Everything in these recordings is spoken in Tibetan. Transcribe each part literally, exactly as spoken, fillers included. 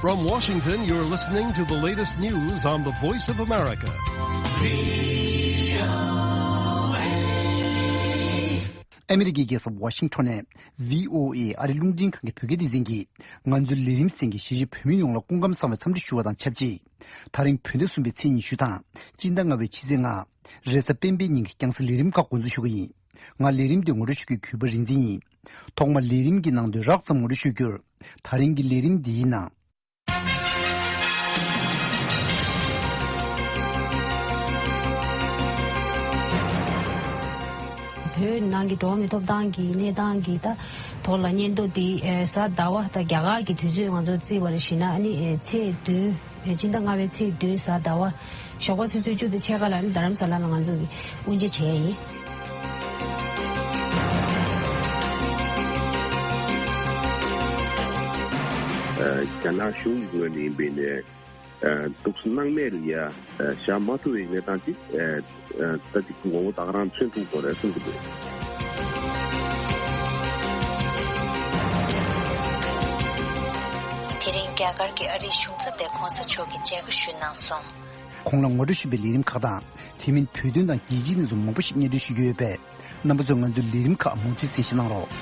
From Washington, you're listening to the latest news on the Voice of America. ཨ་མི་རི་ཀའི་རྒྱལ་ས་ཝ་ཤིང་ཊོན་ནས་བྷི་ཨོ་ཨེ་ཨ་རི་རླུང་འཕྲིན་ཁང་གི་བོད་སྐད་སྡེ་ཚན་གྱིས་ང་ཚོའི་ལས་རིམ་གསན་མཁན་གཞིས་བྱེས་བོད་མི་ཡོངས་ལ་སྐུ་ཁམས་བཟང་བའི་འཚམས་འདྲི་ཞུ་བ་དང་ཆབས་ཅིག་ད་རིང་བོད་ཟླ་གསུམ་པའི་ཚེས་ཉི་ཤུ་དང་སྤྱི་ཟླ་ལྔ་པའི་ཕྱི་ཚེས་ལྔ། རེས་གཟའ་སྤེན་པའི་ཉིན་གྱི་རྒྱང་སྲིང་ལས་རིམ་ཁག་འགོ་འཛུགས་ཞུ་གི་ཡིན། ང་ལས་རིམ་འདི་ངོ་སྤྲོད་ཞུ་མཁན་གུས་པ་རིག་འཛིན་ཡིན། ཐོག་མར་ལས་རིམ་གྱི་ནང་དོན་རགས་ཙམ་ངོ་སྤྲོད་ཞུ་རྒྱུར། ད་རིང་གི་ལས་རིམ་འདིའི་ནང་། བོད་ནང་གི་འགྲོ་བ་མིའི་ཐོབ་ཐང་གི་གནས་སྟངས་ཀྱི་ད་ཐོག་ལ་སྙན་ཐོ་འདི་ཨེ་གཟའ་ཟླ་བ་ད་རྒྱ་གར་གྱི་དུས་ཚོད་ང་ཚོ་བརྩིས་པ་རེད་བཞིན་ན་ཨ་ནི་ཨེ་ཚེས་བདུན་ཨེ་སྤྱི་ཟླ་ལྔ་པའི་ཚེས་བདུན་གཟའ་ཟླ་བ་ཞོགས་པ་ཆུ་ཚོད་བཅུ་དང་ཕྱེད་ཀ་ལ་ཨ་ནི་རྡ་རམ་ས་ལ་ལ་ང་ཚོ་གི་དབུ་འབྱེད་བྱས་ཡིན། ཨ། རྒྱ་ནག་གཞུང་གི་ངོས་ནས་ཡིན་པའི་ནས། ཨ། འདུག་སེ་སྣང་མེད་ལ་ཡ། ཨ། བཞག་མ་ཐུབ་པའི་གནས་སྟངས་ཅིག་ཨ། ཨ། ད་ཅིག་མགོ་བོ་ད་ག་རང་མཚོན་ཐུབ་དགོས་རེད་གསུངས་ཀྱི་འདུག་དེ་རིང་རྒྱ་གར་གྱི་ཨ་རིའི་གཞུང་ཚབ་པས་གོང་ས་མཆོག་གི་མཇལ་ཁ་ཞུས་གནང་སོང་། ཁོང་ལ་ངོ་སྤྲོད་ཞུས་པའི་ལས་རིམ་ཁག་དང་། དེ་མིན་བོད་དོན་དང་རྒྱལ་སྤྱིའི་གནས་ཚུལ་མང་པོ་ཞིག་སྙན་སྒྲོན་ཞུ་རྒྱུ་ཡོད་པས། རྣམ་པ་ཚོས་ང་ཚོའི་ལས་རིམ་ཁག་མུ་མཐུད་གསན་བཞེས་གནང་རོགས།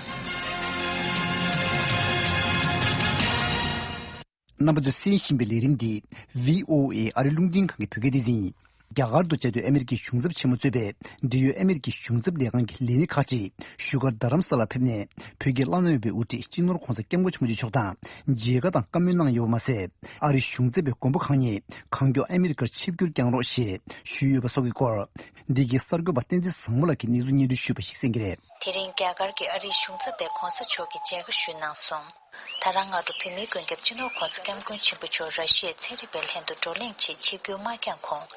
རྣམ་པ་ཚོས་གསན་བཞིན་པའི་ལས་རིམ་འདི་བྷི་ཨོ་ཨེ་ཨ་རི་རླུང་འཕྲིན་ཁང་གི་བོད་སྐད་སྡེ་ཚན་ཡིན། རྒྱ་གར་དུ་བཅའ་སྡོད་ཨ་མི་རི་ཀའི་གཞུང་ཚབ་ཆེན་མོ་གཙོས་པའི་འབྲེལ་ཡོད་ཨ་མི་རི་ཀའི་གཞུང་ཚབ་ལས་ཁང་གི་ལས་སྣེ་ཁག་ཅིག་བཞུགས་སྒར་རྡ་རམ་ས་ལར་ཕེབས་ནས། བོད་ཀྱི་བླ་ན་མེད་པའི་དབུ་ཁྲིད་སྤྱི་ནོར་༧གོང་ས་༧སྐྱབས་མགོན་ཆེན་པོ་མཆོག་དང་མཇལ་ཁ་དང་བཀའ་མོལ་གནང་ཡོད་པ་མ་ཟད། ཨ་རིའི་གཞུང་ཚབ་པའི་མགོན་པོ་གང་ཉིད་གང་མགྱོགས་ཨ་མི་རི་ཀར་ཆིབས་བསྒྱུར་བསྐྱངས་རོགས་ཞེས་ཞུས་ཡོད་པ་སོགས་ཀྱི་སྐོར། འདི་གའི་གསར་འགོད་པ་བསྟན་འཛིན་བཟང་མོ་ལགས་ཀྱིས་གནས་ཚུལ་སྙན་སྒྲོན་ཞུས་པ་ཞིག་གསན་གྱི་རེད། དེ་རིང་རྒྱ་གར་གྱི་ཨ་རིའི་གཞུང་ཚབ་པས་གོང་ས་མཆོག་གི་མཇལ་ཁ་ཞུས་གནང་སོང་། ད་རང་སྔ་དྲོ་བོད་མིའི་མགོན་སྐྱབས་སྤྱི་ནོར་༧གོང་ས་༧སྐྱབས་མགོན་ཆེན་པོ་མཆོག་ར་ཤི་ཡའི་ཚན་རིག་པའི་ལྷན་དུ་བགྲོ་གླེང་ཆེད་ཆིབས་བསྒྱུར་མ་བསྐྱངས་གོང་།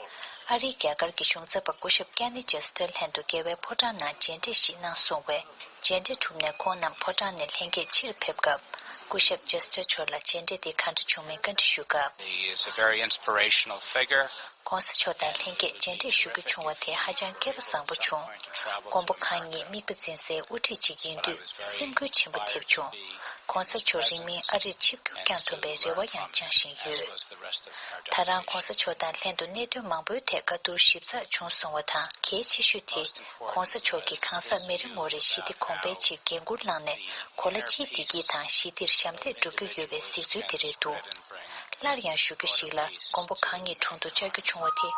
ཨ་རིའི་རྒྱ་གར་གྱི་གཞུང་ཚབ་པ་སྐུ་ཞབས་ཀེ་ནི་ཇེ་སི་ཏྲ་ལྷན་དུ་རྒྱལ་བའི་ཕོ་བྲང་ནང་མཇལ་འཕྲད་ཞིག་གནང་སོང་བས། མཇལ་འཕྲད་གྲུབ་ནས་ཁོང་རྣམས་ཕོ་བྲང་ནས་ལྷན་རྒྱས་ཕྱིར་ཕེབས་སྐབས། སྐུ་ཞབས་ཇེ་སི་ཏྲ་མཆོག་ལ་མཇལ་འཕྲད་དེ་ག་འདྲ་བྱུང་མིན་བཀའ་འདྲི་ཞུ་སྐབས། He is a very inspirational figure. གོང་ས་མཆོག་དང་ལྷན་རྒྱས་མཇལ་འཕྲད་ཞུ་རྒྱུ་བྱུང་བ་དེ་ཧ་ཅང་སྐལ་པ་བཟང་པོ་བྱུང་། མགོན་པོ་གང་ཉིད་དམིགས་པ་འཛིན་སའི་དབུ་ཁྲིད་ཅིག་ཡིན་དུས་སེམས་འགུལ་ཆེན་པོ་ཐེབས་བྱུང་། གོང་ས་མཆོག་རིང་མིན་ཨ་རིར་ཆིབས་བསྒྱུར་བསྐྱངས་ཐུབ་པའི་རེ་བ་ཡང་བཅངས་བཞིན་ཡོད། ད་རང་གོང་ས་མཆོག་དང་ལྷན་དུ་གནད་དོན་མང་པོའི་ཐད་བཀའ་བསྡུར་ཞིབ་ཚགས་བྱུང་སོང་བ་དང་། གལ་ཆེ་ཤོས་དེ། གོང་ས་མཆོག་གིས་གང་ཟག་མེ་རི་མོ་རའི་ཞི་བདེ་གོང་འཕེལ་ཆེད་འགན་འཁུར་བླངས་ནས། གོ་ལ་སྤྱིའི་བདེ་སྐྱིད་དང་ཞི་བདེར་ཞབས་འདེགས་སྒྲུབ་ཀྱི་ཡོད་པའི་གཟིགས་ཚུལ་དེ་རེད་འདུག་སླར་ཡང་ཞུ་རྒྱུ་ཞིག་ལ། མགོན་པོ་གང་ཉིད་དྲུང་དུ་བཅར་རྒྱུ་བྱུང་བ་དེ།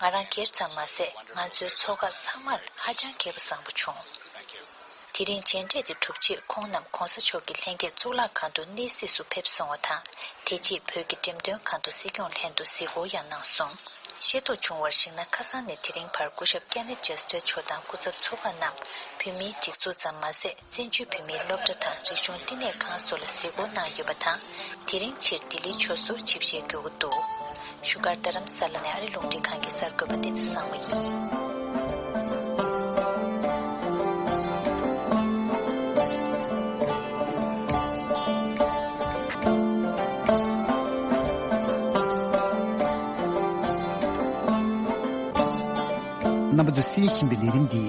ང་རང་སྒེར་ཙམ་མ་ཟད། ང་ཚོའི་ཚོགས་ཁག་ཚང་མར་ཧ་ཅང་སྐལ་པ་བཟང་པོ་བྱུང་། དེ་རིང་མཇལ་འཕྲད་དེ་གྲུབ་རྗེས། ཁོང་རྣམས་གོང་ས་མཆོག་གི་ལྷན་རྒྱས་གཙུག་ལག་ཁང་དུ་གནས་གཟིགས་སུ་ཕེབས་སོང་བ་དང་། དེ་རྗེས་བོད་ཀྱི་འགྲེམས་སྟོན་ཁང་དུ་སྲིད་སྐྱོང་ལྷན་དུ་གཟིགས་སྐོར་ཡང་གནང་སོང་། ཤེས་རྟོགས་བྱུང་བར་གཞིགས་ན། ཁ་སང་ནས་དེ་རིང་བར་སྐུ་ཞབས་ཀེ་ནེཐ་ཇེ་སི་ཏྲ་མཆོག་དང་སྐུ་ཚབ་ཚོགས་ཁག་རྣམས་བོད་མིའི་སྒྲིག་འཛུགས་ཙམ་མ་ཟད། བཙན་བྱོལ་བོད་མིའི་སློབ་གྲྭ་དང་རིག་གཞུང་བསྟི་གནས་ཁང་སོགས་ལ་གཟིགས་སྐོར་གནང་ཡོད་པ་དང་། དེ་རིང་ཕྱིར་ལྡི་ལིའི་ཕྱོགས་སུ་ཆིབས་ཞལ་བསྒྱུར་འགོ་འདུག་བཞུགས་སྒར་རྡ་རམ་ས་ལ་ནས་ཨ་རི་རླུང་འཕྲིན་ཁང་གི་གསར་འགོད་པ་བསྟན་འཛིན་བཟང་མོ་ཡིན། རྣམ་པ་ཚོས་གསན་བཞིན་པའི་ལས་རིམ་འདི་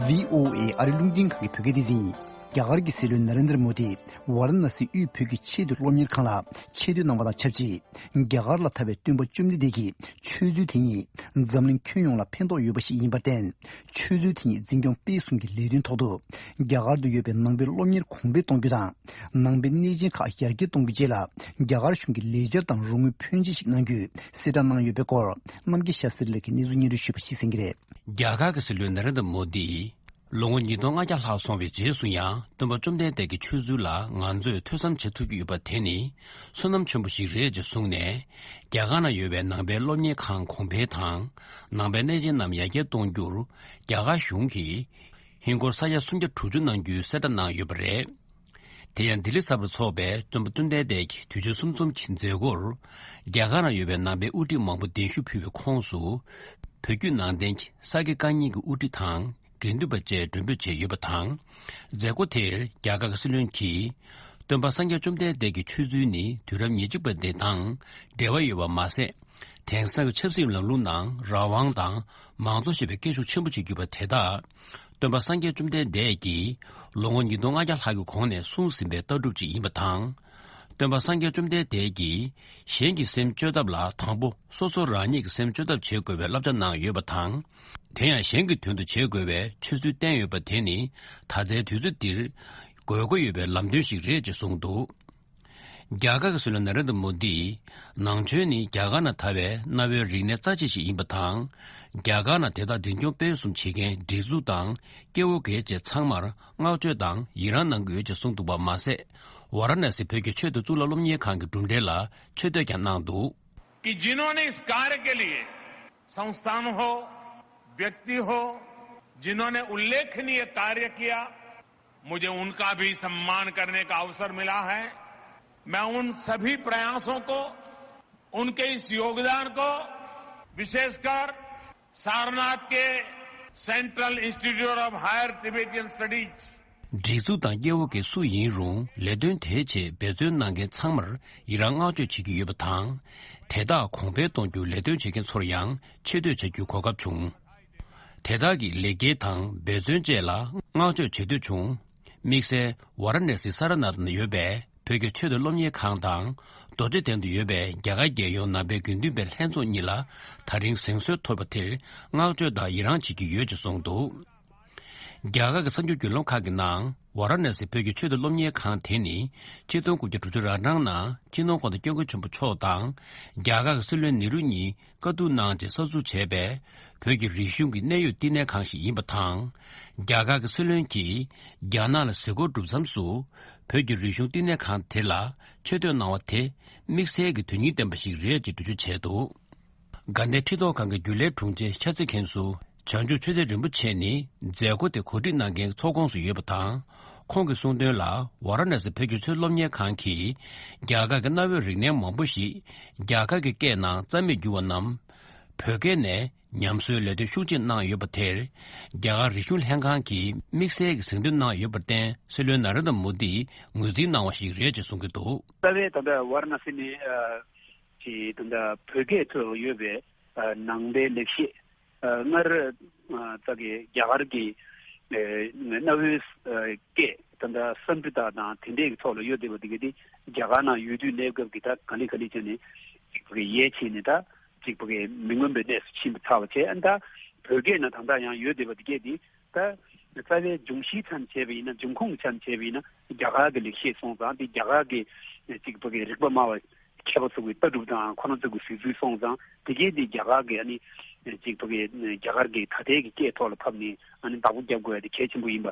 བྷི་ཨོ་ཨེ་ཨ་རི་རླུང་འཕྲིན་ཁང་གི་བོད་སྐད་སྡེ་ཚན་ཡིན། རྒྱ་གར་གྱི་སྲིད་བློན་ན་རེན་དྲ་མོ་དིས་ཝཱ་ར་ཎ་སི་དབུས་བོད་ཀྱི་ཆེས་མཐོའི་སློབ་གཉེར་ཁང་ལ་ཆེ་བསྟོད་གནང་བ་དང་ཆབས་ཅིག་རྒྱ་གར་ལ་ཐར་བའི་སྟོན་པ་བཅོམ་ལྡན་འདས་ཀྱི་ཆོས་ཚུལ་དེ་ཉིད་འཛམ་གླིང་ཁྱོན་ཡོངས་ལ་ཕན་ཐོགས་ཡོད་པ་ཞིག་ཡིན་པར་བརྟེན། ཆོས་ཚུལ་དེ་ཉིད་འཛིན་སྐྱོང་སྤེལ་གསུམ་གྱི་ལས་དོན་ཐོག་ཏུ། རྒྱ་གར་དུ་ཡོད་པའི་ནང་པའི་སློབ་གཉེར་གོང་འཕེལ་གཏོང་རྒྱུ་དང་། ནང་པའི་གནས་ཆེན་ཁག་ཡར་རྒྱས་གཏོང་རྒྱུ་བཅས་ལ། རྒྱ་གར་གཞུང་གིས་ལས་འཆར་དང་རོགས་དངུལ་ཕོན་ཆེ་ཞིག་གནང་རྒྱུའི་གསལ་བསྒྲགས་གནང་ཡོད་པའི་སྐོར། རྣམ་རྒྱལ་ཤཱ་སྟྲི་ལགས་ཀྱིས་གནས་ཚུལ་སྙན་སྒྲོན་ཞུས་པ་ཞིག་གསན་གྱི་རེད། རྒྱ་གར་གྱི་སྲིད་བློན་ན་རེན་དྲ་མོ་དིས། ལོ་ངོ་ཉིས་སྟོང་ལྔ་བརྒྱ་ལྷག་སོང་བའི་རྗེས་སུ་ཡང་། སྟོན་པ་བཅོམ་ལྡན་འདས་ཀྱི་ཆོས་ཚུལ་ལ་ང་ཚོས་ཐོས་བསམ་བྱེད་ཐུབ་ཀྱི་ཡོད་པ་དེ་ནི་བསོད་ནམས་ཆེན་པོ་ཞིག་རེད་ཅེས་གསུངས་ནས། རྒྱ་གར་ནང་ཡོད་པའི་ནང་པའི་སློབ་གཉེར་ཁང་གོང་འཕེལ་དང་། ནང་པའི་གནས་ཆེན་རྣམས་ཡར་རྒྱས་གཏོང་རྒྱུར། རྒྱ་གར་གཞུང་གིས་ཧིན་སྒོར་ས་ཡ་སུམ་བརྒྱ་དྲུག་ཅུ་གནང་རྒྱུའི་གསལ་བསྒྲགས་གནང་ཡོད་པ་རེད། དེ་ཡང་ལྡི་ལི་གསར་པར་འཚོགས་པའི་སྟོན་པ་བཅོམ་ལྡན་འདས་ཀྱི་དུས་ཆེན་གསུམ་འཛོམས་ཀྱི་མཛད་སྒོར། རྒྱ་གར་ནང་ཡོད་པའི་ནང་པའི་དབུ་ཁྲིད་མང་པོ་གདན་ཞུ་ཕུལ་བའི་ཁོངས་སུ། བོད་བརྒྱུད་ནང་བསྟན་གྱི་ས་དགེ་བཀའ་རྙིང་གི་དབུ་ཁྲིད་དང་དགེ་འདུན་པ་བཅས་མགྲོན་འབོད་བྱས་ཡོད་པ་དང་། མཛད་སྒོ་དེར་རྒྱ་གར་གྱི་སྲིད་བློན་གྱིས། སྟོན་པ་སངས་རྒྱས་བཅོམ་ལྡན་འདས་ཀྱི་ཆོས་ཚུལ་ནི་དུས་རབས་ཉེར་གཅིག་པ་འདི་དང་འབྲེལ་བ་ཡོད་པ་མ་ཟད། དེང་སང་གི་ཆབ་སྲིད་ལམ་ལུགས་ནང་རང་དབང་དང་མང་གཙོ་ཞེས་པའི་སྐད་ཤུགས་ཆེན་པོ་ཅིག་བརྒྱུད་པ་དེ་དག་སྟོན་པ་སངས་རྒྱས་བཅོམ་ལྡན་འདས་ཀྱིས་ལོ་ངོ་ཉིས་སྟོང་ལྔ་བརྒྱ་ལྷག་གི་གོང་ནས་གསུངས་ཟིན་པའི་ལྟ་གྲུབ་ཅིག་ཡིན་པ་དང་། སྟོན་པ་སངས་རྒྱས་བཅོམ་ལྡན་འདས་ཀྱིས་གཞན་གྱི་སེམས་བཅོས་ཐབས་ལ་དང་པོ་སོ་སོ་རང་ཉིད་ཀྱི་སེམས་བཅོས་ཐབས་བྱེད་དགོས་པའི་བསླབ་བྱ་གནང་ཡོད་པ་དང་། དེ་ཡང་གཞན་གྱི་དོན་དུ་བྱེད་དགོས་པའི་ཆོས་ཚུལ་བསྟན་ཡོད་པ་དེ་ནི་ད་ལྟའི་དུས་ཚོད་འདིར་དགོས་མཁོ་ཡོད་པའི་ལམ་སྟོན་ཞིག་རེད་ཅེས་གསུངས་འདུག་རྒྱ་གར་གྱི་སྲིད་བློན་ན་རེན་དྲ་མོ་དིས་ནང་ཆོས་ནི་རྒྱ་གར་ནང་དར་བའི་གནའ་བོའི་རིག་གནས་རྩ་ཆེ་ཞིག་ཡིན་པ་དང་། རྒྱ་གར་ནང་དེ་དག་འཛིན་སྐྱོང་སྤེལ་གསུམ་བྱེད་མཁན་སྒྲིག་འཛུགས་དང་སྐྱེ་བོ་སྒེར་བཅས་ཚང་མར་བསྔགས་བརྗོད་དང་ཡི་རང་གནང་གི་ཡོད་ཅེས་གསུངས་འདུག་པ་མ་ཟད། ཝཱ་ར་ཎ་སི་བོད་ཀྱི་ཆོས་དང་གཙུག་ལག་སློབ་གཉེར་ཁང་གི་གྲུབ་འབྲས་ལ་ཆེ་བསྟོད་ཀྱང་གནང་འདུག कि जिन्होंने इस कार्य के लिए, संस्थान हो, व्यक्ति हो, जिन्होंने उल्लेखनीय कार्य किया, मुझे उनका भी सम्मान करने का अवसर मिला है। मैं उन सभी प्रयासों को, उनके इस योगदान को विशेषकर सारनाथ के Central Institute of Higher Tibetan Studies, སྒྲིག་འཛུགས་དང་སྐྱེ་བོ་སྒེར་སུ་ཡིན་རུང་ལས་དོན་དེའི་ཆེད་འབད་བརྩོན་གནང་མཁན་ཚང་མར་ཡི་རང་བསྔགས་བརྗོད་བྱེད་ཀྱི་ཡོད་པ་དང་། དེ་དག་གོང་འཕེལ་གཏོང་རྒྱུར་ལས་དོན་བྱེད་མཁན་ཚོར་ཡང་ཆེ་བསྟོད་བྱ་རྒྱུའི་གོ་སྐབས་བྱུང་། དེ་དག་གི་ལེགས་སྐྱེས་དང་འབད་བརྩོན་བཅས་ལ་བསྔགས་བརྗོད་བྱེད་འདོད་བྱུང་། དམིགས་བསལ་ཝཱ་ར་ཎ་སི་ས་ར་ནཱཐ་ན་ཡོད་པའི་བོད་ཀྱི་ཆོས་དང་སློབ་གཉེར་ཁང་དང་། རྡོ་རྗེ་གདན་དུ་ཡོད་པའི་རྒྱ་གར་རྒྱལ་ཡོངས་ནང་པའི་དགེ་འདུན་པའི་ལྷན་ཚོགས་གཉིས་ལ་ད་རིང་གཟེངས་གསོལ་ཐོབ་པ་དེར་བསྔགས་བརྗོད་དང་ཡི་རང་བྱེད་ཀྱི་ཡོད་ཅེས་གསུངས་འདུག་རྒྱ་གར་གྱི་གསར་འགྱུར་བརྒྱུད་ལམ་ཁག་གི་ནང་ཝཱ་ར་ཎ་སི་བོད་ཀྱི་ཆོས་དང་སློབ་གཉེར་ཁང་དེ་ནི་ཆིག་སྟོང་དགུ་བརྒྱ་དྲུག་ཅུ་རེ་གྲངས་ནང་སྤྱི་ནོར་༸གོང་ས་༸སྐྱབས་མགོན་ཆེན་པོ་མཆོག་དང་རྒྱ་གར་གྱི་སྲིད་བློན་ནེ་རུ་གཉིས་བཀའ་བསྡུར་གནང་རྗེས་གསར་འཛུགས་བྱས་པའི་བོད་ཀྱི་རིག་གཞུང་གི་གནད་ཡོད་བསྟི་གནས་ཁང་ཞིག་ཡིན་པ་དང་། རྒྱ་གར་གྱི་སྲིད་བློན་གྱིས་རྒྱ་ནག་ལ་གཟིགས་སྐོར་གྲུབ་མཚམས་སུ་བོད་ཀྱི་རིག་གཞུང་བསྟི་གནས་ཁང་དེ་ལ་ཆེ་བསྟོད་གནང་བ་དེ་དམིགས་བསལ་གྱི་དོན་སྙིང་ལྡན་པ་ཞིག་རེད་ཅེས་འགྲེལ་བརྗོད་བྱས་འདུག་དགའ་ལྡན་ཁྲི་ཐོག་ཁང་གི་རྒྱུན་ལས་དྲུང་ཆེ་ཤཱ་ཙི་མཁན་ཟུར་བྱང་ཆུབ་ཆོས་སྡེ་རིན་པོ་ཆེ་ནི་མཛད་སྒོ་དེ་གོ་སྒྲིག་གནང་མཁན་ཚོགས་ཁོངས་སུ་ཡོད་པ་དང་། ཁོང་གིས་གསུངས་དོན་ལ་ཝཱ་ར་ཎ་སི་བོད་ཀྱི་ཆོས་སློབ་གཉེར་ཁང་གིས་རྒྱ་གར་གྱི་གནའ་བོའི་རིག་གནས་མང་པོ་ཞིག་རྒྱ་གར་གྱི་སྐད་ནང་རྩ་མེད་གྱུར་བ་རྣམས་བོད་སྐད་ནས་ཉམས་གསོའི་ལས་དོན་ཤུགས་ཆེ་གནང་ཡོད་པ་དེར་རྒྱ་གར་རིག་གཞུང་ལྷན་ཁང་གིས་དམིགས་བསལ་གྱི་གཟེངས་བསྟོད་གནང་ཡོད་པར་བརྟེན་སྲིད་བློན་ན་རེན་དྲ་མོ་དིས་ངོས་འཛིན་གནང་བ་ཞིག་རེད་ཅེས་གསུང་གི་འདུག་རྩ་བའི་ད་ལྟ་ཝཱ་ར་ཎ་སི་ནི་ཨ། ཅིག་ད་ལྟ་བོད་སྐད་ཐོག་ཡོད་པའི་ཨ། ནང་པའི་ལེགས་བཤད་ཨ། སྔར་ཨ། ད་གི་རྒྱ་གར་གྱི་ཨ། གནའ་བོའི་ཨ། སྐད་ད་ལྟ་སཾ་སྐྲྀ་ཏ་དང་དེ་འདྲའི་ཐོག་ལ་ཡོད་བསྡད་པ་དེ་ག་དེ་རྒྱ་གར་ནང་ཡོད་དུས་གནས་སྐབས་ཀྱི་ད་ག་ལེ་ག་ལེ་བྱས་ནས་ཅིག་བོད་སྐད་ཡལ་ཕྱིན་ནས་ད་ཅིག་བོད་སྐད་མི་མངོན་པའི་གནས་སུ་ཕྱིན་པ་ཚར་བ་བྱས། ཨ་ནི་ད་བོད་སྐད་ནང་ད་ལྟ་ཡང་ཡོད་བསྡད་པ་དེ་ག་དེ། ད་རྩ་བའི་འབྱུང་གཞིའི་ཆ་ནས་བྱས་པ་ཡིན་ན། འབྱུང་ཁུངས་ཀྱི་ཆ་ནས་བྱས་པ་ཡིན་ན་རྒྱ་གར་གྱི་ལེགས་བཤད་སོང་ཙང་། དེ་རྒྱ་གར་གྱི་གཅིག་པ་གི་རིག་པ་སྨྲ་བ་མཁས་པ་ཚོ་གི་ལྟ་གྲུབ་དང་ཁོ་རང་ཚོ་གི་གཟིགས་ཚུལ་སོང་ཙང་། དེ་གས་དེ་རྒྱ་གར་གྱི་ཨ་ནི་གཅིག་པ་གི་རྒྱ་གར་གྱི་ད་ལྟའི་གི་སྐད་ཐོག་ལ་ཕབ་ནས་ཨ་ནི་བདག་པོ་རྒྱབ་དགོས་ཡ་དེ་གལ་ཆེན་པོ་ཡིན་པ།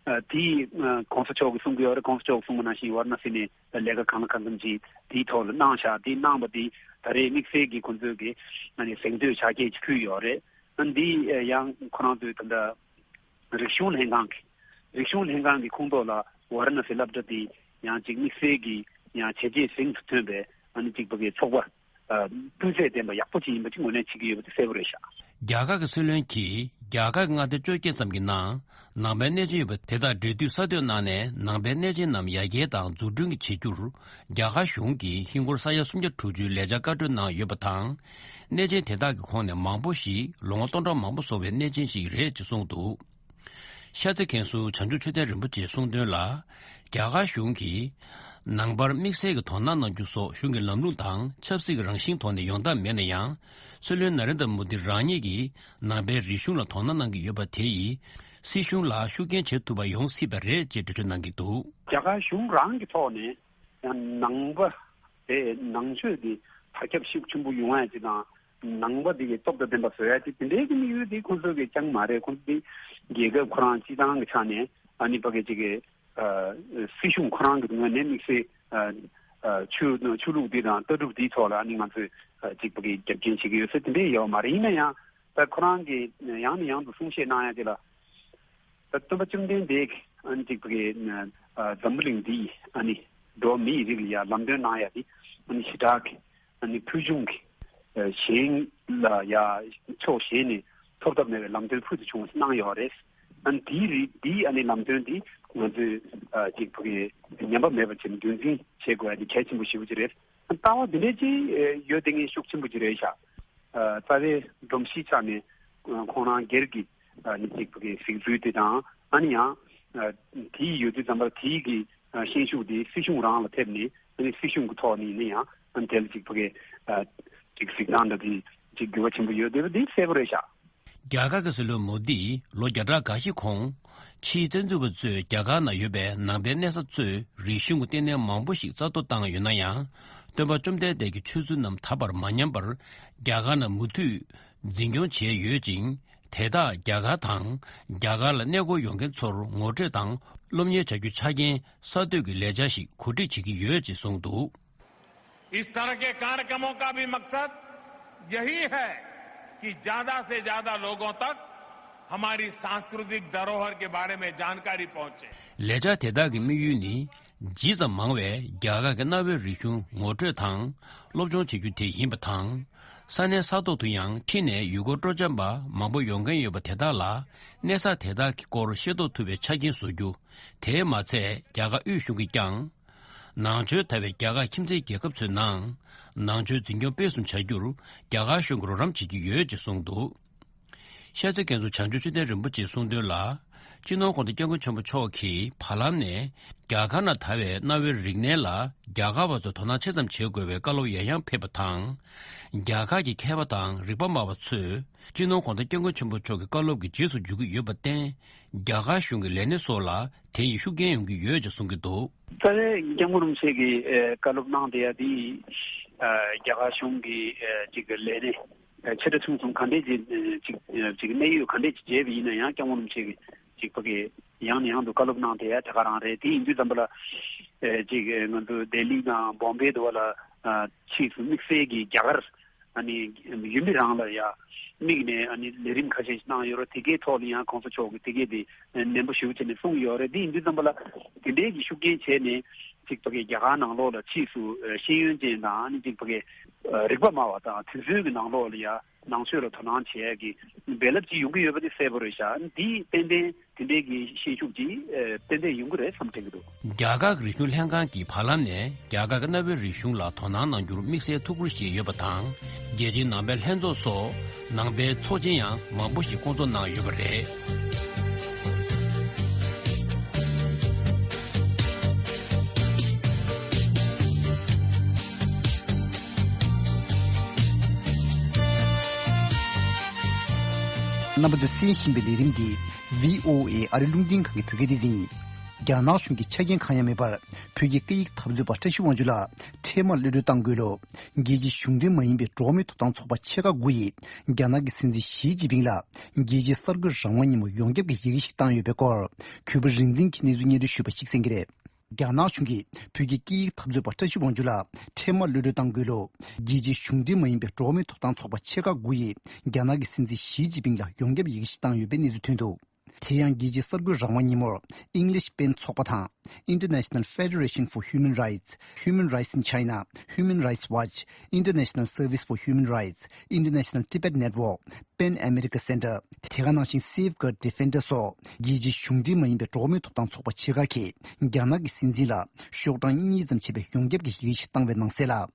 ཨ་དེ་ཨ་གོང་ས་མཆོག་གིས་གསུང་གི་ཡོད་རེད། གོང་ས་མཆོག་གིས་གསུངས་པ་ནང་བཞིན་ཝཱ་ར་ཎ་སི་ནས་ལས་ཀ་གང་ལ་གང་འཚམ་ཅིག་དེའི་ཐོག་ལ་གནང་ཤག་དེ་གནང་བ་དེ་ད་རེས་དམིགས་བསལ་གྱི་ཁོང་ཚོས་ཀྱི་ཨ་ནི་གཟེངས་བསྟོད་ཕྱག་འཁྱེར་ཅིག་ཕུལ་ཡོད་རེད། ཨ་འདི་ཡང་ཁོ་རང་ཚོའི་ད་ལྟ་རིག་གཞུང་ལྷན་ཁང་གི་རིག་གཞུང་ལྷན་ཁང་གི་ཁོངས་གཏོགས་ལ་ཝཱ་ར་ཎ་སི་སློབ་གྲྭ་འདི་ཡང་ཅིག་དམིགས་བསལ་གྱི་ཡང་བྱས་རྗེས་གཟེངས་སུ་ཐོན་པའི་ཨ་ནི་གཅིག་པ་གི་ཚོགས་པ་ཨ་སྤུས་ཚད་ལྡན་པ་ཡག་པོ་ཅིག་ཡིན་པ་ཅིག་ངོས་ལེན་བྱེད་ཀྱི་ཡོད་པ་དེ་གསལ་པོ་རེད་ཤག་རྒྱ་གར་གྱི་སྲིད་བློན་གྱིས་རྒྱ་གར་གྱི་མངའ་སྡེ་བཅོ་བརྒྱད་ཙམ་གྱི་ནང་ནང་པའི་གནས་ཆེན་ཡོད་པ་དེ་དག་འབྲེལ་མཐུད་གསར་གཏོད་གནང་ནས། ནང་པའི་གནས་ཆེན་རྣམས་ཡར་རྒྱས་དང་འཛུགས་སྐྲུན་གྱི་བྱེད་རྒྱུར་རྒྱ་གར་གཞུང་གིས་ཧིན་སྒོར་ས་ཡ་སུམ་བརྒྱ་དྲུག་ཅུའི་ལས་འཆར་བཀའ་འཁྲོལ་གནང་ཡོད་པ་དང་། གནས་ཆེན་དེ་དག་གི་ཁོངས་ནས་མང་པོ་ཞིག་ལོ་ངོ་སྟོང་ཕྲག་མང་པོ་སོང་བའི་གནས་ཆེན་ཞིག་རེད་ཅེས་གསུངས་འདུག་ཤཱ་ཙི་མཁན་ཟུར་བྱང་ཆུབ་ཆོས་ལྡན་རིན་པོ་ཆེས་གསུངས་དོན་ལ། རྒྱ་གར་གཞུང་གིས་ནང་པར་དམིགས་བསལ་གྱི་དོ་སྣང་གནང་རྒྱུ་སོགས་གཞུང་གི་ལམ་ལུགས་དང་ཆབ་སྲིད་ཀྱི་རང་བཞིན་ཐོག་ནས་ཡོང་ཐབས་མེད་ན་ཡང་། སྲིད་བློན་ན་རེན་དྲ་མོ་དི་རང་ཉིད་ཀྱིས་ནང་པའི་རིག་གཞུང་ལ་དོ་སྣང་གནང་གི་ཡོད་པ་དེ་ཡིས་སྲིད་གཞུང་ལ་ཤུགས་རྐྱེན་བྱེད་ཐུབ་པ་ཡོང་སྲིད་པ་རེད་ཅེས་འགྲེལ་བརྗོད་གནང་གི་འདུག་རྒྱ་གར་གཞུང་རང་གི་ཐོག་ནས་ཡང་ནང་པ་དེ་ནང་ཆོས་དེ་དར་ཁྱབ་ཤུགས་ཆེན་པོ་ཡོང་ཡ་ཅིག་དང་། ནང་པ་དེ་གི་སྟོབས་དང་ལྡན་པ་བཟོ་ཡ་ཅིག་དེ་འདྲའི་གི་དམིགས་ཡུལ་དེ་ཁོང་ཚོ་གི་ཅང་མ་རེད། ཁོང་ཚོ་དེ་རྒྱལ་ཁབ་ཁོ་རང་སྤྱི་བཏང་གི་ཆ་ནས་ཨ་ནི་ཕ་གི་ཅིག་གི་ཨ་སྲིད་གཞུང་ཁོ་རང་གི་ངོས་ནས་དམིགས་བསལ་ཨ་ཨ་ཆོས་ཆོས་ལུགས་འདི་དང་ལྟ་གྲུབ་འདིའི་ཐོག་ལ་ཨ་ནི་ང་ཚོས་ཨ་ཅིག་ཕ་གི་རྒྱབ་སྐྱོར་བྱེད་ཀྱི་ཡོད་ཟེར་དེ་འདྲའི་ཡོད་མ་རེད། ཡིན་ན་ཡང་ད་ཁོ་རང་གིས་ཡང་ནས་ཡང་དུ་གསུང་བཤད་གནང་ཡ་དེ་ལ། ད་སྟོན་པ་བཅོམ་ལྡན་འདས་ཀྱིས་ཨ་ནི་ཅིག་ཕ་གི་ཨ་འཛམ་བུ་གླིང་འདི་ཨ་ནི་འགྲོ་བ་མིའི་རིགས་ལ་ཡ་ལམ་སྟོན་གནང་ཡ་དེ་ཨ་ནི་ཞེ་དྲག་གི་ཨ་ནི་ཕུལ་བྱུང་གི་ཨ་གཞན་ལ་ཡ་ཕྱོགས་གཞན་ནས་ཐོབ་ཐབས་མེད་པའི་ལམ་སྟོན་ཕུལ་དུ་བྱུང་བ་གནང་ཡོད་རེད། ཨ་ནི་དེའི་རིགས་འདིའི་ཨ་ནི་ལམ་སྟོན་འདི་ང་ཚོས་ཨ་ཅིག་ཕ་གི་ཉམས་པ་མེད་པ་བྱས་ནས་རྒྱུན་འཛིན་བྱེད་དགོས་ཡ་དེ་གལ་ཆེན་པོ་ཞེ་པོ་ཅིག་རེད། ལྟ་བ་འདི་འདྲའི་ཅིག་ཡོད་དེ་ངས་ཤུགས་ཆེན་པོ་ཅིག་རེད་ཤག་རྩ་བའི་སྒྲོམ་གཞིའི་ཆ་ནས་ཁོང་རང་སྒེར་གྱི་ཨ་ནི་ཅིག་ཕ་གི་གཟིགས་ཚུལ་དེ་དང་། ཨ་ནི་ཡང་དེའི་ཡོད་དུས་ཙམ་པར་དེའི་གི་ ཤན་ཤུགས་དེ་སྲིད་གཞུང་རང་ལ་ཐེབས་ནས། ཨ་ནི་སྲིད་གཞུང་གི་ཐོག་ནས་ཡིན་ན་ཡང་ཨ་ནི་དེ་ལ་ཅིག་ཕ་གི་ཅིག་གཟིགས་སྟངས་འདྲ་དེ་ཅིག་འགྱུར་བ་ཆེན་པོ་ཡོད་བསྡད་པ་དེ་གསལ་པོ་རེད་ཤག་རྒྱ་གར་གྱི་སྲིད་བློན་མོ་དིས་ལོ་བརྒྱ་ཕྲག་འགའ་ཞིག་གོང་། ཕྱིའི་བཙན་འཛུལ་པ་ཚོས་རྒྱ་གར་ནང་ཡོད་པའི་ནང་པའི་གནས་ས་གཙོས་རིག་གཞུང་གི་ལྟེ་གནས་མང་པོ་ཞིག་རྩ་གཏོར་བཏང་ཡོད་ན་ཡང་། སྟོན་པ་བཅོམ་ལྡན་འདས་ཀྱི་ཆོས་ཚུལ་རྣམས་དག་པར་མ་ཉམས་པར་རྒྱ་གར་ནང་མུ་མཐུད་འཛིན་སྐྱོང་བྱས་ཡོད་ཅིང་། དེ་དག་རྒྱ་གར་དང་རྒྱ་གར་ལ་གནས་སྐོར་ཡོང་མཁན་ཚོར་ངོ་སྤྲོད་དང་སློབ་གཉེར་བྱ་རྒྱུའི་ཆ་རྐྱེན་གསར་གཏོད་ཀྱི་ལས་འཆར་ཞིག་གོ་སྒྲིག་བྱེད་ཀྱི་ཡོད་ཅེས་གསུངས་འདུག། इस तरह के कार्यक्रमों का भी मकसद यही है कि ज्यादा से ज्यादा लोगों तक हमारी सांस्कृतिक धरोहर के बारे में जानकारी पहुंचे। ལས་འཆར་དེ་དག་གི་དམིགས་ཡུལ་ནི། ཇི་ཙམ་མང་བས་རྒྱ་གར་གྱི་གནའ་བོའི་རིག་གཞུང་ངོ་སྤྲོད་དང་སློབ་སྦྱོང་བྱེད་རྒྱུ་དེ་ཡིན་པ་དང་། ས་གནས་ས་ཐོག་ཏུ་ཡང་ཕྱི་ནས་ཡུལ་སྐོར་སྤྲོ་འཆམ་པ་མང་པོ་ཡོང་མཁན་ཡོད་པ་དེ་དག་ལ་གནས་ས་དེ་དག་གི་སྐོར་ཤེས་རྟོགས་ཐུབ་པའི་ཆ་རྐྱེན་བཟོ་རྒྱུ། དེས་མ་ཚད་རྒྱ་གར་དབུས་གཞུང་གིས་ཀྱང་། ནང་ཆོས་དར་བའི་རྒྱ་གར་ཁྱིམ་མཚེས་རྒྱལ་ཁབ་ཚོའི་ནང་ནང་ཆོས་འཛིན་སྐྱོང་སྤེལ་གསུམ་བྱ་རྒྱུར་རྒྱ་གར་གཞུང་གིས་རོགས་རམ་བྱེད་ཀྱི་ཡོད་ཅེས་གསུངས་འདུག། ཤར་རྩེ་རྒན་གསུམ་བྱང་ཆུབ་ཆོས་ལྡན་རིན་པོ་ཆེས་གསུངས་དོན་ལ། སྤྱི་ནོར་༸གོང་ས་༸སྐྱབས་མགོན་ཆེན་པོ་མཆོག་གིས་བར་ལམ་ནས་རྒྱ་གར་ནང་དར་བའི་གནའ་བོའི་རིག་གནས་ལ་རྒྱ་གར་བ་ཚོས་དོ་སྣང་ཆེ་ཙམ་བྱེད་དགོས་པའི་བཀའ་སློབ་ཡང་ཡང་ཕེབས་པ་དང་། རྒྱ་གར་གྱི་མཁས་པ་དང་རིག་པ་སྨྲ་བ་ཚོས་སྤྱི་ནོར་༸གོང་ས་༸སྐྱབས་མགོན་ཆེན་པོ་མཆོག་གི་བཀའ་སློབ་ཀྱི་རྗེས་སུ་འཇུག་གི་ཡོད་པར་བརྟེན། རྒྱ་གར་གཞུང་གི་ལས་སྣེ་སོགས་ལ་དེ་ཡིས་ཤུགས་རྐྱེན་ཡོང་གི་ཡོད་ཅེས་གསུང་གི་འདུག། རྩ་བའི་༸སྐྱབས་མགོན་རིན་པོ་ཆེ་གིས་ཨ་བཀའ་སློབ་གནང་བསྡད་ཡ་དེ་ཨ་རྒྱ་གར་གཞུང་གི་ཨ་ཅིག་ལས་སྣེ་ཨ་ཆེ་ཕྲ་ཆུང་གསུམ་ག་འདྲས་ཅིག་ཨ་ཅིག་ཅིག་གནད་ཡོད་ག་འདྲས་ཅིག་བྱས་པ་ཡིན་ན་ཡང་༸སྐྱབས་མགོན་རིན་པོ་ཆེ་གིས་ཅིག་ཕ་གི་ཡང་ནས་ཡང་དུ་བཀའ་སློབ་གནང་བསྡད་ཡ་དེ་ག་རང་རེད། དེ་ཡིན་དུས་ཙམ་པ་ལ་ཨ་ཅིག་ཨ་ང་ཚོ་ལྡི་ལི་དང་བོམ་བེ་དུ་བ་ལ་ཨ་ཕྱིས་སུ་དམིགས་བསལ་གྱི་རྒྱ་གར་ཨ་ནི་ཡུལ་མི་རང་ལ་ཡ་དམིགས་ནས་ཨ་ནི་ལས་རིམ་ཁ་ཤས་ཤིག་གནང་ཡོད་རེད། དེ་གའི་ཐོག་ལ་ཡང་གོང་ས་མཆོག་གིས་དེ་གའི་དེ་ནན་པོ་ཞེ་པོ་བྱས་ནས་གསུངས་ཡོད་རེད། དེ་ཡིན་དུས་ཙམ་པ་ལ་དེ་འདྲའི་གི་ཤུགས་རྐྱེན་བྱས་ནས་གཅིག་ཕ་གི་རྒྱ་གར་ནང་ལོགས་ལ་ཕྱིས་སུ་ཤེས་ཡོན་ཅན་དང་ཨ་ནི་གཅིག་ཕ་གི་རིག་པ་སྨྲ་བ་དང་དེ་ཚོའི་གི་ནང་ལོགས་ལ་ཡ་ནང་ཆོས་ལ་དོ་སྣང་བྱེད་ཡ་གི་རྦད་ལབ་ཅིག་ཡོང་གི་ཡོད་པ་དེ་གསལ་པོ་རེད་ཤག། འདི་ཏན་ཏན་དེ་འདྲའི་གི་ཤེས་ཤུགས་ཀྱིས་ཨེ་ཏན་ཏན་ཡོང་གི་རེད་བསམ་དྲན་གྱི་འདུག། རྒྱ་གར་གྱི་རིག་གཞུང་ལྷན་ཁང་གིས་བར་ལམ་ནས་རྒྱ་གར་གྱི་གནའ་བོའི་རིག་གཞུང་ལ་དོ་སྣང་གནང་རྒྱུར་དམིགས་བསལ་ཐུགས་ཁུར་བཞེས་ཡོད་པ་དང་། རྒྱལ་སྤྱིའི་ནང་པའི་ལྷན་ཚོགས་སོགས་ནང་པའི་ཚོགས་ཆེན་ཡང་མང་པོ་ཞིག་བསྐོང་ཚོགས་གནང་ཡོད་པ་རེད། རྣམ་པ་ཚོས་གསན་བཞིན་པའི་ལས་རིམ་འདི་བྷི་ཨོ་ཨེ་ཨ་རི་རླུང་འཕྲིན་ཁང་གི་བོད་སྐད་སྡེ་ཚན་ཡིན། རྒྱ་ནག་གཞུང་གིས་ཆ་རྐྱེན་གང་ཡང་མེད་པར་བོད་ཀྱི་སྐད་ཡིག་འཐབ་རྩོད་པ་བཀྲ་ཤིས་དབང་ཕྱུག་ལགས་འཕྲལ་མར་གློད་གྲོལ་གཏང་དགོས་ལུགས། རྒྱལ་སྤྱིའི་གཞུང་འབྲེལ་མ་ཡིན་པའི་འགྲོ་བ་མིའི་ཐོབ་ཐང་ཚོགས་པ་ཆེ་ཁག་དགུ་ཡིས་རྒྱ་ནག་གི་སྲིད་འཛིན་ཞི་ཅིན་ཕིང་ལ་རྒྱལ་སྤྱིའི་གསར་འགོད་རང་དབང་ཉིན་མོ་ཡོངས་ཁྱབ་ཀྱི་ཡི་གེ་ཞིག་བཏང་ཡོད་པའི་སྐོར། གུས་པ་རིག་འཛིན་གྱིས་གནས་ཚུལ་སྙན་སྒྲོན་ཞུས་པ་ཞིག་གསན་གྱི་རེད། རྒྱ་ནག་གཞུང་གིས་བོད་ཀྱི་སྐད་ཡིག་འཐབ་རྩོད་པ་བཀྲ་ཤིས་དབང་ཕྱུག་ལགས་འཕྲལ་མར་གློད་གྲོལ་གཏང་དགོས་ལུགས། རྒྱལ་སྤྱིའི་གཞུང་འབྲེལ་མ་ཡིན་པའི་འགྲོ་བ་མིའི་ཐོབ་ཐང་ཚོགས་པ་ཆེ་ཁག་དགུ་ཡིས་རྒྱ་ནག་གི་སྲིད་འཛིན་ཞི་ཅིན་ཕིང་ལ་ཡོངས་ཁྱབ་ཡི་གེ་ཞིག་བཏང་ཡོད་པའི་གནས་ཚུལ་ཐོན་འདུག། དེ་ཡང་རྒྱལ་སྤྱིའི་གསར་འགོད་རང་དབང་ཉིན་མོར་English་པན་ཚོགས་པ་དང་། International Federation for Human Rights, Human Rights in China, Human Rights Watch, International Service for Human Rights, International Tibet Network, Pan America Center, དེ་ག་ནང་བཞིན་Safeguard Defender སོགས་རྒྱལ་སྤྱིའི་གཞུང་འབྲེལ་མ་ཡིན་པའི་འགྲོ་བ་མིའི་ཐོབ་ཐང་ཚོགས་པ་ཆེ་ཁག་གིས་རྒྱ་ནག་གི་སྲིད་འཛིན་ལ་ཤོག་གྲངས་གཉིས་ཙམ་བྱས་པའི་ཡོངས་ཁྱབ་ཀྱི་ཡི་གེ་ཞིག་བཏང་བའི་ནང་གསལ་ལ།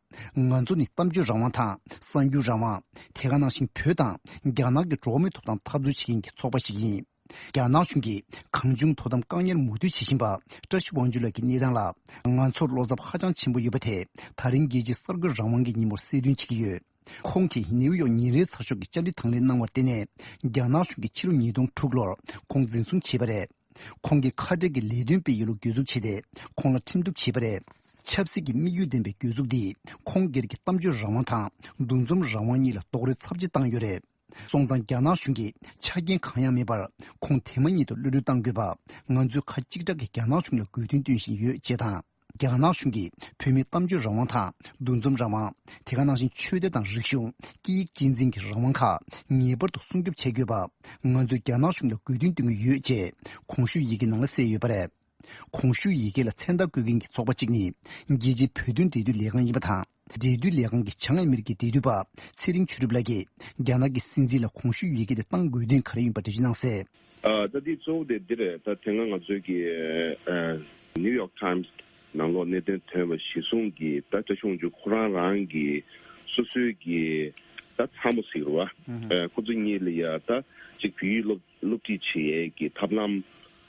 ང་ཚོ་ནི་གཏམ་བརྗོད་རང་དབང་དང་གསར་འགྱུར་རང་དབང་། དེ་ག་ནང་བཞིན་བོད་དང་རྒྱ་ནག་གི་འགྲོ་བ་མིའི་ཐོབ་ཐང་འཐབ་རྩོད་བྱེད་མཁན་གྱི་ཚོགས་པ་ཞིག་ཡིན། རྒྱ་ནག་གཞུང་གིས་གང་བྱུང་དོ་དམ་བཀག་ཉར་མུ་མཐུད་བྱེད་བཞིན་པ་བཀྲ་ཤིས་དབང་ཕྱུག་ལགས་ཀྱི་གནས་སྟངས་ལ་ང་ཚོར་བློ་འཚབ་ཧ་ཅང་ཆེན་པོ་ཡོད་པ་དེ་ད་རིང་རྒྱལ་སྤྱིའི་གསར་འགོད་རང་དབང་གི་ཉིན་མོར་གསལ་སྟོན་བྱེད་ཀྱི་ཡོད། ཁོང་གིས་ནིའུ་ཡོག་ཉིན་རེའི་ཚགས་ཤོག་གི་བཅར་འདྲི་དང་ལེན་གནང་བར་བརྟེན་ནས་རྒྱ་ནག་གཞུང་གིས་ཕྱི་ལོ་ཉིས་སྟོང་དྲུག་ལོར་ཁོང་འཛིན་བཟུང་བྱས་པ་རེད། ཁོང་གིས་ཁ་བྲལ་གྱི་ལས་དོན་སྤེལ་ཡོད་ལུགས་གྱོད་འཛུགས་བྱས་ཏེ་ཁོང་ལ་ཁྲིམས་གཏུག་བྱས་པ་རེད། ཆབ་སྲིད་ཀྱི་དམིགས་ཡུལ་ལྡན་པའི་གྱོད་འཛུགས་འདིས་ཁོང་སྒེར་གྱི་གཏམ་བརྗོད་རང་དབང་དང་འདུ་འཛོམས་རང་དབང་གཉིས་ལ་རྡོག་རོལ་ཚབས་ཆེ་བཏང་ཡོད་རེད། སོང་ཙང་རྒྱ་ནག་གཞུང་གིས་ཆ་རྐྱེན་གང་ཡང་མེད་པར་ཁོང་དེ་མ་ཉིད་དུ་གློད་གྲོལ་གཏང་དགོས་པ་ང་ཚོས་ཁ་གཅིག་གྲགས་ཀྱིས་རྒྱ་ནག་གཞུང་ལ་དགོས་འདུན་བཏོན་བཞིན་ཡོད་ཅེས་དང་། རྒྱ་ནག་གཞུང་གིས་བོད་མིའི་གཏམ་བརྗོད་རང་དབང་དང་འདུ་འཛོམས་རང་དབང་། དེ་ག་ནང་བཞིན་ཆོས་དད་དང་རིག་གཞུང་། སྐད་ཡིག་གཅེས་འཛིན་གྱི་རང་དབང་ཁག་ངེས་པར་དུ་སྲུང་སྐྱོབ་བྱེད་དགོས་པ་ང་ཚོས་རྒྱ་ནག་གཞུང་ལ་དགོས་འདུན་བཏོན་གྱི་ཡོད་ཅེས་གོང་ཞུས་ཡི་གེ་ནང་ལ་གསལ་ཡོད་པ་རེད། གོང་ཞུས་ཡི་གེ་ལ་མཚན་རྟགས་བཀོད་མཁན་གྱི་ཚོགས་པ་གཅིག་ནི་རྒྱལ་སྤྱིའི་བོད་དོན་འབྲེལ་མཐུད་ལས་ཁང་ཡིན་པ་དང་། འབྲེལ་མཐུད་ལས་ཁང་གི་བྱང་ཨ་མི་རི་ཀའི་འབྲེལ་མཐུད་པ་ཚེ་རིང་ཆོས་གྲུབ་ལགས་ཀྱིས་རྒྱ་ནག་གི་སྲིད་འཛིན་ལ་གོང་ཞུས་ཡི་གེ་དེ་གཏང་དགོས་དོན་ག་རེ་ཡིན་པ་འགྲེལ་བརྗོད་གནང་གསལ། ཨ་ད་འདི་གཙོ་བོ་དེ་འདི་རེད། ད་དེ་སྔ་ང་ཚོའི་གི་ཨ་New York Times་ནང་ལོགས་གནད་དོན་ཐོན་པ་གཞིར་བཟུང་གིས་ད་བཀྲ་ཤིས་དབང་ཕྱུག་ཁོ་རང་རང་གི་སོ་སོའི་གི་ད་ཚ་མོ་ཟེར་བ་ཨ་ཁོ་ཚོ་གཉིས་ལ་ཡ་ད་ཅིག་བོད་ཡིག་སློབ་སློབ་ཁྲིད་བྱེད་ཡས་ཀྱི་ཐབས་ལམ་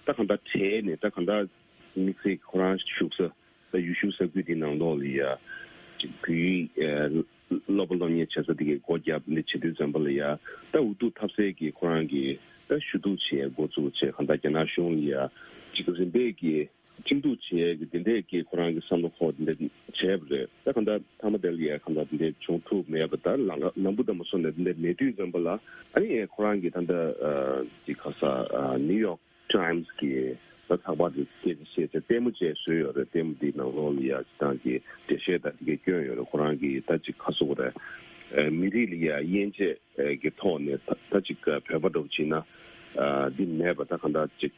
ད་གང་ལྟར་བྲལ་ནས་ད་གང་ལྟར་ དམིགས་བསལ་ཁོ་རང་བཞུགས་ས་ད་ཡུལ་ཤུལ་ས་ཁུལ་དེའི་ནང་ལོགས་ལ་ཡ་ཅིག་བོད་ཡིག་ཨ་སློབ་པ་སློབ་གཉེར་བྱེད་ས་དེ་གའི་སྒོ་བརྒྱབ་འདི་བྱེད་དུས་ཙམ་པ་ལ་ཡ་ད་འུ་ཐུག་ཐབས་ཟད་ཀྱིས་ཁོ་རང་གིས་ད་ཞུ་གཏུག་བྱེད་འགོ་བཙུགས་བྱས་གང་ལྟར་རྒྱ་ནག་གཞུང་ལ་ཡ་ཅིག་རིམ་པས་ཀྱིས་ཁྲིམས་གཏུག་བྱེད་ཀྱི་དེ་འདྲས་ཀྱི་ཁོ་རང་གི་བསམ་བློ་ཁོག་དེ་འདྲས་བྱས་པ་རེད། ད་གང་ལྟར་མཐའ་མ་དེ་ལ་ཡ་གང་ལྟར་དེ་འདྲས་བྱུང་ཐུབ་མེད་པ་ད་ལམ་ལམ་བུ་དང་མ་སོང་ནས་དེ་འདྲས་མེད་དུས་ཙམ་པ་ལ་ཨ་ནི་ཁོ་རང་གི་ད་ལྟ་ཅིག་ག་ས་ནིའུ་ཡོག་ཊའིམ་སི་གི་ད་ཚགས་པར་དེ་སྐད་ཆ་བཤད་བྱས་ལྟད་མོ་བཅས་བཟོས་ཡོད་རེད། ལྟད་མོ་དེའི་ནང་ལོགས་ལ་ཡ་ཅིག་ཏང་གི་འགྲེལ་བཤད་ད་དེ་གས་བསྐྱོན་ཡོད་རེད། ཁོ་རང་གི་ད་ཅིག་ག་ཟེར་དགོས་རེད། མི་རིགས་ལ་ཡ་དབྱེ་འབྱེད་ཀྱི་ཐོག་ནས་ད་ད་ཅིག་བོད་པ་འདྲ་བོ་བྱས་ན་འདི་མེད་པ་ད་གང་ལྟར་ཅིག་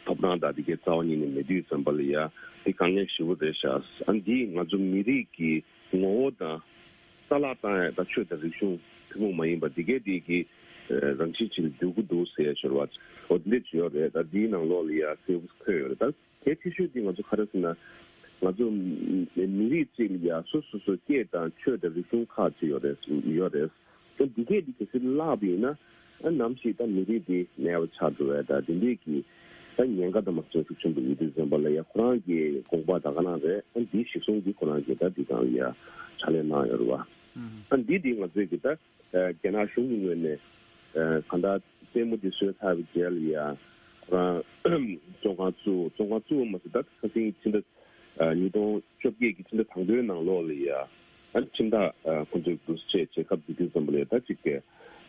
ཐོབ་ཐང་དང་དེ་གའི་རྩ་བ་ཉིད་ནས་མེད་དུས་ཙམ་པ་ལ་ཡ་འདི་དཀའ་ངལ་ཞེ་པོ་རེད་ཤག་ཨ་འདིས་ང་ཚོ་མི་རིགས་ཀྱི་ངོ་བོ་དང་རྩ་བརླག་བཏང་ཡ་ད་ཆོས་དང་རིག་གཞུང་ཐུན་མོང་མ་ཡིན་པ་འདི་གའི་དེ་གི་རང་བཞིན་ཅིག་ལ་འགྱུར་གྱི་འདུག་ཟེར་ཞོར་བ་འོ་འདི་འདྲ་ཅིག་ཡོད་རེད། ད་འདིའི་ནང་ལོགས་ལ་ཡ་གསལ་པོ་འཁོད་ཡོད་རེད། ད་གལ་ཆེ་ཤོས་དེ་ང་ཚོ་ག་རེ་ཟེར་ན། ང་ཚོ་མི་རིགས་གཅིག་ལ་ཡ་སོ་སོ་སོའི་སྐད་དང་ཆོས་དང་རིག་གཞུང་ཁག་ཅིག་ཡོད་རེད་ཡོད་རེད། ད་འདི་གས་འདི་གལ་སྲིད་བརླག་པ་ཡིན་ན་ཨ་ནམ་ཞིག་ད་མི་རིགས་འདི་མེད་པ་ཆགས་འགྲོ་བས། ད་འདི་འདྲས་ཀྱི་ད་ཉེན་ཁ་དང་མ་སོན་ཤུགས་ཆེན་པོ་ཡོད་དུས་ཙམ་པ་ལ་ཡ་ཁོ་རང་གི་དགོངས་པ་ད་ག་རང་རེད། ཨ་འདི་གཞི་བཟུང་གིས་ཁོ་རང་གིས་ད་འདི་གང་ལ་ཡ་ཕྱག་ལས་གནང་ཡོད་རེད་བ། ཨ་འདི་འདི་ང་ཚོས་ཀྱི་ད། རྒྱ་ནག་གཞུང་གི་ངོས་ནས་གང་ལྟར་ལྟད་མོ་འདི་བཟོས་ཚར་བའི་རྗེས་ལ་ཡ་ཁོ་རང་བཙོན་ཁང་བཙུགས། བཙོན་ཁང་བཙུགས་པ་མ་ཟད་ད་ཁ་སང་ཕྱི་ཟླ་ཉིས་སྟོང་བཅོ་བརྒྱད་ཀྱི་ཕྱི་ཟླ་དང་པོའི་ནང་ལོགས་ལ་ཡ་ཨ་ཁྲིམས་ཐག་ཁོང་ཚོས་བསྡུ་བྱས་བྱེད་སྐབས་འདི་དུས་ཙམ་པ་ལ་ཡ་ད་ཅིག་གི་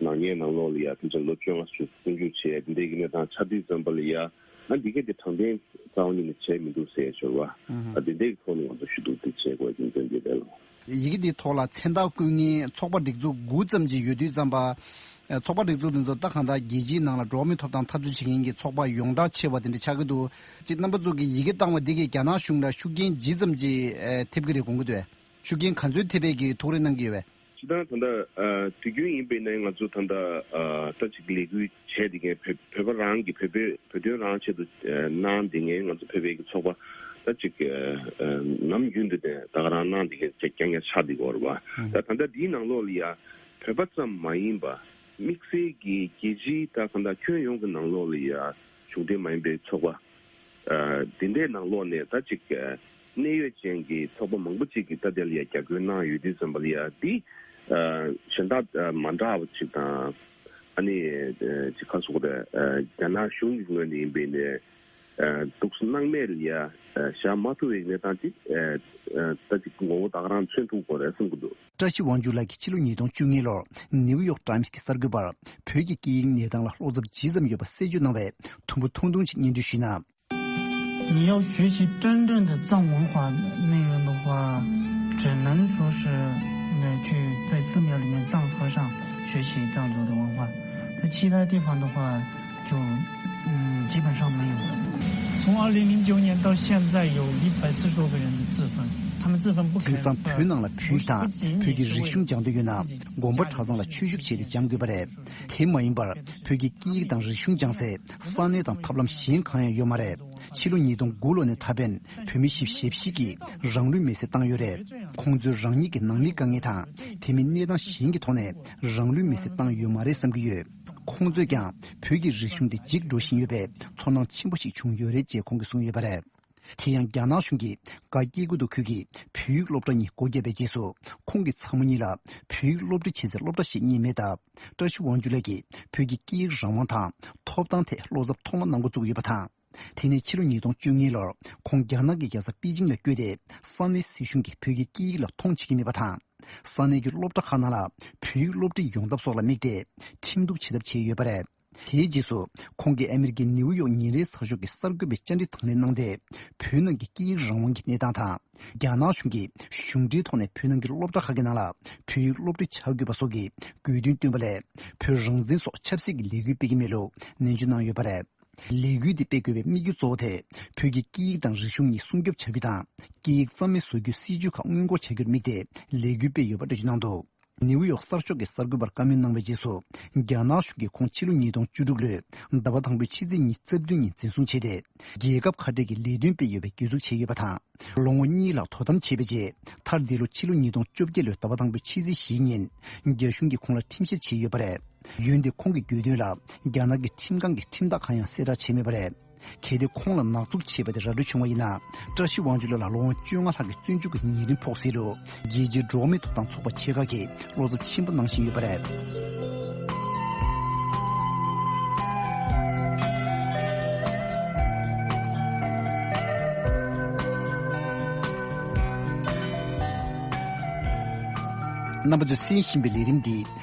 ནག་ཉེས་ནང་ལོགས་ལ་ཡ་ཕལ་ཆེར་ལོ་བཅོ་ལྔ་ཞིག་བཙོན་འཇུག་བྱས་འདི་འདྲའི་གི་གནས་སྟངས་ཆགས་དུས་ཙམ་པ་ལ་ཡ་ཨ་འདི་གས་འདི་དྲང་བདེན་རྩ་བ་ཉིད་ནས་བྱས་མི་འདུག་ཟེར་ཞོར་བ་ཨ་འདི་འདྲའི་གི་ཐོག་ནས་ང་ཚོ་ཞུ་གཏུག་འདི་བྱེད་དགོས་ཀྱི་འདུག་འདི་རེད་ལོ། ཡི་གེ་འདིའི་ཐོག་ལ་མཚན་རྟགས་བཀོད་མཁན་ཚོགས་པ་སྒྲིག་འཛུགས་དགུ་ཙམ་ཅིག་ཡོད་དུས་ཙམ་པ། ཚོགས་པ་སྒྲིག་འཛུགས་འདི་ཚོ་ད་གང་ལྟར་རྒྱལ་སྤྱིའི་ནང་ལ་འགྲོ་བ་མིའི་ཐོབ་ཐང་འཐབ་རྩོད་བྱེད་མཁན་གྱི་ཚོགས་པ་ཡོངས་གྲགས་ཆེ་བ་དེ་འདྲ་ཆགས་ཀྱི་འདུག་ཅིག་རྣམ་པ་ཚོ་གིས་ཡི་གེ་བཏང་བ་འདི་གིས་རྒྱ་ནག་གཞུང་ལ་ཤུགས་རྐྱེན་ཇི་ཙམ་ཅིག་ཐེབས་ཀྱི་རེད་དགོངས་ཀྱི་འདུག་ཤུགས་རྐྱེན་ག་ཚོད་ཐེབས་པའི་གི་ཐུགས་རེ་གནང་གི་ཡོད་པས། སྤྱིར་བཏང་ད་ལྟ་དུས་རྒྱུན་ཡིན་པའི་ནང་ང་ཚོ་ད་ལྟ་ད་ཅིག་ལས་འགུལ་བྱས་བསྡད་མཁན་བོད་བོད་པ་རང་གི་བོད་པའི་བོད་དོན་རང་ཆེད་དུ་གནང་བསྡད་མཁན་ང་ཚོ་བོད་པའི་གི་ཚོགས་པ་ད་ཅིག་ནམ་རྒྱུན་དུ་ནས་ད་ག་རང་གནང་བསྡད་མཁན་ཅིག་རྐྱང་རྐྱང་ཆགས་བསྡད་ཀྱི་ཡོད་རེད་བ། ད་ད་ལྟ་འདིའི་ནང་ལོགས་ལ་ཡ་བོད་པ་ཙམ་མ་ཡིན་པ་དམིགས་བསལ་གྱི་རྒྱལ་སྤྱིའི་ད་ག་ད་ཁྱོན་ཡོངས་ཀྱི་ནང་ལོགས་ལ་ཡ་གཞུང་འབྲེལ་མ་ཡིན་པའི་ཚོགས་པ། ཨ་དེ་འདྲའི་ནང་ལོགས་ནས་ད་ཅིག་ཨ་གནད་ཡོད་ཅན་གྱི་ཚོགས་པ་མང་པོ་ཅིག་གིས་ད་དེ་ལ་ཡ་རྒྱབ་སྐྱོར་གནང་ཡོད་དུས་ཙམ་པ་ལ་ཡ་འདི་ཨ་གཞན་དག་ཨ་མ་འདྲ་བ་ཅིག་དང་ཨ་ནི་ཨ་ཅིག་ཁ་སོགས་རེད། ཨ་རྒྱ་ནག་གཞུང་གི་ངོས་ནས་ཡིན་པའི་ནས་ཨ་འདུག་སྣང་མེད་ལ་ཡ་ཨ་བཞག་མ་ཐུབ་པའི་གནས་སྟངས་ཅིག་ཨ་ཨ་ད་ཅིག་ངོ་བོ་ད་ག་རང་མཚོན་ཐུབ་དགོས་རེད་བསམ་གྱི་འདུག་བཀྲ་ཤིས་དབང་ཕྱུག་ལགས་ཀྱིས་ཕྱི་ལོ་ཉིས་སྟོང་བཅུ་གཉིས་ལོར་ནིའུ་ཡོག་ཊའིམ་སི་གི་གསར་འགོད་པར་བོད་ཀྱི་སྐད་ཡིག་གནས་སྟངས་ལ་བློ་འཚབ་ཇི་ཙམ་ཡོད་པ་གསལ་བརྗོད་གནང་བའི་དུམ་བུ་ཐུང་ཐུང་ཅིག་སྙན་སྒྲོན་ཞུས་ན། 你要学习真正的藏文化内容的话，只能说是，呃，去在寺庙里面当和尚学习藏族的文化，在其他地方的话，就，嗯，基本上没有了。从二零零九年到现在，有一百四十多个人自焚，他们自焚不肯。དེང་སང་བོད་ནང་ལ་བོད་དང་བོད་ཀྱི་རིག་གཞུང་སྦྱང་འདོད་ཡོད་ན་དགོན་པ་གྲྭ་ཚང་ལ་ཆོས་ཞུགས་བྱས་ཏེ་སྦྱང་དགོས་པ་རེད། དེ་མ་ཡིན་པར་བོད་ཀྱི་སྐད་ཡིག་དང་རིག་གཞུང་སྦྱང་སའི་ས་གནས་དང་ཐབས་ལམ་གཞན་གང་ཡང་ཡོད་མ་རེད། ཕྱི་ལོ་ཉིས་སྟོང་དགུ་ལོ་ནས་ད་ཕན་བོད་མི་བཞི་བཅུ་ཞེ་བཞི་གིས་རང་ལུས་མེར་སྲེག་བཏང་ཡོད་རེད། ཁོང་ཚོས་རང་ཉིད་ཀྱི་ནང་མིའི་དཀའ་ངལ་དང་དེ་མིན་གནས་སྟངས་གཞན་གྱི་ཐོག་ནས་རང་ལུས་མེར་སྲེག་བཏང་ཡོད་མ་རེད་བསམ་གྱི་ཡོད། ཁོང་ཚོས་ཀྱང་བོད་ཀྱི་རིག་གཞུང་དེ་འཇིག་འགྲོ་བཞིན་ཡོད་པའི་ཚོར་སྣང་ཆེན་པོ་ཞིག་བྱུང་ཡོད་རེད་ཅེས་ཁོང་གིས་གསུངས་ཡོད་པ་རེད། དེ་ཡང་རྒྱ་ནག་གཞུང་གིས་ག་སྐྱེ་རྒུ་དུ་ཁུལ་གྱི་བོད་ཡིག་སློབ་གྲྭ་གཉིས་སྒོ་བརྒྱབ་པའི་རྗེས་སུ་ཁོང་གི་ཚ་བོ་གཉིས་ལ་བོད་ཡིག་སློབ་ཁྲིད་བྱེད་སའི་སློབ་གྲྭ་ཞིག་རྙེད་མེད་སྟབས། བཀྲ་ཤིས་དབང་ཕྱུག་ལགས་ཀྱིས་བོད་ཀྱི་སྐད་ཡིག་རང་དབང་དང་ཐོབ་ཐང་ཐད་བློ་འཚབ་ཐོག་མ་གནང་འགོ་བཙུགས་ཡོད་པ་དང་། དེ་ནས་ཕྱི་ལོ་ཉིས་སྟོང་བཅུ་གཉིས་ལོར་ཁོང་རྒྱ་ནག་གི་རྒྱལ་ས་པེ་ཅིང་ལ་བསྐྱོད་དེ་ས་གནས་སྲིད་གཞུང་གིས་བོད་ཀྱི་སྐད་ཡིག་ལ་མཐོང་བྱེད་ཀྱི་མེད་པ་དང་། ས་གནས་ཀྱི་སློབ་གྲྭ་ཁག་ནང་ལ་བོད་ཡིག་སློབ་ཁྲིད་ཡོང་ཐབས་སོགས་ལ་དམིགས་ཏེ་ཁྲིམས་གཏུག་བྱེད་ཐབས་བྱས་ཡོད་པ་རེད། དེའི་རྗེས་སུ་ཁོང་གིས་ཨ་མི་རི་ཀའི་ནིའུ་ཡོག་ཉིན་རེའི་ཚགས་ཤོག་གི་གསར་འགོད་པའི་བཅར་འདྲི་དང་ལེན་གནང་སྟེ། བོད་ནང་གི་སྐད་ཡིག་རང་དབང་གི་གནས་སྟངས་དང་། རྒྱ་ནག་གཞུང་གིས་གཞུང་འབྲེལ་ཐོག་ནས་བོད་ནང་གི་སློབ་གྲྭ་ཁག་གི་ནང་ལ་བོད་ཡིག་སློབ་ཁྲིད་བྱ་དགོས་པ་སོགས་ཀྱི་དགོས་འདུན་བཏོན་པ་ལས། བོད་རང་བཙན་སོགས་ཆབ་སྲིད་ཀྱི་ལས་འགུལ་སྤེལ་གྱི་མེད་ལུགས་ནན་བརྗོད་གནང་ཡོད་པ་རེད། ལས་འགུལ་འདི་སྤེལ་དགོས་པའི་དམིགས་ཡུལ་གཙོ་བོ་དེ་བོད་ཀྱི་སྐད་ཡིག་དང་རིག་གཞུང་གཉིས་སྲུང་སྐྱོབ་བྱ་རྒྱུ་དང་། སྐད་ཡིག་རྩ་མེད་བཟོ་རྒྱུའི་སྲིད་བྱུས་ཁག་སྔོན་འགོག་བྱ་རྒྱུར་དམིགས་ཏེ་ལས་འགུལ་སྤེལ་ཡོད་པ་འགྲེལ་བརྗོད་གནང་འདུག་ནིའུ་ཡོག་གསར་ཤོག་གིས་གསར་འགོད་པར་བཀའ་མོལ་གནང་བའི་རྗེས་སུ། རྒྱ་ནག་གཞུང་གིས་ཁོང་ཕྱི་ལོ་ཉིས་སྟོང་བཅུ་དྲུག་ལོའི་ཟླ་བ་དང་པོའི་ཕྱི་ཚེས་ཉི་ཤུ་རྩ་བདུན་ཉིན་འཛིན་བཟུང་བྱས་ཏེ། རྒྱལ་ཁབ་ཁ་བྲལ་གྱི་ལས་དོན་སྤེལ་ཡོད་པའི་གྱོད་འཛུགས་བྱས་ཡོད་པ་དང་། ལོ་ངོ་གཉིས་ལྷག་དོ་དམ་བྱས་པའི་རྗེས། མཐར་འདི་ལོ་ཕྱི་ལོ་ཉིས་སྟོང་བཅོ་བརྒྱད་ལོའི་ཟླ་བ་དང་པོའི་ཕྱི་ཚེས་བཞི་ཉིན། རྒྱ་གཞུང་གིས་ཁོང་ལ་ཁྲིམས་བཤེར་བྱས་ཡོད་པ་རེད། འོན་ཏེ་ཁོང་གི་གྱོད་དོན་ལ་རྒྱ་ནག་གི་ཁྲིམས་ཁང་གིས་ཁྲིམས་ཐག་གང་ཡང་གསལ་བསྒྲགས་བྱས་མེད་པ་རེད། གལ་ཏེ་ཁོང་ལ་ནག་འཛུགས་བྱས་པ་དེ་ར་སྤྲོད་བྱུང་བ་ཡིན་ན། བཀྲ་ཤིས་དབང་ཕྱུག་ལགས་ལ་ལོ་ངོ་བཅོ་ལྔ་ལྷག་གི་བཙོན་འཇུག་གི་ཉེས་རིམ་ཕོག་སྲིད་ལུགས་རྒྱལ་སྤྱིའི་འགྲོ་བ་མིའི་ཐོབ་ཐང་ཚོགས་པ་ཆེ་ཁག་གིས་བློ་འཚབ་ཆེན་པོ་གནང་བཞིན་ཡོད་པ་རེད། རྣམ་པ་ཚོས་གསན་བཞིན་པའི་ལས་རིམ་འདི་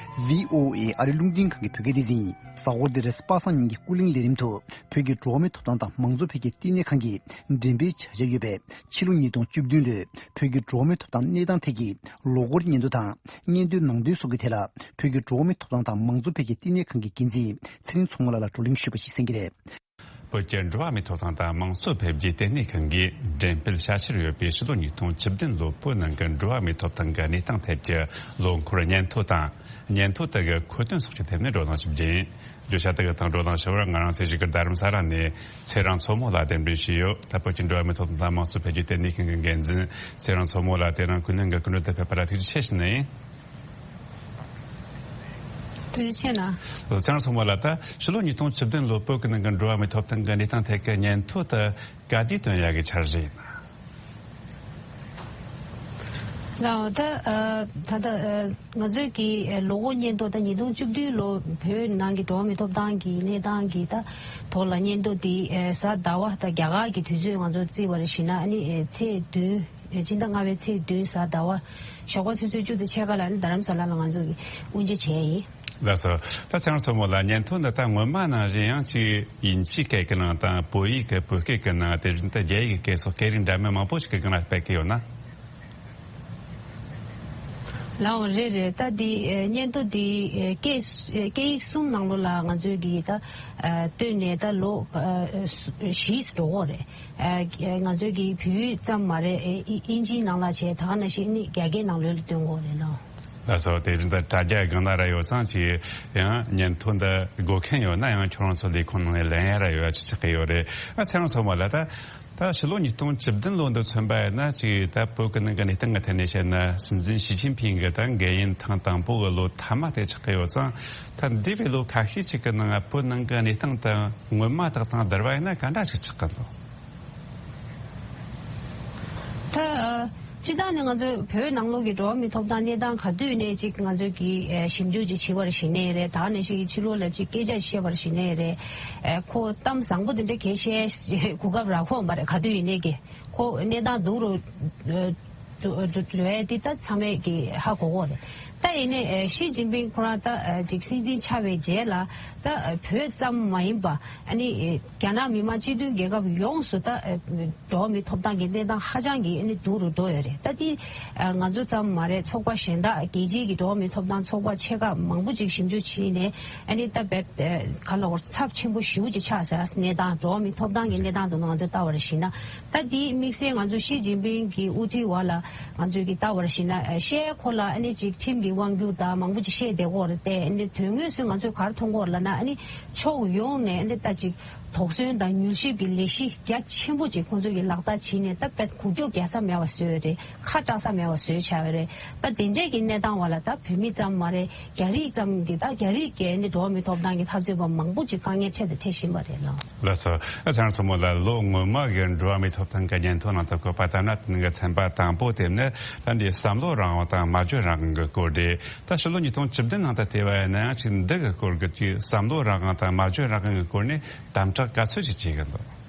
བྷི་ཨོ་ཨེ་ཨ་རི་རླུང་འཕྲིན་ཁང་གི་བོད་སྐད་སྡེ་ཚན་ཡིན། གཟའ་འཁོར་འདིར་པ་སངས་ཉིན་གྱི་སྐུ་གླེང་ལས་རིམ་དུ། བོད་ཀྱི་འགྲོ་བ་མིའི་ཐོབ་ཐང་དང་མང་གཙོ་འཕེལ་རྒྱས་ལྟེ་གནས་ཁང་གིས་འགྲེམས་སྤེལ་བྱ་འཆར་ཡོད་པའི་ཕྱི་ལོ་ཉིས་སྟོང་བཅུ་བདུན་ལོའི་བོད་ཀྱི་འགྲོ་བ་མིའི་ཐོབ་ཐང་གནས་སྟངས་ཐད་ཀྱི་ལོ་འཁོར་སྙན་ཐོ་དང་། སྙན་ཐོའི་ནང་དོན་སོགས་ཀྱི་ཐད་ལ། བོད་ཀྱི་འགྲོ་བ་མིའི་ཐོབ་ཐང་དང་མང་གཙོ་འཕེལ་རྒྱས་ལྟེ་གནས་ཁང་གི་འགན་འཛིན་ཚེ་རིང་མཚོ་མོ་ལགས་ལ་བགྲོ་གླེང་ཞུས་པ་ཞིག་གསན་གྱི་རེད། བོད་ཀྱི་འགྲོ་བ་མིའི་ཐོབ་ཐང་དང་མང་གཙོ་འཕེལ་རྒྱས་ལྟེ་གནས་ཁང་གིས་འགྲེམས་སྤེལ་བྱ་འཆར་ཡོད་པའི་ཕྱི་ལོ་ཉིས་སྟོང་བཅུ་བདུན་ལོ་བོད་ནང་གི་འགྲོ་བ་མིའི་ཐོབ་ཐང་གི་གནས་སྟངས་ཐད་ཀྱི་ལོ་འཁོར་སྙན་ཐོ་དང་། སྙན་ཐོ་དེ་གི་མཁོ་དོན་སོགས་ཀྱི་ཐད་ནས་བགྲོ་གླེང་ཞིག་བྱས། བརྗོད་བྱ་དེ་གི་ཐོག་བགྲོ་གླེང་ཞུ་བར་ང་རང་ཚེ་ཞིག་གི་རྡ་རམ་ས་ལ་ནས་ཚེ་རིང་མཚོ་མོ་ལགས་གདན་འདྲེན་ཞུས་ཡོད། ད་བོད་ཀྱི་འགྲོ་བ་མིའི་ཐོབ་ཐང་དང་མང་གཙོ་འཕེལ་རྒྱས་ལྟེ་གནས་ཁང་གི་འགན་འཛིན་ཚེ་རིང་མཚོ་མོ་ལགས་དེ་རིང་ཀུན་གླེང་གི་སྐུ་མགྲོན་དུ་ཕེབས་པ་ལ་ཐུགས་རྗེ་ཆེ་ཞུ་ནི་ཡིན། ཐུགས་རྗེ་ཆེ་གནང་། ལོ་ཚེ་རིང་མཚོ་མོ་ལགས། ད་ཕྱི་ལོ་ཉིས་སྟོང་བཅུ་བདུན་ལོ་བོད་ཀྱི་ནང་གི་འགྲོ་བ་མིའི་ཐོབ་ཐང་གི་གནས་སྟངས་ཐད་ཀྱི་སྙན་ཐོ་དེ་ག་དུས་བཏོན་ཡག་གི་འཆར་གཞི་ཡིན་ན། ལགས་ད་ཨ་ད་ལྟ་ཨ་ང་ཚོའི་གི་ཨ་ལོ་འཁོར་སྙན་ཐོ་ད་ཉིས་སྟོང་བཅུ་བདུན་ལོ་བོད་ནང་གི་འགྲོ་བ་མིའི་ཐོབ་ཐང་གི་གནས་སྟངས་ཀྱི་ད་ཐོག་ལ་སྙན་ཐོ་དེ་ཨ་གཟའ་ཟླ་བ་ད་རྒྱ་གར་གྱི་དུས་ཚོད་ང་ཚོ་བརྩིས་པར་བྱས་ན་ཨ་ནི་ཨ་ཚེས་བདུན། ཕྱི་ཟླ་ལྔ་པའི་ཚེས་བདུན་གཟའ་ཟླ་བ་ཞོགས་པ་ཆུ་ཚོད་བཅུ་དང་ཕྱེད་ཀ་ལ་ནི་རྡ་རམ་ས་ལ་ལ་ང་ཚོ་གིས་དབུ་འབྱེད་བྱས་ཡིན། ལགས་སོ། ད་ཚེ་རིང་མཚོ་མོ་ལགས། སྙན་ཐོ་འདི་ད་སྔོན་མ་ནང་བཞིན་ཡང་ཅིག་དབྱིན་ཇིའི་སྐད་ཀྱི་ནང་དང་བོད་ཡིག་གི་བོད་སྐད་ཀྱི་ནང་དེ་བཞིན་དུ་རྒྱ་ཡིག་གི་སྐད་སོགས་སྐད་རིགས་འདྲ་མིན་མང་པོ་ཞིག་གི་སྒང་ལ་སྤེལ་གྱི་ཡོད་ན། ལགས་འོང་། རེད་རེད། ད་འདི་ཨེ་སྙན་ཐོ་འདི་ཨེ་སྐད་ཨེ་སྐད་ཡིག་གསུམ་ནང་ལོགས་ལ་ང་ཚོས་ཀྱིས་ད་ཨ་བཏོན་ནས་ད་ལོ་ཨ་བཞི་འགྲོ་གི་རེད། ཨ་ང་ཚོས་ཀྱིས་བོད་ཡིག་ཙམ་མ་རེད། ཨེ་ཨིན་ཨིན་ཇིའི་ནང་ལ་བྱས། ད་ག་ནང་བཞིན་ནི་རྒྱ་སྐད་ནང་ལོགས་ལ་བཏོན་གྱི་ཡོད་རེད་ལགས། ལགས་སོ། དེ་རིང་ད་དྲ་རྒྱ་སྒང་ལ་ར་ཡོད་ཙང་ཅིག་ཡང་སྙན་ཐོ་འདི་དགོས་མཁན་ཡོད་ན་ཡང་ཁྱོད་རང་ཚོ་ལས་ཁུངས་ནང་ནས་ལེན་ཡ་ར་ཡོད་ཡ་ཅིག་ཆགས་ཀྱི་ཡོད་རེད། ཨ་ཚེ་རིང་མཚོ་མོ་ལགས། ད་ད་ཕྱི་ལོ་ཉིས་སྟོང་བཅུ་བདུན་ལོ་འདི་མཚོན་པ་ཡིན་ན་ཅིག་ད་བོད་ཀྱི་ནང་གི་གནས་སྟངས་ཀྱི་ཐད་ནས་བཤད་ན། སྲིད་འཛིན་ཞི་ཅིན་ཕིང་གི་ད་འགན་གཡོལ་ཐེངས་དང་པོ་གི་ལོ་མཐའ་མ་དེ་ཆགས་ཀྱི་ཡོད་ཙང་། ད་འདས་པའི་ལོ་ཁ་ཤས་ཅིག་གི་ནང་བོད་ནང་གི་གནས་སྟངས་དང་སྔོན་མ་དག་དང་བསྡུར་བ་ཡིན་ན་ག་འདྲ་ཞིག་ཆགས་ཀྱི་འདུག། ད་ཨ་སྤྱིར་བཏང་ནས་ང་ཚོའི་བོད་ནང་ལོགས་ཀྱི་འགྲོ་བ་མིའི་ཐོབ་ཐང་གནས་སྟངས་ག་དུས་ནས་ཅིག་ང་ཚོས་ཀྱིས་ཨ་ཞིབ་འཇུག་ཅིག་བྱེད་པར་གཞི་ནས་རེད། ད་ག་ནང་བཞིན་གྱི་ཕྱི་ལོགས་ལ་ཅིག་སྐད་ཆ་བཤད་པར་གཞི་ནས་རེད། ཨ་ཁོ་གཏམ་བཟང་པོ་དེ་འདྲ་གས་བཤད་གོ་སྐབས་རག་གི་མ་རེད། ག་དུས་ཡིན་ནའི་གི་ཁོ་གནས་སྟངས་སྡུག་རུ་ཨ་འགྲོ་འགྲོ་འགྲོ་ཡ་དེ་ད་ཚང་མས་ཀྱིས་ཧ་གོ་གི་རེད། ད་ཡིན་ནའི་ཨ་ཞི་ཅིན་ཕིང་ཁོ་རང་ད་ཨ་ཅིག་སྲིད་འཛིན་ཆགས་པའི་རྗེས་ལ་ད་ཨ་བོད་ཙམ་མ་ཡིན་པ་ཨ་ནི་ཨ་རྒྱ་ནག་མི་དམངས་སྤྱི་མཐུན་རྒྱལ་ཁབ་ཡོངས་སུ་ད་ཨ་འགྲོ་བ་མིའི་ཐོབ་ཐང་གི་གནས་སྟངས་ཧ་ཅང་གི་ཨ་ནི་སྡུག་རུ་འགྲོ་ཡོད་རེད། ད་དེ་ཨ་ང་ཚོ་ཙམ་མ་རེད། ཚོགས་པ་གཞན་དག་རྒྱལ་སྤྱིའི་གི་འགྲོ་བ་མིའི་ཐོབ་ཐང་ཚོགས་པ་ཆེ་ཁག་མང་པོ་ཅིག་ཞིབ་འཇུག་བྱས་ནས་ཨ་ནི་ད་བེད་ཨ་ག་ལ་བར་ཚབས་ཆེན་པོ་ཞེ་པོ་ཅིག་ཆགས་ཟེར། གནས་སྟངས་འགྲོ་བ་མིའི་ཐོབ་ཐང་གི་གནས་སྟངས་དེ་ང་ཚོས་ལྟ་བར་གཞིགས་ན། ད་དེའི་དམིགས་བསལ་ང་ཚོ་ཞི་ཅིན་ཕིང་གི་དབུ་ཁྲིད་འོག་ལ་ང་ཚོས་ཀྱིས་ལྟ་བར་གཞིགས་ན། ཨ་བཤད་ཁོ་ལ་ཨ་ནི་ཅིག་ཁྲིམས་ཀྱི་དབང་སྒྱུར་དང་མང་པོ་ཅིག་བཤད་བསྡད་ཀྱི་ཡོད་རེད་དེ། ཨ་ནི་དོན་དངོས་སུ་ང་ཚོས་ག་རེ་མཐོང་གི་ཡོད་ལབ་ན། ཨ་ནི་ཕྱོགས་ཡོངས་ནས་ཨ་ནི་ད་ཅིག་དོགས་ཟོན་དང་མྱུལ་ཞིབ་ཀྱི་ལས་གཞི་རྒྱ་ཆེན་པོ་ཅིག་ཁོང་ཚོས་ཀྱིས་ལག་བསྟར་བྱས་ནས་ད་དཔེ་འགུལ་སྐྱོད་རྒྱག་ས་མེད་པ་བཟོས་ཡོད་རེད། ཁ་གྲག་ས་མེད་པ་བཟོས་བཞག་ཡོད་རེད། ད་དེ་འདྲས་ཀྱི་གནས་སྟངས་འོག་ལ་ད་བོད་མི་ཙམ་མ་རེད། རྒྱ་རིགས་ཙམ་གྱི་ད་རྒྱ་རིགས་ཀྱི་ཨ་ནི་འགྲོ་བ་མིའི་ཐོབ་ཐང་གི་འཐབ་རྩོད་པ་མང་པོ་ཅིག་དཀའ་ངལ་འཕྲད་དང་འཕྲད་བཞིན་པ་རེད་ལགས། ལགས་སོ། ཨ་ཚེ་རིང་མཚོ་མོ་ལགས། ལོ་སྔོན་མ་གི་འགྲོ་བ་མིའི་ཐོབ་ཐང་གི་སྙན་ཐོ་ནང་དུ་བཀོད་པ་ལྟར་ན། དེ་ནང་གི་ཚན་པ་དང་པོ་དེ་ནི་ད་འདི་བསམ་བློ་རང་དབང་དང་སྨྲ་བརྗོད་རང་དབང་གི་སྐོར་རེད། ད་ཕྱི་ལོ་ཉིས་སྟོང་བཅུ་བདུན་ནང་དུ་བལྟས་པ་ཡིན་ན་ཡང་ཅིག་འདི་གི་སྐོར་གྱི་ཅིག་བསམ་བློ་རང་དབང་དང་སྨྲ་བརྗོད་རང་དབང་གི་སྐོར་ནས་དམ་དྲག་ག་ཚོད་ཅིག་བྱེད་ཀྱི་འདུག།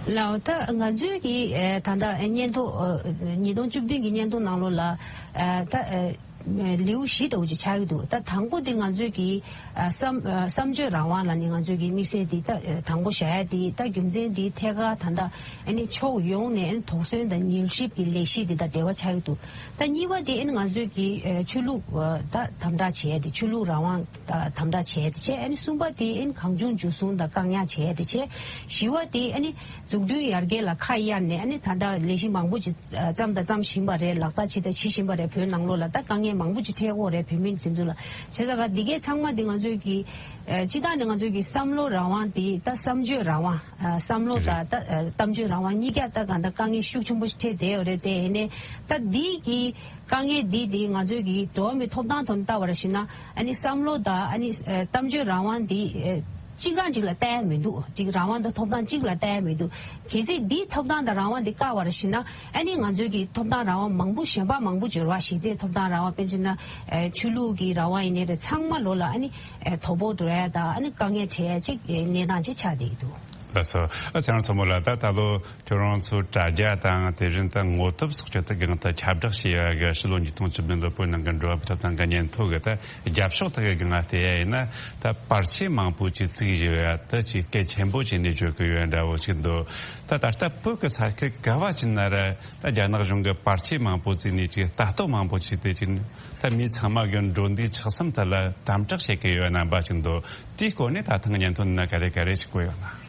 ལགས། ད་ང་ཚོའི་གི་ཨེ་ད་ལྟ་སྙན་ཐོ་ཨེ་ཉིས་སྟོང་བཅུ་བདུན་གྱི་སྙན་ཐོ་ནང་ལོགས་ལ་ཨེ་ད་ཨེ་ལེའུ་བཞི་ལྟ་བུ་ཅིག་ཆགས་ཀྱི་འདུག། ད་དང་པོ་དེ་ང་ཚོའི་གི་ཨ་བསམ་ཨ་བསམ་བརྗོད་རང་དབང་ལ་ནི་ང་ཚོའི་གི་དམིགས་བསལ་དེ་ད་ཨེ་དང་པོ་བཞག་ཡ་དེ། ད་རྒྱུ་མཚན་དེ་ཐད་ཀར་ད་ལྟ་ཨ་ནི་ཕྱོགས་ཡོངས་ནས་ཨ་ནི་དོགས་ཟོན་དང་མྱུལ་ཞིབ་ཀྱི་ལས་གཞི་དེ་དང་འབྲེལ་བ་ཆགས་ཀྱི་འདུག། ད་གཉིས་པ་དེ་ཨ་ནི་ང་ཚོའི་གི་ཨ་ཆོས་ལུགས་ཨ་ད་དམ་དྲག་བྱས་ཏེ། ཆོས་ལུགས་རང་དབང་ད་དམ་དྲག་བྱས་ཏེ་བྱས། ཨ་ནི་གསུམ་པ་དེ་ཨ་ནི་གང་བྱུང་འཇུ་བཟུང་དང་བཀག་ཉར་བྱས་ཏེ་བྱས། བཞི་པ་དེ་ཨ་ནི་འཛུགས་སྐྲུན་ཡར་རྒྱས་ལ་ཁ་གཡར་ནས་ཨ་ནི་ད་ལྟ་ལས་གཞི་མང་པོ་ཅིག་ཨ་བརྩམས་དང་བརྩམ་བཞིན་པ་རེད། ལག་བསྟར་བྱེད་དང་བྱེད་བཞིན་པ་རེད། བོད་ནང་ལོགས་ལ་ད་དཀའ་ངལ་མང་པོ་ཅིག་འཕྲད་ཀྱི་ཡོད་རེད། བོད་མི་འཛིན་ཚུལ་ལ། བྱས་ཙང་ག་འདི་གའི་ཚང་མ་འདི་ང་ཚོས་ཀྱི་ཨ་སྤྱིར་བཏང་ནས་ང་ཚོས་ཀྱི་བསམ་བློ་རང་དབང་དེ་ད་བསམ་བརྗོད་རང་དབང་། ཨ་བསམ་བློ་དང་ད་ཨ་གཏམ་བརྗོད་རང་དབང་གཉིས་ཀ་ད་གང་ལྟར་དཀའ་ངལ་ཤུགས་ཆེན་པོ་ཞིག་འཕྲད་བསྡད་ཡོད་རེད་དེ། ཡིན་ནའི་ད་འདི་གི་དཀའ་ངལ་འདི་དེ་ང་ཚོས་ཀྱི་འགྲོ་བ་མིའི་ཐོབ་ཐང་ཐོག་ནས་ལྟ་བར་ཞིག་ན། ཨ་ནི་བསམ་བློ་དང་ཨ་ནི་ཨ་གཏམ་བརྗོད་རང་དབང་འདི་ཨ་ གཅིག་རང་གཅིག་ལ་ལྟ་ཡ་མི་འདུག་གཅིག་རང་དབང་དང་ཐོབ་ཐང་གཅིག་ལ་ལྟ་ཡ་མི་འདུག་གལ་སྲིད་འདིའི་ཐོབ་ཐང་དང་རང་དབང་འདི་བཀག་པ་རེད་ཞེ་ན། ཨ་ནི་ང་ཚོའི་གི་ཐོབ་ཐང་རང་དབང་མང་པོ་གཞན་པ་མང་པོ་ཅིག་ཡོད་རེད་བ། གཞི་རྩའི་ཐོབ་ཐང་རང་དབང་དཔེར་ན་ཆོས་ལུགས་ཀྱི་རང་དབང་ཡིན་ནའི་རེད། ཚང་མ་ལོ་ལ་ཨ་ནི་དོ་ཕོག་འགྲོ་ཡ་དང་ཨ་ནི་དཀའ་ངལ་འཕྲད་ཡ་ཅིག་གནས་སྟངས་ཅིག་ཆགས་བསྡད་ཀྱི་འདུག་ལགས་སོ། ཨ་ཚེ་རིང་མཚོ་མོ་ལགས། ད་ད་ལོ་ཁྱོད་རང་ཚོའི་དྲ་རྒྱ་དང་དེ་བཞིན་དུ་ངོ་དེབ་སོགས་ཀྱི་ཐད་སྒང་དུ་ཁྱབ་བསྒྲགས་བྱས་ཡ་གི་ཕྱི་ལོ་ཉིས་སྟོང་བཅུ་བདུན་ལོ་བོད་ནང་གི་འགྲོ་བ་མིའི་ཐོབ་ཐང་གི་སྙན་ཐོ་གི་ད་རྒྱབ་ཕྱོགས་དག་གི་སྒང་ལ་བལྟས་ཡ་ཡིན་ན། ད་པར་ཆས་མང་པོ་ཅིག་བཙུགས་ཡོད་ཡ་ད་ཅིག་གལ་ཆེན་པོ་ཅིག་ནས་བརྗོད་ཀྱི་ཡོད་འདྲ་བོ་ཞིག་འདུག་ད་ད་ལྟ་བོད་ཀྱི་ས་ཁུལ་ག་བ་ཅིག་ན་ར་ད་རྒྱ་ནག་གཞུང་གིས་པར་ཆས་མང་པོ་བཙུགས་ནས་ཅིག་ལྟ་རྟོག་མང་པོ་བྱས་ཏེ་ཅིག་ད་མི་ཚང་མ་གི་འགྲོ་འདུག་ཆགས་སེམས་ཐད་ལ་དམ་དྲག་བྱེད་ཀྱི་ཡོད་རྣམ་པ་ཅིག་འདུག་དེའི་སྐོར་ནས་ད་ཐེངས་སྙན་ཐོ་འདི་ན་ག་རེ་ག་རེ་ཞིག་བཀོད་ཡོད་ན།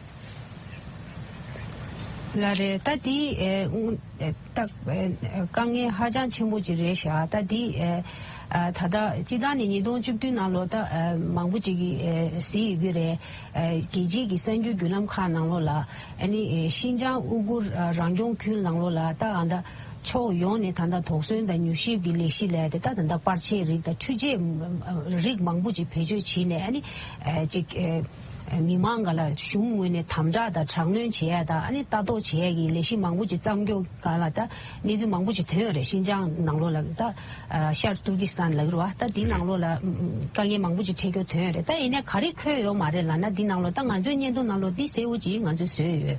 ལགས་རེད། ད་འདི་ཨེ་ཨེ་ད་ཨེ་དཀའ་ངལ་ཧ་ཅང་ཆེན་པོ་ཅིག་རེད་ཤག་ད་འདི་ཨེ་ཨ་ད་ལྟ་སྤྱིར་བཏང་ནས་ཉིས་སྟོང་བཅུ་བདུན་ནང་ལོ་ད་ཨེ་མང་པོ་ཅིག་གིས་ཨེ་གཟིགས་ཡོད་ཀྱི་རེད། ཨེ་རྒྱལ་སྤྱིའི་གི་གསར་འགྱུར་བརྒྱུད་ལམ་ཁག་ནང་ལོ་ལ་ཨ་ནི་ཨེ་ཤིན་ཅང་ཨུ་ཀུར་ཨ་རང་སྐྱོང་ཁུལ་ནང་ལོ་ལ་ད་ཨ་ད་ཕྱོགས་ཡོངས་ནས་ད་ལྟ་དོགས་ཟོན་དང་མྱུལ་ཞིབ་ཀྱི་ལས་གཞི་ལས་དེ་ད་ད་ལྟ་པར་ཆས་རིགས་དང་འཕྲུལ་ཆས་རིགས་མང་པོ་ཅིག་བེད་སྤྱོད་བྱས་ནས་ཨ་ནི་ཨེ་ཅིག་ཨེ། མི་མང་ག་ལ་གཞུང་ངོས་ནས་དམ་དྲག་དང་དྲག་གནོན་བྱེད་ཡ་དང་ཨ་ནི་ལྟ་རྟོག་བྱེད་ཡ་གི་ལས་གཞི་མང་པོ་ཅིག་བརྩམས་རྒྱུ་ག་ལ་ད་གནས་ཚུལ་མང་པོ་ཅིག་ཐོན་ཡོད་རེད། ཤིན་ཅང་ནང་ལོགས་ལ་ད་ཤར་ཏུར་ཀི་སི་ཐན་ལབ་ཀྱི་རེད་བ། ད་འདི་ནང་ལོགས་ལ་དཀའ་ངལ་མང་པོ་ཅིག་འཕྲད་རྒྱུ་ཐོན་ཡོད་རེད། ད་ཡིན་ནའི་ག་རེ་འཁོད་ཡོད་མ་རེད་ལབ་ན། འདི་ནང་ལོགས་ད་ང་ཚོའི་སྙན་ཐོ་ནང་ལོགས་འདི་གསལ་བོ་ཅིག་ང་ཚོས་བཟོས་ཡོད།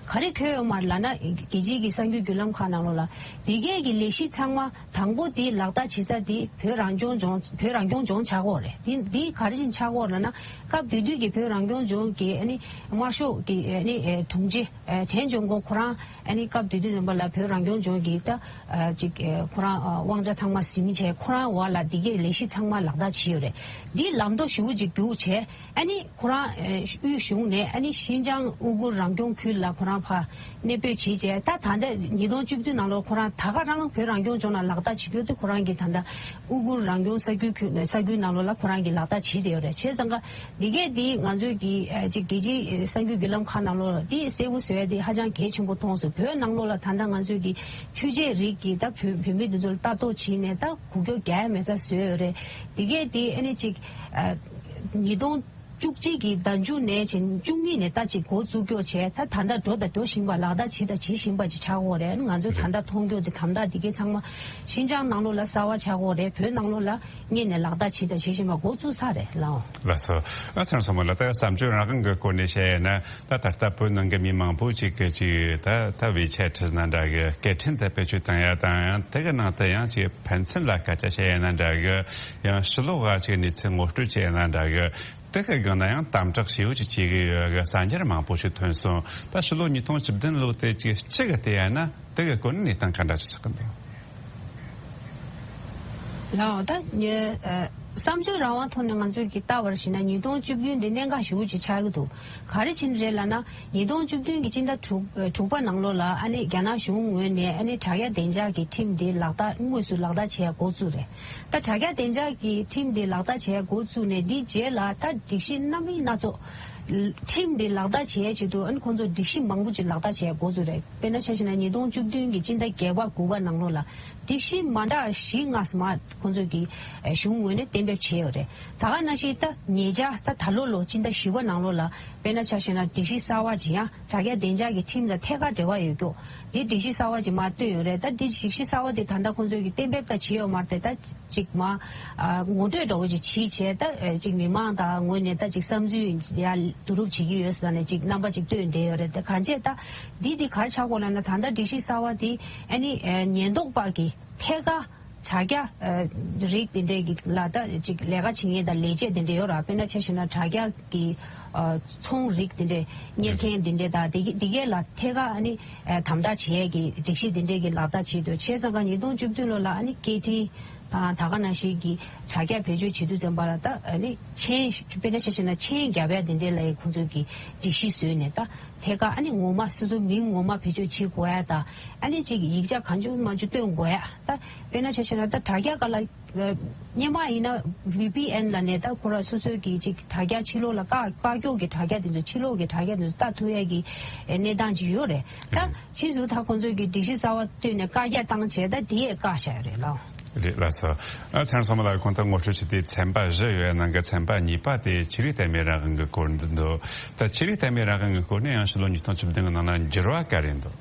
ག་རེ་འཁོད་ཡོད་མ་རེད་ལབ་ན། རྒྱལ་སྤྱིའི་གི་གསར་འགྱུར་བརྒྱུད་ལམ་ཁག་ནང་ལོགས་ལ་འདི་གས་ཀྱི་ལས་གཞི་ཚང་མ། དང་པོ་དེ་ལག་བསྟར་བྱེད་ས་དེ་བོད་རང་སྐྱོང་ལྗོངས། བོད་རང་སྐྱོང་ལྗོངས་ཆགས་ཀྱི་ཡོད་རེད། དེ་འདི་ག་རེ་བཞིན་ཆགས་ཀྱི་ཡོད་རེད་ལབ་ན། སྐབས་དེ་དུས་ཀྱི་བོད་རང་སྐྱོང་ལྗོངས་ཀྱི་ཨ་ནི་དམར་ཤོག་གི་ཨ་ནི་ཨེ་དྲུང་ཆེ་ཨེ་ཁྲེན་ཆོན་ཀོ་ཁོ་རང་ཨ་ནི་སྐབས་དེ་དུས་ཙམ་པ་ལ་བོད་རང་སྐྱོང་ལྗོངས་ཀྱི་ད་ཨ་ཅིག་ཨེ་ཁོ་རང་ཨ་དབང་ཆ་ཚང་མ་ཟིན་བྱས་ཁོ་རང་འོག་ལ་འདི་གའི་ལས་གཞི་ཚང་མ་ལག་བསྟར་བྱས་ཡོད་རེད། འདི་ལམ་འགྲོ་ཞེ་པོ་ཅིག་རྒྱུགས་བྱས། ཨ་ནི་ཁོ་རང་ཨེ་དབུས་གཞུང་ནས་ཨ་ནི་ཤིན་ཅང་ཨུ་ཀུར་རང་སྐྱོང་ཁུལ་ལ་ཁོ་རང་ཕར་གནས་སྤོས་བྱས་རྗེས། ད་ད་ལྟ་ཉིས་སྟོང་བཅུ་བདུན་ནང་ལོགས་ཁོ་རང་ད་ག་རང་བོད་རང་སྐྱོང་ལྗོངས་ནང་ལག་བསྟར་བྱེད་རྒྱུ་དེ་ཁོ་རང་གི་ད་ལྟ་ཨུ་ཀུར་རང་སྐྱོང་ས་ཁུལ་ཁུལ་ས་ཁུལ་ནང་ལོགས་ལ་ཁོ་རང་གིས་ལག་བསྟར་བྱེད་བསྡད་ཡོད་རེད། བྱས་ཙང་ཀ་འདི་གས་འདི་ང་ཚོའི་གི་ཨེ་ཅིག་རྒྱལ་སྤྱིའི་གསར་འགྱུར་བརྒྱུད་ལམ་ཁག་ནང་ལོགས་ལ་འདི་གསལ་པོ་བཟོ་ཡ་འདི་ཧ་ཅང་གལ་ཆེན་པོ་མཐོང་སོང་། བོད་ནང་ལོགས་ལ་ད་ལྟ་ང་ཚོའི་གི་འཕྲུལ་ཆས་རིགས་ཀྱི་ད་བོད་བོད་མི་འདི་ཚོ་ལ་ལྟ་རྟོག་བྱས་ནས་ད་གུག་ཀྱོག་རྒྱག་ཡ་མེད་ས་བཟོས་ཡོད་རེད། འདི་གས་འདི་ཨ་ནི་ཅིག་ཨ་ཉིས་སྟོང་བཅུ་གཅིག་གི་ཟླ་མཇུག་ནས་བྱས་བཅུ་གཉིས་ནས་ད་ཅིག་འགོ་བཙུགས་ཀྱོག་བྱས། ད་ད་ལྟ་འགྲོ་དང་འགྲོ་བཞིན་པ་ལག་བསྟར་བྱེད་དང་བྱེད་བཞིན་པ་ཅིག་ཆགས་ཀྱི་ཡོད་རེད། ང་ཚོས་ད་ལྟ་མཐོང་རྒྱུ་དེ་དམ་དྲག་འདི་གའི་ཚང་མ་ཤིན་ཅང་ནང་ལོགས་ལ་གསར་པ་ཆགས་ཀྱི་ཡོད་རེད། བོད་ནང་ལོགས་ལ་སྔོན་ནས་ལག་བསྟར་བྱེད་དང་བྱེད་བཞིན་པ་འགོ་བཙུགས་ཚར་རེད་ལགས། ལགས་སོ། ཨ་ཚེ་རིང་མཚོ་མོ་ལགས། ད་བསམ་སྤྱོད་རང་དབང་གི་སྐོར་ནས་བཤད་ཡོད་ན། ད་ད་ལྟ་བོད་ནང་གི་མི་མང་པོ་ཅིག་གིས་ཅིག་ད་ད་ཝེ་ཆེ་ཊི་ཟེར་ན་འདྲ་གི་སྐད་འཕྲིན་དེ་བེད་སྤྱོད་བཏང་ཡ་དང་། ཡང་དེ་གི་ནང་དུ་ཡང་ཅིག་ཕན་ཚུན་ལ་སྐད་ཆ་བཤད་ཡ་ན་འདྲ་གི། ཡང་ཕྱི་ལོགས་ལ་ཅིག་གནས་ཚུལ་ངོ་སྤྲོད་བྱེད་ཡ་ན་འདྲ་གི། དེ་གི་སྒང་ན་ཡང་དམ་དྲག་ཞེ་པོ་ཅིག་བྱེད་ཀྱི་ཡོད་གི་གསར་འགྱུར་མང་པོ་ཞིག་ཐོན་སོང་། ད་ཕྱི་ལོ་ཉིས་སྟོང་བཅུ་བདུན་ལོ་དེ་ཅིག་སྤྱི་གི་བལྟས་ཡ་ན་དེ་གི་སྐོར་ནས་གནས་སྟངས་ག་འདྲ་ཞིག་ཆགས་ཀྱི་འདུག་ལགས། ད་ངས་ཨ་བསམ་སྤྱོད་རང་དབང་ཐོག་ནས་ང་ཚོས་ཀྱི་ལྟ་བར་བྱས་ན་ཉིས་སྟོང་བཅུ་བདུན་འདི་གནད་འགག་ཞེ་པོ་ཅིག་ཆགས་ཀྱི་འདུག་ག་རེ་བྱས་ནས་རེད་ལབ་ན། ཉིས་སྟོང་བཅུ་བདུན་གྱི་སྤྱི་ཟླ་དྲུག་དྲུག་པ་ནང་ལོགས་ལ་ཨ་ནི་རྒྱ་ནག་གཞུང་ངོས་ནས་ཨ་ནི་དྲ་རྒྱ་བདེ་འཇགས་ཀྱི་ཁྲིམས་འདི་ལག་བསྟར་དངོས་སུ་ལག་བསྟར་བྱེད་ཡ་འགོ་བཙུགས་རེད། ད་དྲ་རྒྱ་བདེ་འཇགས་ཀྱི་ཁྲིམས་དེ་ལག་བསྟར་བྱས་འགོ་བཙུགས་ནས་འདིའི་རྗེས་ལ་ད་སྒྲིག་གཞི་སྣ་མིན་སྣ་ཚོགས། ཁྲིམས་དེ་ལག་བསྟར་བྱེད་ཡ་ཆེད་དུ་ཨ་ནི་ཁོང་ཚོ་སྒྲིག་གཞི་མང་པོ་ཅིག་ལག་བསྟར་བྱས་འགོ་བཙུགས་རེད། དཔེར་ན་ཆ་བཞག་ན་ཉིས་སྟོང་བཅུ་བདུན་གྱི་སྤྱི་ཟླ་བརྒྱད་པ་དགུ་པ་ནང་ལོགས་ལ་སྒྲིག་གཞི་མ་འདྲ་བཞི་ལྔ་ཙམ་ཁོང་ཚོ་གི་གཞུང་ངོས་ནས་གཏན་འབེབས་བྱས་ཡོད་རེད། ད་ག་ནང་བཞིན་ད་ཉེ་ཆར་ད་ད་ལོ་ལོ་སྤྱི་ཟླ་བཞི་པ་ནང་ལོགས་ལ་དཔེར་ན་ཆ་བཞག་ན་སྒྲིག་གཞི་གསར་བ་ཅིག་ཡང་དྲ་རྒྱ་བདེ་འཇགས་ཀྱི་ཁྲིམས་དང་ཐད་ཀར་འབྲེལ་བ་ཡོད་ཀྱོག་དེ་སྒྲིག་གཞི་གསར་བ་ཅིག་མར་བཏོན་ཡོད་རེད། ད་དེ་སྒྲིག་གཞི་གསར་བ་དེ་ད་ལྟ་ཁོང་ཚོས་ཀྱི་གཏན་འབེབས་ད་བྱས་ཡོད་མ་རེད། ད་ཅིག་མ་ཨ་ངོ་སྤྲོད་འདྲ་བོ་ཅིག་བྱས་བྱས། ད་ཨ་ཅིག་མི་མང་དང་ངོས་ནས་ད་ཅིག་བསམ་ཚུལ་ཡ་བསྡུ་རུབ་བྱེད་ཀྱི་ཡོད་ཟེར་ནས་ཅིག་རྣམ་པ་ཅིག་བཏོན་བསྡད་ཡོད་རེད། ད་གང་བྱས་ད་འདི་འདི་ག་རེ་ཆགས་ཀྱོག་ལབ་ན། ད་ལྟ་སྒྲིག་གཞི་གསར་བ་དེ་ཨ་ནི་ཨ་ཉེན་རྟོག་པ་གི་ཐད་ཀར་དྲ་རྒྱ་ཨ་རིགས་དེ་འདྲས་ཀྱི་ལ་ད་ཅིག་ལས་ཀ་བྱེད་མཁན་དང་ལས་བྱེད་དེ་འདྲས་ཡོད་ར། དཔེར་ན་ཆ་བཞག་ན་དྲ་རྒྱ་གི་ཨ་ཚོང་རིགས་དེ་འདྲས་གཉེར་མཁན་དེ་འདྲས་དང་དེ་གི་དེ་གའི་ལ་ཐད་ཀར་ཨ་ནི་ཨ་དམ་དྲག་བྱེད་ཡས་ཀྱི་སྒྲིག་གཞི་དེ་འདྲས་ཀྱི་ལག་བསྟར་བྱེད་འདུག་བྱས་ཙང་ཀ་ཉིས་སྟོང་བཅུ་བདུན་ལོ་ལ་ཨ་ནི་སྐད་འཕྲིན་དང་ད་ག་ནང་བཞིན་གྱི་དྲ་རྒྱ་བེད་སྤྱོད་བྱེད་དུས་ཙམ་པ་ལ་ད་ཨ་ནི་མཆན་དཔེར་ན་ཆ་བཞག་ན་མཆན་རྒྱབ་ཡ་དེ་འདྲས་ལ་ཡི་ཁོང་ཚོས་ཀྱི་སྒྲིག་གཞི་བཟོས་ནས། ད་ཐད་ཀར་ཨ་ནི་ངོ་མ་སོ་སོའི་མིང་ངོ་མ་བེད་སྤྱོད་བྱེད་དགོས་ཡ་དང་། ཨ་ནི་ཅིག་ཡིག་ཆ་གང་བྱུང་མང་བྱུང་སྟོན་དགོས་ཡ། ད་དཔེར་ན་ཆ་བཞག་ན་ད་དྲ་རྒྱ་སྒང་ལ་སྔོན་མ་ཡིན་ན་ཝི་པི་ཨེན་ལབ་ནས་ད་ཁོ་ར་སོ་སོའི་གི་ཅིག་དྲ་རྒྱ་ཕྱི་ལོགས་ལ་བཀག་བཀག་ཀྱོག་གི་དྲ་རྒྱ་དེ་ཚོ་ཕྱི་ལོགས་གི་དྲ་རྒྱ་དེ་ཚོ་ལྟ་ཐུབ་ཡ་གི་གནས་སྟངས་ཅིག་ཡོད་རེད། ད་ཕྱིས་སུ་ད་ཁོང་ཚོའི་གི་སྒྲིག་གཞི་གསར་བ་བཏོན་ནས་བཀག་རྒྱ་བཏང་བྱས་ད་དེ་ཡས་བཀག་བཞག་ཡོད་རེད་ལགས། རེད་ལགས་སོ། ཨ་ཚེ་རིང་སོ་མ་ལགས། གོང་དུ་ངོ་སྤྲོད་བྱས་ཏེ་ཚན་པ་བཞི་ཡོད་པའི་ནང་གི་ཚན་པ་གཉིས་པ་དེ་ཆོས་རིག་དད་མོས་རང་དབང་གི་སྐོར་འདི་འདུག་ད་ཆོས་རིག་དད་མོས་རང་དབང་གི་སྐོར་ནས་ཡང་ཕྱི་ལོ་ཉིས་སྟོང་བཅུ་བདུན་གི་ནང་ལ་འགྱུར་བ་ག་རེ་འདུག་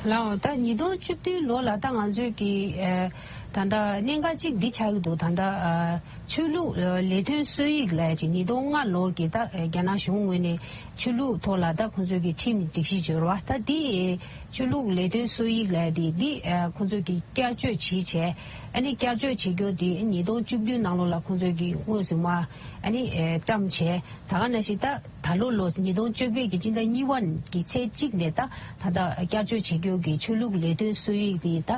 ལགས་འོ། ད་ཉིས་སྟོང་བཅུ་བདུན་ལོ་ལ་ད་ང་ཚོས་ཀྱི་ཨ་ད་ལྟ་གནད་འགག་ཅིག་འདི་ཆགས་ཀྱི་འདུག་ད་ལྟ་ཨ་ཆོས་ལུགས་ཨ་ལས་དོན་སྲོལ་ཡིག་ལབ་ཡ་ཅིག་ཉིས་སྟོང་ལྔ་ལོ་གི་ད་ཨ་རྒྱ་ནག་གཞུང་ངོས་ནས་ཆོས་ལུགས་ཐོག་ལ་ད་ཁོང་ཚོས་ཀྱི་ཁྲིམས་སྒྲིག་གཞི་འབྱོར་བ་ད་འདི་ཨ་ཆོས་ལུགས་ལས་དོན་སྲོལ་ཡིག་ལབ་ཡ་འདི་འདི་ཨ་ཁོང་ཚོས་ཀྱི་བསྐྱར་བཅོས་བྱས་བྱས། ཨ་ནི་བསྐྱར་བཅོས་བྱེད་རྒྱུ་འདི་ཉིས་སྟོང་བཅུ་བདུན་ནང་ལོགས་ལ་ཁོང་ཚོས་ཀྱི་དངོས་སུ་མ་ཨ་ནི་ཨ་བཀྲམ་བྱས། ད་ག་ནང་བཞིན་ད་ད་ལོ་ལོ་ཉིས་སྟོང་བཅོ་བརྒྱད་ཀྱི་སྤྱི་ཟླ་གཉིས་པ་གི་ཚེས་གཅིག་ནས་ད་ད་ལྟ་བསྐྱར་བཅོས་བྱེད་རྒྱུ་གི་ཆོས་ལུགས་ལས་དོན་སྲོལ་ཡིག་འདི་ད་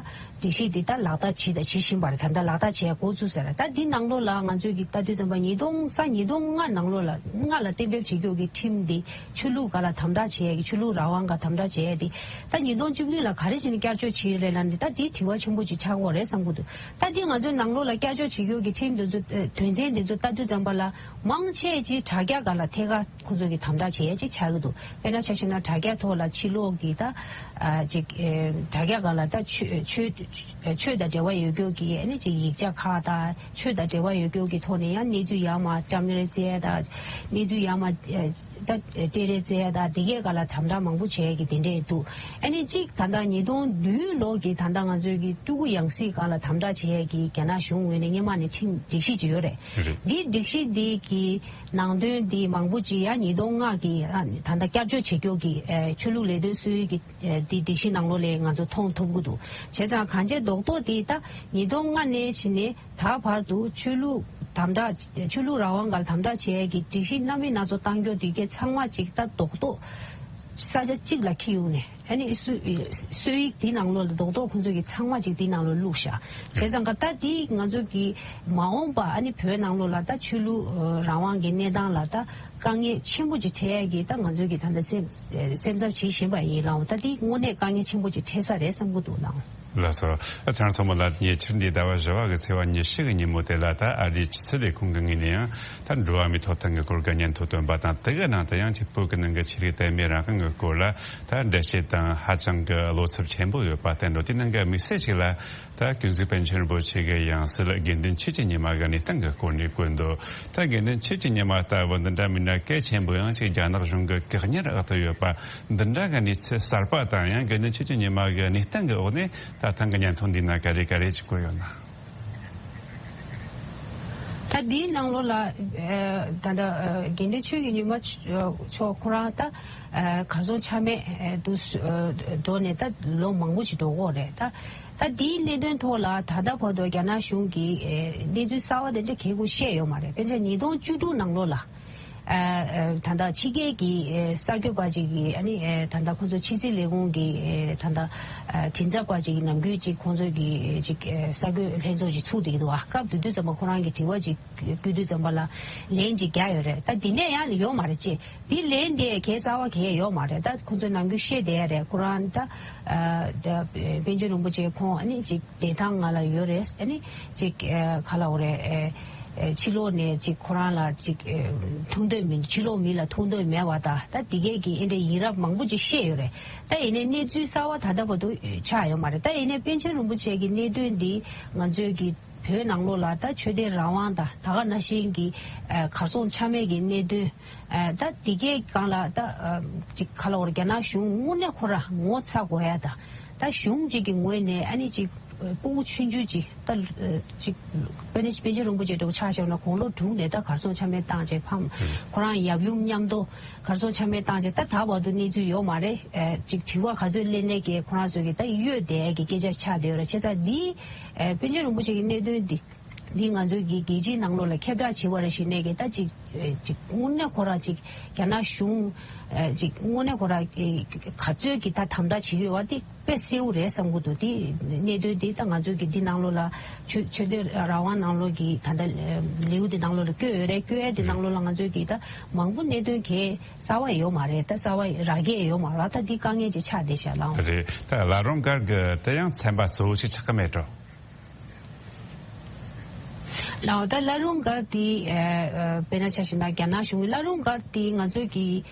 སྒྲིག་གཞི་འདི་ད་ལག་བསྟར་བྱེད་དང་བྱེད་བཞིན་པ་རེད། ད་ལྟ་ལག་བསྟར་བྱས་འགོ་བཙུགས་ཟེར། ད་འདི་ནང་ལོགས་ལ་ང་ཚོས་ཀྱི་ལྟ་དུས་ཙམ་པ་ཉིས་སྟོང་ས་ཉིས་སྟོང་ལྔ་ནང་ལོགས་ལ་ལྔ་ལ་གཏན་འབེབས་བྱེད་རྒྱུ་གི་ཁྲིམས་འདི་ཆོས་ལུགས་སྒང་ལ་དམ་དྲག་བྱེད་ཡས་ཀྱི་ཆོས་ལུགས་རང་དབང་སྒང་དམ་དྲག་བྱེད་ཡས་འདི་ད་ཉིས་སྟོང་བཅུ་བདུན་ལ་ག་རེ་བྱས་ནས་བསྐྱར་བཅོས་བྱས་རེད་ལབ་ནས་ད་འདི་དྲི་བ་ཆེན་པོ་ཅིག་ཆགས་ཀྱི་ཡོད་རེད་བསམ་གྱི་འདུག་ད་འདི་ང་ཚོའི་ནང་ལོགས་ལ་བསྐྱར་བཅོས་བྱེད་རྒྱུ་གི་ཁྲིམས་འདི་ཚོ་ཨ་དོན་ཚན་འདི་ཚོ་ལྟ་དུས་ཙམ་པ་ལ་མང་ཆེ་ཅིག་དྲ་རྒྱ་སྒང་ལ་ཐད་ཀར་ཁོ་ཚོ་གིས་དམ་དྲག་བྱེད་ཡས་ཅིག་ཆགས་ཀྱི་འདུག་དཔེར་ན་ཆ་བཞག་ན་དྲ་རྒྱ་ཐོག་ལ་ཕྱི་ལོགས་ཀྱི་ད་ཨ་ཅིག་ཨེ་དྲ་རྒྱ་སྒང་ལ་ད་ཆོས་ཆོས་ཆོས་དང་འབྲེལ་བ་ཡོད་རྒྱུ་གི་ཨ་ནི་ཅིག་ཡིག་ཆ་ཁག་དང་ཆོས་དང་འབྲེལ་བ་ཡོད་རྒྱུ་གི་ཐོག་ནས་ཡང་གནས་ཚུལ་ཡར་མར་བཀྲམ་རེས་བྱས་དང་གནས་ཚུལ་ཡར་མར་ཨེ་ད་སྤྲད་རེས་བྱས་དང་དེ་གའི་སྒང་ལ་དམ་དྲག་མང་པོ་བྱས་ཀྱི་དེ་འདྲས་འདུག་ཨ་ནི་གཅིག་ད་ལྟ་ཉིས་སྟོང་བདུན་ལོ་གི་ད་ལྟ་ང་ཚོའི་གི་སྤྲུལ་སྐུ་ཡང་སྲིད་སྒང་ལ་དམ་དྲག་བྱས་ཀྱི་རྒྱ་ནག་གཞུང་ངོས་ནས་སྔོན་མ་ནས་ཁྲིམས་སྒྲིག་གཞི་ཅིག་ཡོད་རེད། རེད། འདི་སྒྲིག་གཞི་འདི་གི་ནང་དོན་འདི་མང་པོ་ཅིག་ཡང་ཉིས་སྟོང་ལྔ་གི་ཨ་ད་ལྟ་བསྐྱར་བཅོས་བྱེད་རྒྱུ་གི་ཨེ་ཆོས་ལུགས་ལས་དོན་སྲོལ་ཡིག་གི་ཨེ་འདི་སྒྲིག་གཞི་ནང་ལོགས་ལ་ང་ཚོ་མཐོང་ཐུབ་ཀྱི་འདུག་བྱས་ཙང་གང་ཅི་རྡོག་རྡོག་འདི་ད་ཉིས་སྟོང་ལྔ་ནས་ཕྱིན་ནས་ད་བར་དུ་ཆོས་ལུགས་དམ་དྲག་ཆོས་ལུགས་རང་དབང་སྒང་དམ་དྲག་བྱས་ཀྱི་སྒྲིག་གཞི་སྣ་མིན་སྣ་ཚོགས་གཏང་རྒྱུ་དེ་གའི་ཚང་མ་ཅིག་ད་རྡོག་རྡོག་ས་ཆ་གཅིག་ལ་འཁྱེར་ཡོང་ནས་ཨ་ནི་སྲོལ་སྲོལ་ཡིག་དེ་ནང་ལོགས་ལ་རྡོག་རྡོག་ཁོང་ཚོ་གི་ཚང་མ་ཅིག་དེ་ནང་ལོགས་བླུགས་བཞག་བྱས་ཙང་ཀ་ད་དེ་ང་ཚོ་གི་མ་འོངས་པ་ཨ་ནི་བོད་ནང་ལོགས་ལ་ད་ཆོས་ལུགས་རང་དབང་གི་གནས་སྟངས་ལ་ད་དཀའ་ངལ་ཆེན་པོ་ཅིག་འཕྲད་ཡ་གི་ད་ང་ཚོ་གི་ད་ལྟ་སེམས་སེམས་འཚབ་བྱེད་བཞིན་པ་ཡིན་ལགས། ད་དེ་དངོས་གནས་དཀའ་ངལ་ཆེན་པོ་ཅིག་འཕྲད་ས་རེད་བསམ་གི་འདུག་ལགས། ལགས་སོ། ཨ་ཚེ་རིང་སོ་མ་ལགས། ཉེ་ཆར་འདི་ཟླ་བ་བཞི་པ་གི་ཚེས་པ་ཉི་ཤུ་གི་ཉིན་མོ་དེ་ལ་ད་ཨ་རིའི་ཕྱི་སྲིད་ལས་ཁུངས་ཀྱི་ངོས་ནས་ཡང་ད་འགྲོ་བ་མིའི་ཐོབ་ཐང་གི་སྐོར་གྱི་སྙན་ཐོ་བཏོན་པ་དང་། དེ་གི་ནང་དུ་ཡང་ཅིག་བོད་ཀྱི་ནང་གི་ཆོས་ལུགས་དད་མོས་རང་དབང་གི་སྐོར་ལ་ད་འགྲེལ་བཤད་དང་ཧ་ཅང་གི་བློ་འཚབ་ཆེན་པོ་ཡོད་པ་བསྟན་འགྲོ། དེ་ནང་གི་དམིགས་བསལ་ཞིག་ལ་ད་ཀུན་གཟིགས་པཎ་ཆེན་རིན་པོ་ཆེ་གི་ཡང་སྲིད་དགེ་འདུན་ཆོས་ཀྱི་ཉི་མ་གི་གནས་སྟངས་ཀྱི་སྐོར་ནས་བཀོད་འདུག་ད་དགེ་འདུན་ཆོས་ཀྱི་ཉི་མ་ལྟ་བུ་འདི་འདྲ་མིན་ན་གལ་ཆེན་པོ་ཡང་ཅིག་རྒྱ་ནག་གཞུང་གི་བཀག་ཉར་འོག་ཏུ་ཡོད་པ་འདི་འདྲ་གི་གནས་ཚུལ་གསར་པ་དང་། ཡང་དགེ་འདུན་ཆོས་ཀྱི་ཉི་མ་གི་གནས་སྟངས་ཀྱི་འོག་ནས་ད་ཐེངས་ཀྱི་སྙན་ཐོ་འདི་ན་ག་རེ་ག་རེ་ཅིག་བཀོད་ཡོད་ན། ད་འདིའི་ནང་ལོགས་ལ་ཨ་ད་ལྟ་ཨ་དགེ་འདུན་ཆོས་ཀྱི་ཉི་མ་མཆོག་ཁོ་རང་ད་ཨ་གར་སོང་ཆ་མེད་ཨ་དུ་ཨ་འགྲོ་ནས་ད་ལོ་མང་པོ་ཞིག་འགྲོ་གི་ཡོད་རེད། ད་ད་འདིའི་གནད་དོན་ཐོག་ལ་ད་ལྟ་བར་དུ་རྒྱ་ནག་གཞུང་གིས་ཨ་གནས་ཚུལ་གསར་བ་དེ་འདྲ་གང་ཡང་བཤད་ཡོད་མ་རེད། དཔེར་ན་ཉིས་སྟོང་བཅུ་དྲུག་ནང་ལོགས་ལ། ཨ་ཨ་ད་ལྟ་ཕྱི་རྒྱལ་གྱི་ཨ་གསར་འགོད་པ་ཅིག་གིས་ཨ་ནི་ཨ་ད་ལྟ་ཁོང་ཚོ་ཕྱི་སྲིད་ལས་ཁུངས་ཀྱི་ཨ་ད་ལྟ་ཨ་མགྲིན་ཚབ་པ་ཅིག་ནམ་རྒྱུན་ཅིག་ཁོང་ཚོ་གི་ཅིག་ཨ་གསར་འགོད་ལྷན་ཚོགས་ཅིག་ཚུགས་བསྡད་ཀྱི་འདུག་ཨ་སྐབས་དེ་དུས་ཙམ་པ་ཁོ་རང་གིས་དྲི་བ་ཅིག་བསྐུལ་དུས་ཙམ་པ་ལ་ལན་ཅིག་རྒྱག་ཡོད་རེད། ད་དེ་ནས་ཡང་ཡོད་མ་རེད་ཅེས། དེ་ལན་དེ་གའི་གསར་བ་གང་ཡང་ཡོད་མ་རེད། ད་ཁོང་ཚོས་ནམ་རྒྱུན་བཤད་བསྡད་ཡ་རེད། ཁོ་རང་ད་ཨ་ད་པཎ་ཆེན་རིན་པོ་ཆེ་ཁོང་ཨ་ནི་ཅིག་བདེན་ཐང་ང་ལ་ཡོད་རེད། ཨ་ནི་ཅིག་ཨ་ག་ལབ་དགོས་རེད། ཨ་ཨ་ཕྱི་ལོགས་ནས་ཅིག་ཁོ་རང་ལ་ཅིག་ཨ་ཐུག་འདོད་མིན། ཕྱི་ལོགས་མི་ལ་ཐུག་འདོད་མེད་པ་དང་། ད་དེ་གས་ཀྱི་ཨེ་འདྲ་ཡིན་རབས་མང་པོ་ཅིག་བཤད་ཡོད་རེད། ད་ཡིན་ནའི་གནས་ཚུལ་གསར་བ་ད་ལྟ་བར་དུ་ཆགས་ཡོད་མ་རེད། ད་ཡིན་ནའི་པཎ་ཆེན་རིན་པོ་ཆེ་གི་གནད་དོན་འདི་ང་ཚོའི་གི་བོད་ནང་ལོགས་ལ་ད་ཆོས་དད་རང་དབང་དང་ད་ག་ནང་བཞིན་གྱི་ཨ་གར་སོང་ཆ་མེད་ཀྱི་གནད་དོན། ཨ་ད་དེ་གའི་སྒང་ལ་ད་ཨ་ཅིག་ག་ལབ་དགོས་རེད། རྒྱ་ནག་གཞུང་དངོས་གནས་ཁོ་རང་ངོ་ཚ་དགོས་ཡ་དང་། ད་གཞུང་གཅིག་གི་ངོས་ནས་ཨ་ནི་ཅིག་ཨ་སྤུ་གུ་ཆུང་ཆུང་ཅིག་ད་ཨ་ཅིག་པཎ་ཆེན་པཎ་ཆེན་རིན་པོ་ཆེ་འདྲ་བོ་ཆ་བཞག་ན་དགུང་ལོ་དྲུག་ནས་ད་གར་སོང་ཆ་མེད་བཏང་བྱས་ཕམ། ཁོ་རང་ཡབ་ཡུམ་མཉམ་དུ་གར་སོང་ཆ་མེད་བཏང་བྱས། ད་ད་བར་དུ་གནས་ཚུལ་ཡོད་མ་རེད། ཨ་ཅིག་དྲི་བ་ག་ཚོད་སླེབས་ནའི་གི་ཁོ་རང་ཚོ་གི་ད་གཡོལ་བསྡད་ཀྱི་སྐད་ཆ་ཆགས་བསྡད་ཡོད་རེད། བྱས་ཙང་འདི་ཨ་པཎ་ཆེན་རིན་པོ་ཆེ་གི་གནད་དོན་འདི། འདི་ང་ཚོའི་གི་རྒྱལ་སྤྱིའི་ནང་ལོགས་ལ་ཁྱབ་བསྒྲགས་བྱེད་པ་རེད་ཞུས་ནས་གི་ད་ཅིག་ཨེ་ཅིག་དངོས་གནས་ཁོ་རང་ཅིག་རྒྱ་ནག་གཞུང་ཨེ་ཅིག་དངོས་གནས་ཁོ་རང་ཨེ་ག་ཚོད་ཀྱི་ད་དམ་དྲག་བྱེད་ཀྱི་ཡོད་པ་དེ་དཔེ་གསལ་པོ་རེད་བསམ་གི་འདུག་དེ་གནད་དོན་དེ་ད་ང་ཚོའི་གི་འདི་ནང་ལོགས་ལ་ཆོས་ཆོས་དད་རང་དབང་ནང་ལོགས་ཀྱི་ད་ལྟ་ལེའུ་འདི་ནང་ལོགས་ལ་བཀོད་ཡོད་རེད། བཀོད་ཡས་འདི་ནང་ལོགས་ལ་ང་ཚོའི་གི་ད་མང་པོ་གནད་དོན་གས་གསར་པ་ཡོད་མ་རེད། ད་གསར་པ་རག་གི་ཡོད་མ་རེད། ད་འདི་དཀའ་ངལ་ཅིག་ཆགས་བསྡད་ཤག་ལགས། རེད། ད་བླ་རུང་སྒར་གི་དེ་ཡང་ཚན་པ་གཙོ་བོ་ཞིག་ཆགས་ཀྱི་མེད་འགྲོ། ལགས། ད་བླ་རུང་སྒར་དེ་ཨ་ཨ་དཔེར་ན་ཆ་བཞག་ན་རྒྱ་ནག་གཞུང་གི་བླ་རུང་སྒར་དེ་ང་ཚོས་ཀྱི་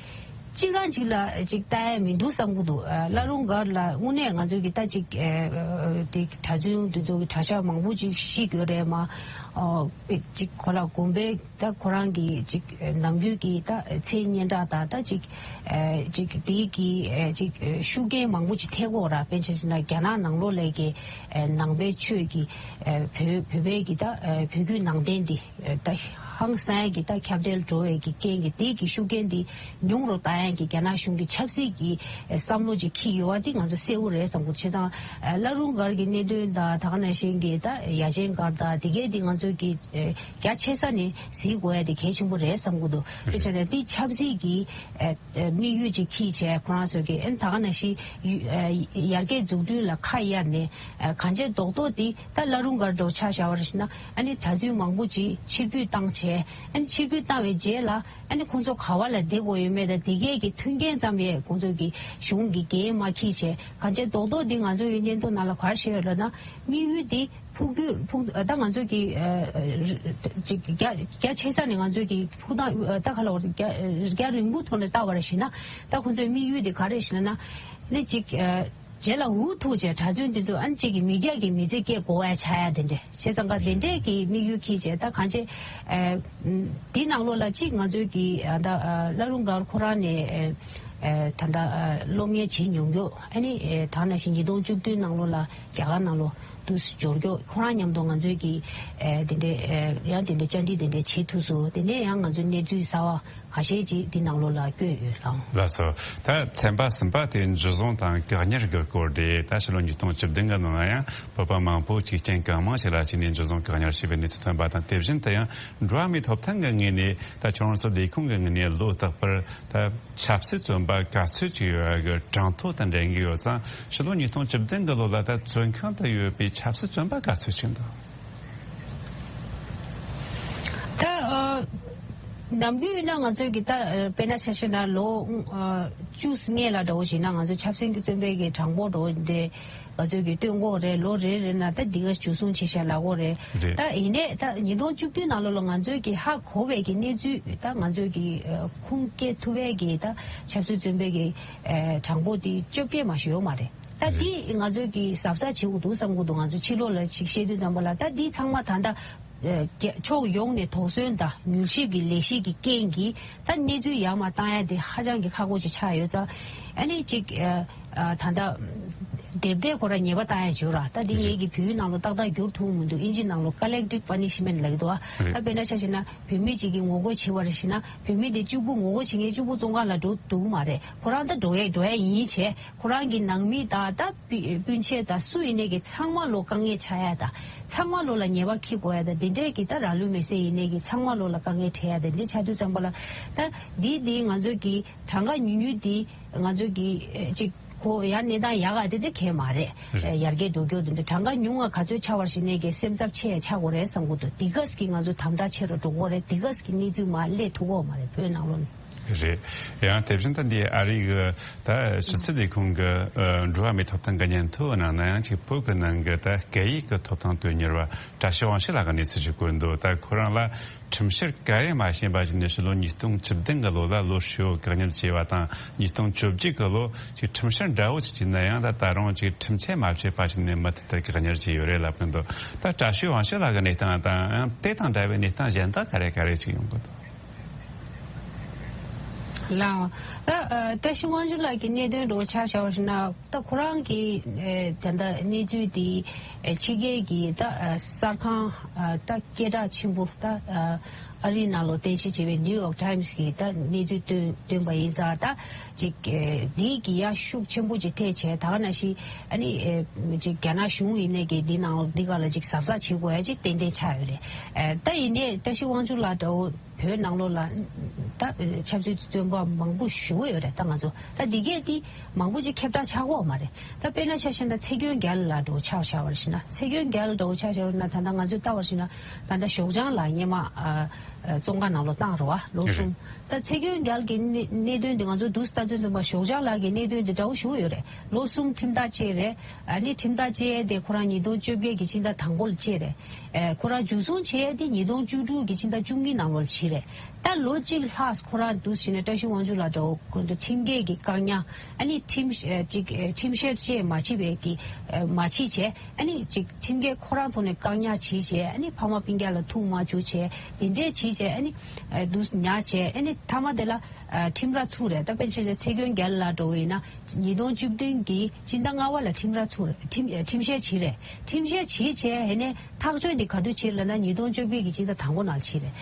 གཅིག་རང་གཅིག་ལ་ཅིག་ལྟ་ཡ་མི་འདུག་བསམ་གི་འདུག་ཨ། བླ་རུང་སྒར་ལ་དངོས་གནས་ང་ཚོ་གི་ད་ཅིག་ཨ། དེ་གྲྭ་བཙུན་དེ་ཚོ་གི་གྲྭ་ཤག་མང་པོ་ཅིག་བཤིག་ཡོད་རེད་མ། ཨོ། ཅིག་ཁོ་ལ་དགོན་པའི་ད་ཁོ་རང་གི་ཅིག་ནམ་རྒྱུན་གྱི་ད་མཚན་སྙན་གྲགས་དང་ད་ཅིག་ཨ། ཅིག་དེ་གི་ཨ། ཅིག་ཤུགས་རྐྱེན་མང་པོ་ཅིག་ཐེབས་ཀྱི་ཡོད་ར། དཔེར་ཆ་བཞག་ན་རྒྱ་ནག་ནང་ལོགས་ལ་གི་ཨ། ནང་པའི་ཆོས་ཀྱི་ཨ། བོད་བོད་པའི་གི་ད་ཨ། བོད་བརྒྱུད་ནང་བསྟན་འདི་ད་ཧང་སང་གི་ད་ཁྱབ་གདལ་འགྲོ་བའི་གི་རྐྱེན་གྱིས་དེ་གི་ཤུགས་རྐྱེན་འདི་ཉུང་རུ་བཏང་ཡག་གི་རྒྱ་ནག་གཞུང་གི་ཆབ་སྲིད་ཀྱི་བསམ་བློ་ཅིག་འཁྱེར་ཡོད་པ་འདི་ང་ཚོ་གསལ་པོ་རེད་བསམ་གི་འདུག་བྱས་ཙང་བླ་རུང་སྒར་གྱི་གནད་དོན་དང་ད་ག་ནང་བཞིན་གྱི་ད་ཡ་ཆེན་སྒར་དང་དེ་གའི་འདི་ང་ཚོ་གི་རྒྱ་ཆེ་ས་ནས་གཟིགས་དགོས་ཡ་དེ་གལ་ཆེན་པོ་རེད་བསམ་གི་འདུག་དེ་བྱས་ཙང་འདི་ཆབ་སྲིད་ཀྱི་དམིགས་ཡུལ་ཅིག་འཁྱེར་བྱས་ཁོ་རང་ཚོ་གི་ཨ་ནི་ད་ག་ནང་བཞིན་ཡར་རྒྱས་འཛུགས་སྐྲུན་ལ་ཁ་གཡར་ནས་གང་བྱས་རྡོག་རྡོག་འདི་ད་བླ་རུང་སྒར་འདྲ་བོ་ཆ་བཞག་པ་རེད་ཟེར་ན། ཨ་ནི་གྲྭ་བཙུན་མང་པོ་ཅིག་ཕྱིར་འབུད་བཏང་བྱས། ཨ་ནི་ཕྱིར་འབུད་བཏང་བའི་རྗེས་ལ་ཨ་ནི་ཁོང་ཚོ་ག་བ་ལ་བསྡད་དགོས་ཡོད་མེད་དང་དེ་གས་ཀྱི་མཐུན་རྐྱེན་ཙམ་ཡས་ཁོང་ཚོ་གི་གཞུང་གི་འགན་མ་འཁྱེར་བྱས། གང་བྱས་རྡོག་རྡོག་འདི་ང་ཚོ་ཡི་སྙན་ཐོ་ནང་ལ་ག་རེ་བཤད་ཡོད་ལབ་ན། དམིགས་ཡུལ་འདི་ཕུགས་རྒྱུད་ཕུགས་ད་ང་ཚོ་གི་ཅིག་རྒྱ་རྒྱ་ཆེ་ས་ནས་ང་ཚོ་གི་ཕུགས་ད་ད་ག་ལ་བར་རྒྱ་རྒྱ་རིང་པོ་ཐོག་ནས་བལྟ་བ་རེད་ཟེར་ན། ད་ཁོང་ཚོའི་དམིགས་ཡུལ་འདི་ག་རེ་ཟེར་ན། ནི་ཅིག་རྗེས་ལ་འུ་ཐུག་བྱས་གྲྭ་བཙུན་དེ་ཚོ་ཨ་ནི་གཅིག་གི་མི་སྐྱ་གི་མི་ཚེ་སྐྱེལ་དགོས་པ་ཆགས་ཡ་དེ་འདྲས་བྱས་ཙང་ཀ་དེ་འདྲས་ཀྱི་དམིགས་ཡུལ་འཁྱེར་བྱས། ད་གང་བྱས་འདི་ནང་ལོགས་ལ་གཅིག་ང་ཚོའི་གི་ཨ་ད་བླ་རུང་སྒར་ཁོ་རང་ནས་ད་ལྟ་སློབ་གཉེར་བྱེད་མྱོང་རྒྱུ། ཨ་ནི་ད་ནང་བཞིན་ཉིས་སྟོང་བཅུ་བདུན་ནང་ལོགས་ལ་རྒྱ་གར་ནང་ལོགས་དུ་འབྱོར་རྒྱུ། ཁོ་རང་མཉམ་དུ་ང་ཚོའི་གི་དེ་འདྲས་ཡང་དེ་འདྲས་བཅར་འདྲི་དེ་འདྲས་བྱེད་ཐུབ་སོང་། དེ་ནས་ཡང་ང་ཚོའི་གནས་ཚུལ་གསར་བ་ཁ་ཤས་ཅིག་འདི་ནང་ལོགས་ལ་བཀོད་ཡོད་ལགས། ལགས་སོ། ད་ཚན་པ་གསུམ་པ་དེ་འཇུ་བཟུང་དང་བཀག་ཉར་གྱི་སྐོར་དེ་ད་ཕྱི་ལོ་ཉིས་སྟོང་བཅུ་བདུན་གྱི་ནང་ལ་ཡང་བོད་པ་མང་པོ་ཅིག་རྐྱེན་གང་མང་ཞིག་ལ་ཕྱིན་ནས་འཇུ་བཟུང་བཀག་ཉར་བྱས་པའི་གནས་ཚུལ་ཐོན་པ་དང་། དེ་བཞིན་དུ་ཡང་འགྲོ་བ་མིའི་ཐོབ་ཐང་གི་ངོས་ནས་ད་ཁྱོད་རང་ཚོ་ལས་ཁུངས་ཀྱི་ངོས་ནས་བློ་བརྟག་པར་ད་ཆབ་སྲིད་བཙོན་པ་ག་ཚོད་ཅིག་ཡོད་ཡ་གི་གྲངས་ཐོ་དང་འབྲེལ་གྱི་ཡོད་ཙང་། ཕྱི་ལོ་ཉིས་སྟོང་བཅུ་བདུན་གྱི་ལོ་ལ་ད་བཙོན་ཁང་དུ་ཡོད་པའི་ཆབ་སྲིད་བཙོན་པ་ག་ཚོད་ཅིག་འདུག་ད་ཨ་ནམ་རྒྱུན་ཡིན་ན་ང་ཚོའི་གི་ད་ཨ་དཔེར་ན་ཆ་བཞག་ན་ལོ་ཨ་བཅུ་སྔས་ལ་འདྲ་བོ་ཞིག་ན་ང་ཚོའི་ཆབ་སྲིད་ཀྱི་བཙོན་པའི་གི་གྲངས་འབོར་འདྲ་བོ་འདི་ང་ཚོའི་གི་སྟོན་གོ་རེད། ལོ་རེ་རེ་ན་ད་འདི་ག་འཇུ་བཟུང་བྱེད་བཞག་ལབ་གོ་རེད། རེད། ད་ཡིན་ནའི་ད་ཉིས་སྟོང་བཅུ་བདུན་ནང་ལོ་ལ་ང་ཚོའི་གི་ཧ་གོ་བའི་གི་གནས་ཚུལ་ད་ང་ཚོའི་གི་ཨ་ཁུངས་སྐྱེལ་ཐུབ་པའི་གི་ད་ཆབ་སྲིད་བཙོན་པའི་གི་ཨ་གྲངས་འབོར་དེ་བཅོ་བརྒྱད་མ་ཞིག་ཡོད་མ་རེད། ད་འདི་ང་ཚོས་ཀྱི་གཟབ་གཟབ་བྱེད་དགོས་འདུག་བསམ་གྱི་འདུག་ང་ཚོ་ཕྱི་ལོགས་ལ་ཅིག་བཤད་དུས་ཙམ་པ་ལ་ད་འདི་ཚང་མ་ད་ལྟ་ཨ་རྒྱ་ཕྱོགས་ཡོངས་ནས་དོགས་ཟོན་དང་མྱུལ་ཞིབ་ཀྱི་ལས་གཞི་གི་རྐྱེན་གྱིས་ད་གནས་ཚུལ་ཡར་མར་བཏང་ཡ་དེ་ཧ་ཅང་གི་ཁག་པོ་ཅིག་ཆགས་ཡོད་ཙང་། ཨ་ནི་ཅིག་ཨ་ཨ་ད་ལྟ་དེབ་དེ་ཁོ་ར་ཉེས་པ་བཏང་ཡ་བྱོས་ར། ད་འདི་ངེད་ཀྱི་བོད་ཡིག་ནང་ལ་ཏག་ཏག་བསྒྱུར་ཐུབ་མི་འདུག་ཨིན་ཇི་ནང་ལ་collective punishment་ལབ་ཀྱི་འདུག་ཨ། རེད། ད་དཔེར་ན་ཆ་བཞག་ན་བོད་མི་ཅིག་གིས་ངོ་རྒོལ་བྱེད་པ་རེད་ཟེར་ན། བོད་མི་དེ་གཅིག་པུ་ངོ་རྒོལ་བྱེད་མཁན་གཅིག་པུ་བཙོན་ཁང་ལ་འགྲོ་འདུག་མ་རེད། ཁོ་རང་ད་འགྲོ་ཡས་འགྲོ་ཡས་ཡིན་བྱས། ཁོ་རང་གི་ནང་མི་དང་ད་སྤུན་སྤུན་མཆེད་དང་སུ་ཡིན་ནའི་གི་ཚང་མ་ལོ་དཀའ་ངལ་ཆགས་ཡ་དང་། ཚང་མ་ལོ་ལ་ཉེས་པ་འཁྱེར་དགོས་ཡ་དང་། འདི་འདྲའི་གི་ད་རང་ལུས་མེར་སྲེག་ཡིན་ནའི་གི་ཚང་མ་ལོ་ལ་དཀའ་ངལ་འཕྲད་ཡ་དང་། འདི་ཆགས་དུས་ཙམ་པ་ལ་ད་འདི་འདི་ང་ཚོ་གི་གྲངས་ཀ་ཉུང་ཉུང་འདི་ང་ཚོ་གི་ཨེ་ཅིག་ཁོ་ཡ་གནས་སྟངས་ཡག་ག་དེ་འདྲ་གས་མ་རེད། རེད། ཡར་རྒྱས་འགྲོ་རྒྱུ་དེ་འདྲ་གྲངས་ཀ་ཉུང་བ་ག་ཚོད་ཆགས་པ་ཞིག་ནས་གི་སེམས་འཚབ་ཆེ་ཡ་ཆགས་དགོས་རེད་བསམ་གི་འདུག་འདི་ག་ཟིག་གི་ང་ཚོ་དམ་དྲག་ཆེ་རུ་འགྲོ་གི་རེད། འདི་ག་ཟིག་གི་གནས་ཚུལ་མར་སླེབས་ཐུབ་ཀྱི་མ་རེད་བོད་ནང་ལོགས་ནས། རེད། ཡང་དེ་བཞིན་དུ་འདི་ཨ་རི་གི་ད་ཕྱི་སྲིད་ལས་ཁུངས་ཀྱི་ཨ་འགྲོ་བ་མིའི་ཐོབ་ཐང་གི་སྙན་ཐོ་ནང་ན་ཡང་ཅིག་བོད་ཀྱི་ནང་གི་ད་སྐད་ཡིག་གི་ཐོབ་ཐང་དོན་གཉེར་བ་བཀྲ་ཤིས་དབང་ཕྱུག་ལགས་ཀྱི་གནས་ཚུལ་ཞིག་བཀོད་འདུག་ད་ཁོ་རང་ལ་ཁྲིམས་བཤེར་ག་རེ་མ་བྱས་པ་ཞིག་ནས་ཕྱི་ལོ་ཉིས་སྟོང་བཅུ་བདུན་གྱི་ལོ་ལ་ལོ་ཧྲིལ་བོ་བཀག་ཉར་བྱས་པ་དང་། ཉིས་སྟོང་བཅོ་བརྒྱད་གི་ལོ་ཅིག་ཁྲིམས་བཤེར་འདྲ་བོ་ཅིག་བྱས་ན་ཡང་ད་ད་རུང་ཅིག་ཁྲིམས་ཆད་མ་བཅད་པ་ཞིག་ནས་མུ་མཐུད་དུ་བཀག་ཉར་བྱས་ཡོད་རེད་ལབ་ཀྱི་འདུག་ད་བཀྲ་ཤིས་དབང་ཕྱུག་ལགས་ཀྱི་གནས་སྟངས་དང་ཡང་དེ་དང་འདྲ་བའི་གནས་སྟངས་གཞན་དག་ག་རེ་ག་རེ་ཅིག་ཡོང་གི་འདུག་ལགས། ད་ཨ་བཀྲ་ཤིས་དབང་ཕྱུག་ལགས་ཀྱི་གནད་དོན་འདྲ་བོ་ཆ་བཞག་པ་ཞིག་ན། ད་ཁོ་རང་གི་ཨེ་ད་ལྟ་གནས་ཚུལ་དེ་ཨེ་ཕྱི་རྒྱལ་གྱི་ད་ཨ་གསར་ཁང་ཨ་ད་སྐད་གྲགས་ཆེན་པོ་ད་ཨ་ཨ་རིའི་ནང་ལོགས་རྟེན་གཞི་བྱས་པའི་ནིའུ་ཡོག་ཊའིམ་སི་གི་ད་གནས་ཚུལ་བཏོན་བཏོན་པ་ཡིན་ཙང་། ད་ཅིག་ཨེ་འདི་གི་ཡང་ཤུགས་ཆེན་པོ་ཅིག་ཐེབས་བྱས། ད་ག་ནང་བཞིན་ཨ་ནི་ཨེ་ཅིག་རྒྱ་ནག་གཞུང་ཡིན་ནའི་གི་འདི་ནང་ལོགས་འདི་ག་ལ་ཅིག་གཟབ་གཟབ་བྱེད་དགོས་ཡ་ཅིག་ཏན་ཏན་ཆགས་ཡོད་རེད། ཨེ་ད་ཡིན་ནའི་བཀྲ་ཤིས་དབང་ཕྱུག་ལགས་འདྲ་བོ་བོད་ནང་ལོགས་ལ་ད་ཆབ་སྲིད་བཙོན་པ་མང་པོ་ཞེ་པོ་ཡོད་རེད། ད་ང་ཚོ་ད་འདི་གས་འདི་མང་པོ་ཅིག་ཁྱབ་བསྒྲགས་ཆགས་ཀྱི་ཡོད་མ་རེད། ད་དཔེར་ན་ཆ་བཞག་ན་ཚེ་མགོན་རྒྱལ་ལགས་འདྲ་བོ་ཆ་བཞག་པ་ཞིག་ན། ཚེ་མགོན་རྒྱལ་འདྲ་བོ་ཆ་བཞག་པ་ན། ད་ལྟ་ང་ཚོས་ལྟ་བ་ཞིག་ན་ད་ལྟ་ཞོགས་ལྗང་ལགས་སྔོན་མ་ཨ་ཨ་བཙོན་ཁང་ནང་ལོགས་བཏང་རེད་བ། ལོ་གསུམ། ད་ཚེ་མགོན་རྒྱལ་གྱི་གནད་གནད་དོན་འདི་ང་ཚོ་འདུག་སེ་ལྟ་ཚུལ་ཙམ་པ་ཞོགས་ལྗང་ལགས་ཀྱི་གནད་དོན་འདི་འདྲ་བོ་ཞེ་པོ་ཡོད་རེད། ལོ་གསུམ་ཁྲིམས་ཐག་བཅད་རེད། ཨ་ནི་ཁྲིམས་ཐག་བཅད་དེ་ཁོ་རང་ཉིས་སྟོང་བཅོ་བརྒྱད་ཀྱི་སྤྱི་ཟླ་དང་པོ་ལ་བཅད་རེད། ཨེ་ཁོ་རང་འཇུ་བཟུང་བྱས་དེ་ཉིས་སྟོང་བཅུ་དྲུག་གི་སྤྱི་ཟླ་བཅུ་གཉིས་ནང་ལོགས་ལ་བྱས་རེད། ད་ལོ་གཅིག་ལྷག་ཁོ་རང་འདུག་བྱས་ནས་བཀྲ་ཤིས་དབང་ཕྱུག་ལགས་འདྲ་བོ་ཁོ་ཚོ་ཁྲིམས་འགལ་གྱི་བཀག་ཉར། ཨ་ནི་ཁྲིམས་ཨ་ཅིག་ཨ་ཁྲིམས་བཤེར་བཅས་མ་བྱས་པའི་གི་ཨ་མ་བྱས་བྱས། ཨ་ནི་ཅིག་ཁྲིམས་འགལ་ཁོ་རང་ཐོག་ནས་བཀག་ཉར་བྱས་བྱས། ཨ་ནི་ཕ་མ་སྤུན་ཀྱག་ལ་ཐུག་མ་བཅུག་བྱས། དེ་འདྲས་བྱས་བྱས། ཨ་ནི་ཨ་འདུག་ཉར་བྱས། ཨ་ནི་མཐའ་མ་དེ་ལ་ཨ་ཁྲིམས་ར་ཚུགས་རེད། ད་དཔེར་ན་ཆ་བཞག་ཚེ་མགོན་རྒྱལ་ལགས་འདྲ་བོ་ཡིན་ན་ཉིས་སྟོང་བཅུ་བདུན་གྱི་སྤྱི་ཟླ་ལྔ་པ་ལ་ཁྲིམས་ར་ཚུགས་རེད། ཁྲིམས་ཨ་ཁྲིམས་བཤེར་བྱས་རེད། ཁྲིམས་བཤེར་བྱས་བྱས། ཨ་ནི་ཐག་གཅོད་འདི་ག་དུས་བྱས་ལབ་ན་ཉིས་སྟོང་བཅོ་བརྒྱད་ཀྱི་སྤྱི་ཟླ་དང་པོ་ནང་བྱས་རེད།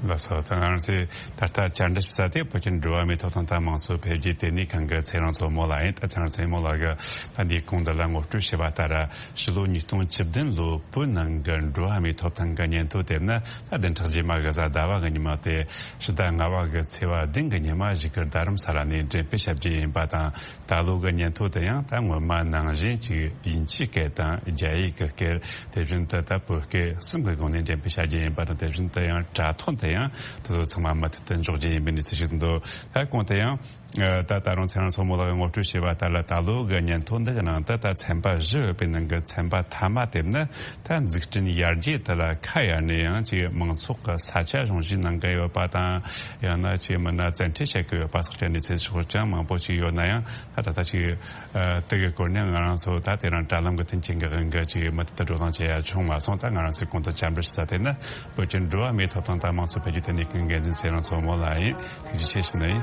ལགས་སོ། ད་ང་རང་ཚོས་ད་ལྟ་བཅར་འདྲི་ཞུ་ས་དེ་བོད་ཀྱི་འགྲོ་བ་མིའི་ཐོབ་ཐང་དང་མང་གཙོ་འཕེལ་རྒྱས་ལྟེ་གནས་ཁང་གི་ཚེ་རིང་མཚོ་མོ་ལགས་ཡིན། ད་ཚེ་རིང་མཚོ་མོ་ལགས་ཀྱིས་ད་འདིའི་གོང་དུ་ལ་ངོ་སྤྲོད་བྱས་པ་ལྟར་ཕྱི་ལོ་ཉིས་སྟོང་བཅུ་བདུན་ལོ་བོད་ནང་གི་འགྲོ་བ་མིའི་ཐོབ་ཐང་གི་སྙན་ཐོ་དེ་ནི་ད་བདུན་ཕྲག་རྗེས་མ་གི་གཟའ་ཟླ་བ་གི་ཉི་མ་སྟེ་ཕྱི་ཟླ་ལྔ་པ་གི་ཚེས་པ་བདུན་གི་ཉི་མ་བཞུགས་སྒར་རྡ་རམ་ས་ལ་ནས་འགྲེམས་སྤེལ་བྱ་རྒྱུ་ཡིན་པ་དང་། ད་ལོ་གི་སྙན་ཐོ་དེ་ཡང་ད་སྔོན་མ་ནང་བཞིན་ཅིག་དབྱིན་ཇིའི་སྐད་དང་རྒྱ་ཡིག་གི་སྐད། དེ་བཞིན་དུ་ད་བོད་སྐད་གསུམ་གྱི་སྒང་ནས་འགྲེམས་སྤེལ་བྱ་རྒྱུ་ཡིན་པ་དང་། དེ་བཞིན་དུ་ཡང་དྲ་ཐོག་ཏུ་ཡང་དེ་ཚོ་ཚང་མ་མུ་མཐུད་དུ་འཇོག་རྒྱུ་ཡིན་པའི་གནས་ཚུལ་ཞིག་འདུག་ད་གོང་དུ་ཡང་ད་ད་རུང་ཚེ་རིང་མཚོ་མོ་ལགས་ཀྱིས་ངོ་སྤྲོད་བྱས་པ་ལྟར་ལ། ད་ལོ་གི་སྙན་ཐོ་འདི་གི་ནང་དུ་ད་ཚན་པ་བཞི་ཡོད་པའི་ནང་གི་ཚན་པ་མཐའ་མ་དེ་ནི་ད་འཛུགས་སྐྲུན་ཡར་རྒྱས་དེ་ལ་ཁ་གཡར་ནས་ཡང་ཅིག་མང་ཚོགས་ཀྱི་ས་ཆ་གཞུང་བཞེས་གནང་གི་ཡོད་པ་དང་། ཡང་ན་ཅིག་མི་སྣ་བཙན་ཁྲིད་བྱེད་ཀྱི་ཡོད་པ་སོགས་ཀྱི་གནས་ཚུལ་ཕྱོགས་ཀྱང་མང་པོ་ཞིག་ཡོད་ན་ཡང་། ད་ད་ལྟ་ཅིག་ཨ་དེ་གི་སྐོར་ནས་ང་རང་ཚོ་ད་དེ་རིང་དྲ་ལམ་གྱི་མཐུན་རྐྱེན་གྱི་དབང་གིས་ཅིག་མུ་མཐུད་དུ་བགྲོ་གླེང་བྱེད་ཡ་བྱུང་མ་སོང་། ད་ང་རང་ཚོས་གོང་དུ་བཅར་འདྲི་ཞུ་ས་དེ་ནི་བོད་ཀྱི་འགྲོ་བ་མིའི་ཐོབ་ཐང་དང་མང་གཙོ་འཕེལ་རྒྱས་ལྟེ་གནས་ཁང་འགན་འཛིན་ཚེ་རིང་མཚོ་མོ་ལགས་ཡིན། ཐུགས་རྗེ་ཆེ་ཞུ་ནི་ཡིན།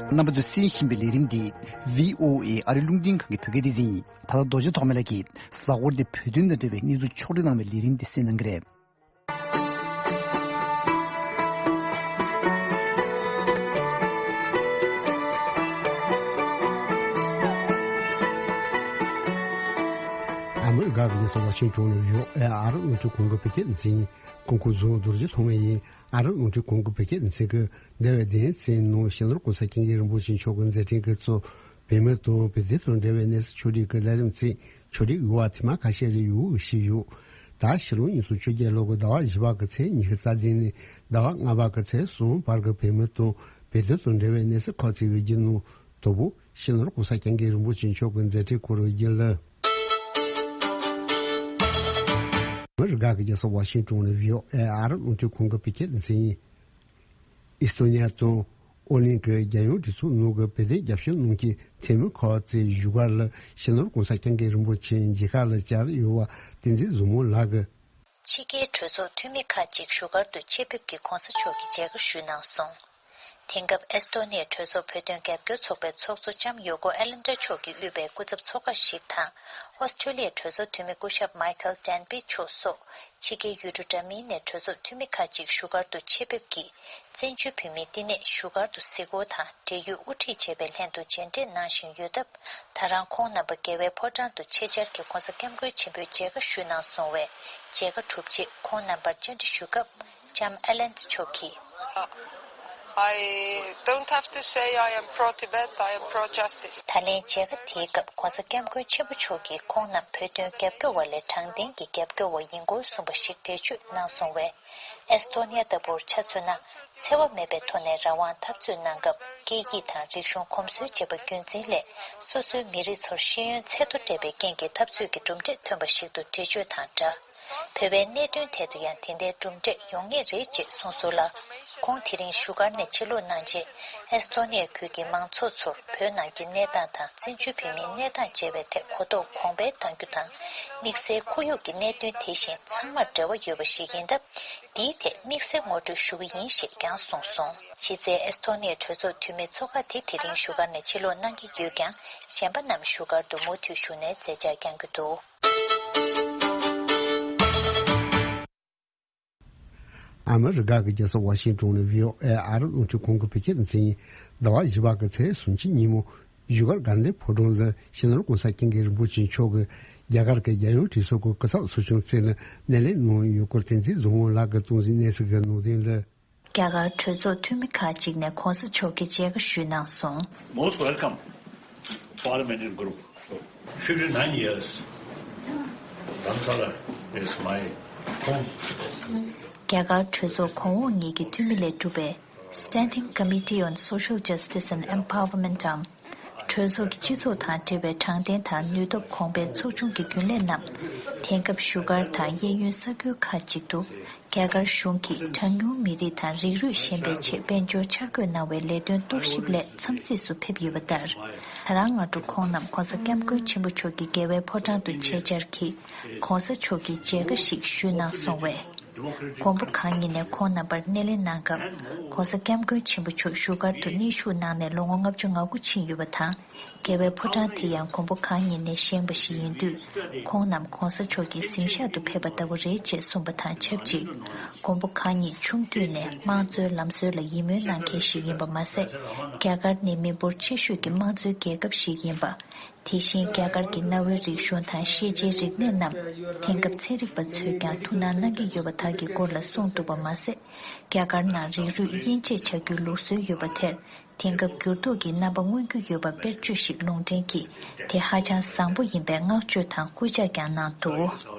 རྣམ་པ་ཚོས་གསན་བཞིན་པའི་ལས་རིམ་འདི་བྷི་ཨོ་ཨེ་ཨ་རིའི་རླུང་འཕྲིན་ཁང་གི་བོད་སྐད་སྡེ་ཚན་ཡིན། ད་ལྟ་རྡོ་རྗེ་ཐོགས་མེད་ལགས་ཀྱིས་གཟའ་འཁོར་འདིའི་བོད་དོན་དང་འབྲེལ་བའི་གནས་ཚུལ་ཕྱོགས་སྒྲིག་གནང་བའི་ལས་རིམ་འདི་གསན་གནང་གི་རེད། ཨ་མི་རི་ཀ་གི་རྒྱལ་ས་ཝ་ཤིང་ཏོན་ནས་བྷི་ཨོ་ཨེ་ཨ་རི་རླུང་འཕྲིན་ཁང་གི་བོད་སྐད་སྡེ་ཚན་ཡིན། སྐུ་ཁམས་བཟང་། རྡོ་རྗེ་ཐོགས་མེད་ཡིན། ཨ་རི་རླུང་འཕྲིན་ཁང་གི་བོད་སྐད་སྡེ་ཚན་གྱིས་འདས་པའི་བདུན་ཕྲག་ནང་སྤྱི་ནོར་༸གོང་ས་༸སྐྱབས་མགོན་རིན་པོ་ཆེ་མཆོག་གི་མཛད་འཕྲིན་གྱི་གཙོ་བོད་མི་དང་བོད་དོན་དང་འབྲེལ་བའི་གནས་ཚུལ་ཕྱོགས་སྒྲིག་གི་ལས་རིམ་ཚོའི་ཕྱོགས་སྒྲིག་ཡོད་པ་དེ་མ་ཁ་ཤས་རེ་ཡོད་ཞུས་ཡོད། ད་ཕྱི་ལོ་ཉིས་སྟོང་བཅོ་བརྒྱད་ལོ་གི་ཟླ་བ་བཞི་པ་གི་ཚེས་ཉི་ཤུ་རྩ་བདུན་ནས་ཟླ་བ་ལྔ་པ་གི་ཚེས་གསུམ་བར་གྱི་བོད་མི་དང་བོད་དོན་དང་འབྲེལ་བའི་གནས་ཚུལ་ཁག་ཅིག་གི་རྒྱུན་ནང་དང་པོ་སྤྱི་ནོར་༸གོང་ས་༸སྐྱབས་མགོན་རིན་པོ་ཆེ་མཆོག་གི་མཛད་འཕྲིན་སྐོར་གྱི་རྒྱུན་ལས། ཨ་མི་རི་ཀ་གི་རྒྱལ་ས་ཝ་ཤིང་ཏོན་ནས་བྷི་ཨོ་ཨེ་ཨ་རི་རླུང་འཕྲིན་ཁང་གི་བོད་སྐད་སྡེ་ཚན་ཡིན། ཨི་སི་ཐོ་ནི་ཡ་དང་ཨོ་གླིང་གི་རྒྱལ་ཡོངས་སྒྲིག་འཛུགས་ནང་གི་བོད་དོན་རྒྱབ་སྐྱོར་གནང་མཁན་འཐུས་མི་ཁག་ཅིག་བཞུགས་སྒར་ལ་སྤྱི་ནོར་༸གོང་ས་༸སྐྱབས་མགོན་རིན་པོ་ཆེ་མཇལ་ཁ་ལ་བཅར་ཡོད་པ་བསྟན་འཛིན་བཟང་མོ་ལགས་ཀྱིས། ཕྱི་རྒྱལ་གྲོས་ཚོགས་འཐུས་མི་ཁག་ཅིག་བཞུགས་སྒར་དུ་ཆེད་ཕེབས་ཀྱིས་༸གོང་ས་མཆོག་གི་མཇལ་ཁ་ཞུས་གནང་སོང་། དེང་སྐབས་ཨེ་སི་ཐོ་ནི་ཡའི་གྲོས་ཚོགས་བོད་དོན་རྒྱབ་སྐྱོར་ཚོགས་པའི་ཚོགས་གཙོ་ལྕམ་ཡོ་ཀོ་ཨེ་ལན་ཏྲ་མཆོག་གིས་དབུས་པའི་སྐུ་ཚབ་ཚོགས་ཁང་ཞིག་དང་། ཨོ་སི་ཁྲུ་ལི་ཡའི་གྲོས་ཚོགས་འཐུས་མི་སྐུ་ཞབས་མའི་ཁལ་ཏན་པི་མཆོག་སོགས་ཕྱི་རྒྱལ་ཡུལ་གྲུ་འདྲ་མིན་ནས་གྲོས་ཚོགས་འཐུས་མི་ཁག་ཅིག་བཞུགས་སྒར་དུ་ཆེད་ཕེབས་ཀྱིས་བཙན་བྱོལ་བོད་མིའི་བསྟི་གནས་བཞུགས་སྒར་དུ་གཟིགས་སྐོར་དང་འབྲེལ་ཡོད་དབུ་ཁྲིད་བྱས་པའི་ལྷན་དུ་མཇལ་འཕྲད་གནང་བཞིན་ཡོད་སྟབས། ད་རང་ཁོང་རྣམ་པ་རྒྱལ་བའི་ཕོ་བྲང་དུ་ཆེད་བཅར་གྱིས་༸གོང་ས་༸སྐྱབས་མགོན་ཆེན་པོའི་མཇལ་ཁ་ཞུས་གནང་སོང་བས། མཇལ་ཁ་གྲུབ་རྗེས་ཁོང་རྣམ་པར་བཅར་འདྲི་ཞུ་སྐབས། ལྕམ་ཨེ་ལན་ཏྲ་མཆོག་གིས། I don't have to say I am pro-Tibet, I am pro-justice. ད་ལན་མཇལ་ཁ་དེའི་སྐབས་༸གོང་ས་༸སྐྱབས་མགོན་ཆེན་པོ་མཆོག་གིས་ཁོང་རྣམས་བོད་དོན་རྒྱབ་སྐྱོར་བ་ལས་དྲང་བདེན་གྱི་རྒྱབ་སྐྱོར་བ་ཡིན་སྐོར་གསུངས་པ་ཞིག་འགྲེལ་བརྗོད་གནང་སོང་བས། ཨེ་སི་ཐོ་ནི་ཡ་ལྟ་བུར་ཆ་མཚོན་ན། འཚེ་བ་མེད་པའི་ཐོག་ནས་རང་དབང་འཐབ་རྩོད་གནང་སྐབས་སྐད་ཡིག་དང་རིག་གཞུང་གོམས་སྲོལ་བཅས་པ་རྒྱུན་འཛིན་ལས་སོ་སོའི་མི་རིགས་ཚོར་ཤེས་ཡོན་ཚད་མཐོ་སྤྲད་པའི་རྐྱེན་གྱིས་འཐབ་རྩོད་ཀྱི་གྲུབ་འབྲས་ཐོན་པ་ཞིག་ཏུ་འགྲེལ་བརྗོད་དང་སྦྲགས། བོད་པའི་གནད་དོན་ཐད་དུ་ཡང་དེ་འདྲའི་གྲུབ་འབྲས་ཡོང་ངེས་རེད་ཅེས་གསུངས་སོང་ལ། ཁོང་དེ་རིང་བཞུགས་སྒར་ནས་ཕྱིར་ལོག་གནང་རྗེས། ཨེ་སི་ཐོ་ནི་ཡ་ཁུལ་གྱི་མང་ཚོགས་ཚོར་བོད་ནང་གི་གནས་སྟངས་དང་བཙན་བྱོལ་བོད་མིའི་གནས་སྟངས་བཅས་པའི་ཐད་གོ་རྟོགས་གོང་འཕེལ་གཏང་རྒྱུ་དང་། དམིགས་བསལ་ཁོར་ཡུག་གི་གནད་དོན་དེ་བཞིན་ཚང་མར་འབྲེལ་བ་ཡོད་པ་ཞིག་ཡིན་སྟབས། འདིའི་ཐད་དམིགས་བསལ་ངོ་སྤྲོད་ཞུ་གི་ཡིན་ཞེས་ཀྱང་གསུངས་སོང་། གཞི་རྩའི་ཨེ་སི་ཐོ་ནི་ཡའི་གྲོས་ཚོགས་འཐུས་མི་ཚོགས་ཁག་དེ་དེ་རིང་བཞུགས་སྒར་ནས་ཕྱིར་ལོག་གནང་གི་ཡོད་ཀྱང་། གཞན་པ་རྣམས་བཞུགས་སྒར་དུ་མུ་མཐུད་བཞུགས་གནས་མཛད་འཆར་བསྐྱང་གི་འདུག། ཨ་མི་རི་ཀ་གི་རྒྱལ་ས་ཝ་ཤིང་ཏོན་ནས་བྷི་ཨོ་ཨེ་ཨ་རི་རླུང་འཕྲིན་ཁང་གི་བོད་སྐད་སྡེ་ཚན་ཡིན། ཟླ་བ་བཞི་པ་གི་ཚེས་སུམ་ཅུ་ཉིན་མོ་བཞུགས་སྒར་དགའ་ལྡན་ཕོ་བྲང་ལ་སྤྱི་ནོར་༸གོང་ས་༸སྐྱབས་མགོན་རིན་པོ་ཆེ་མཆོག་གིས་རྒྱ་གར་གྱི་རྒྱལ་ཡོངས་གྲོས་ཚོགས་ཀྱི་སྐུ་ཚབ་ཚོགས་ཆུང་རྩིས་ལ་སྣེ་ལེན་གནང་ཡོད་སྐོར་བསྟན་འཛིན་བཟང་མོ་ལགས་ཀྱིས་གཏོང་ཟིན་གནས་ཚུལ་གྱི་ནང་དོན་ལ། རྒྱ་གར་གྲོས་ཚོགས་འཐུས་མི་ཁག་ཅིག་ནས་༸གོང་ས་མཆོག་གི་མཇལ་ཁ་ཞུས་གནང་སོང་། Most welcome, Parliamentary Group. Fifty-nine years, Dharamsala is my home. རྒྱ་གར་གྲོས་ཚོགས་གོང་འོག་གཉིས་ཀྱི་འཐུས་མི་ལས་གྲུབ་པའི་Standing Committee on Social Justice and Empowerment འམ། གྲོས་ཚོགས་ཀྱི་སྤྱི་ཚོགས་དང་འབྲེལ་བའི་དྲང་བདེན་དང་ནུས་སྟོབས་གོང་འཕེལ་ཚོགས་ཆུང་གི་རྒྱུན་ལས་རྣམས། དེང་སྐབས་བཞུགས་སྒར་དང་གཡས་གཡོན་ས་ཁུལ་ཁག་ཅིག་ཏུ། རྒྱ་གར་གཞུང་གིས་གྲངས་ཉུང་མི་རིགས་དང་རིགས་རུས་གཞན་པའི་ཆེད་དཔལ་འབྱོར་འཆར་འགོད་གནང་བའི་ལས་དོན་རྟོག་ཞིབ་སླད་འཚམས་གཟིགས་སུ་ཕེབས་ཡོད་པ་ལྟར། ད་རང་སྔ་དྲོ་ཁོང་རྣམས་༧གོང་ས་༧སྐྱབས་མགོན་ཆེན་པོ་མཆོག་གི་རྒྱལ་བའི་ཕོ་བྲང་དུ་ཆེད་བཅར་གྱིས། ༧གོང་ས་མཆོག་གི་མཇལ་ཁ་ཞིག་ཞུས་གནང་སོང་བས། མགོན་པོ་གང་ཉིད་ནས་ཁོང་རྣམ་པར་སྣེ་ལེན་གནང་སྐབས། ༧གོང་ས་༧སྐྱབས་མགོན་ཆེན་པོ་མཆོག་བཞུགས་སྒར་དུ་གནས་བཞུགས་གནང་ནས་ལོ་ངོ་ལྔ་བཅུ་ང་དགུ་ཕྱིན་ཡོད་པ་དང་། རྒྱལ་བའི་ཕོ་བྲང་དེ་ཡང་མགོན་པོ་གང་ཉིད་ནས་བཞེངས་པ་ཞིག་ཡིན་དུས། ཁོང་རྣམས་༧གོང་ས་མཆོག་གི་གཟིམ་ཤག་ཏུ་ཕེབས་པ་ལྟ་བུ་རེད་ཅེས་གསུངས་པ་དང་ཆབས་ཅིག། མགོན་པོ་གང་ཉིད་ཆུང་དུས་ནས་དམངས་གཙོའི་ལམ་སྲོལ་ལ་ཡིད་སྨོན་གནང་མཁན་ཞིག་ཡིན་པ་མ་ཟད། རྒྱ་གར་ནི་མི་འབོར་ཆེ་ཤོས་ཀྱི་དམངས་གཙོའི་རྒྱལ་ཁབ་ཞིག་ཡིན་པ། དེ་བཞིན་རྒྱ་གར་གྱི་གནའ་བོའི་རིག་གཞུང་དང་ཤེས་བྱའི་རིག་གནས་རྣམས་དེང་སྐབས་ཚན་རིག་པ་ཚོས་ཀྱང་ཐུགས་སྣང་གནང་གི་ཡོད་པ་དག་གི་སྐོར་ལ་གསུངས་འདུག་པ་མ་ཟད། རྒྱ་གར་ནང་རིགས་རུས་དབྱེ་འབྱེད་བྱ་རྒྱུའི་ལུགས་སྲོལ་ཡོད་པ་དེར། དེང་སྐབས་འགྱུར་ལྡོག་གི་རྣམ་པ་མངོན་རྒྱུ་ཡོད་པ་དཔེར་བརྗོད་ཞིག་ལུང་འདྲེན་གྱིས། དེ་ཧ་ཅང་བཟང་པོ་ཡིན་པའི་བསྔགས་བརྗོད་དང་སྐུལ་ལྕག་ཀྱང་གནང་འདུག།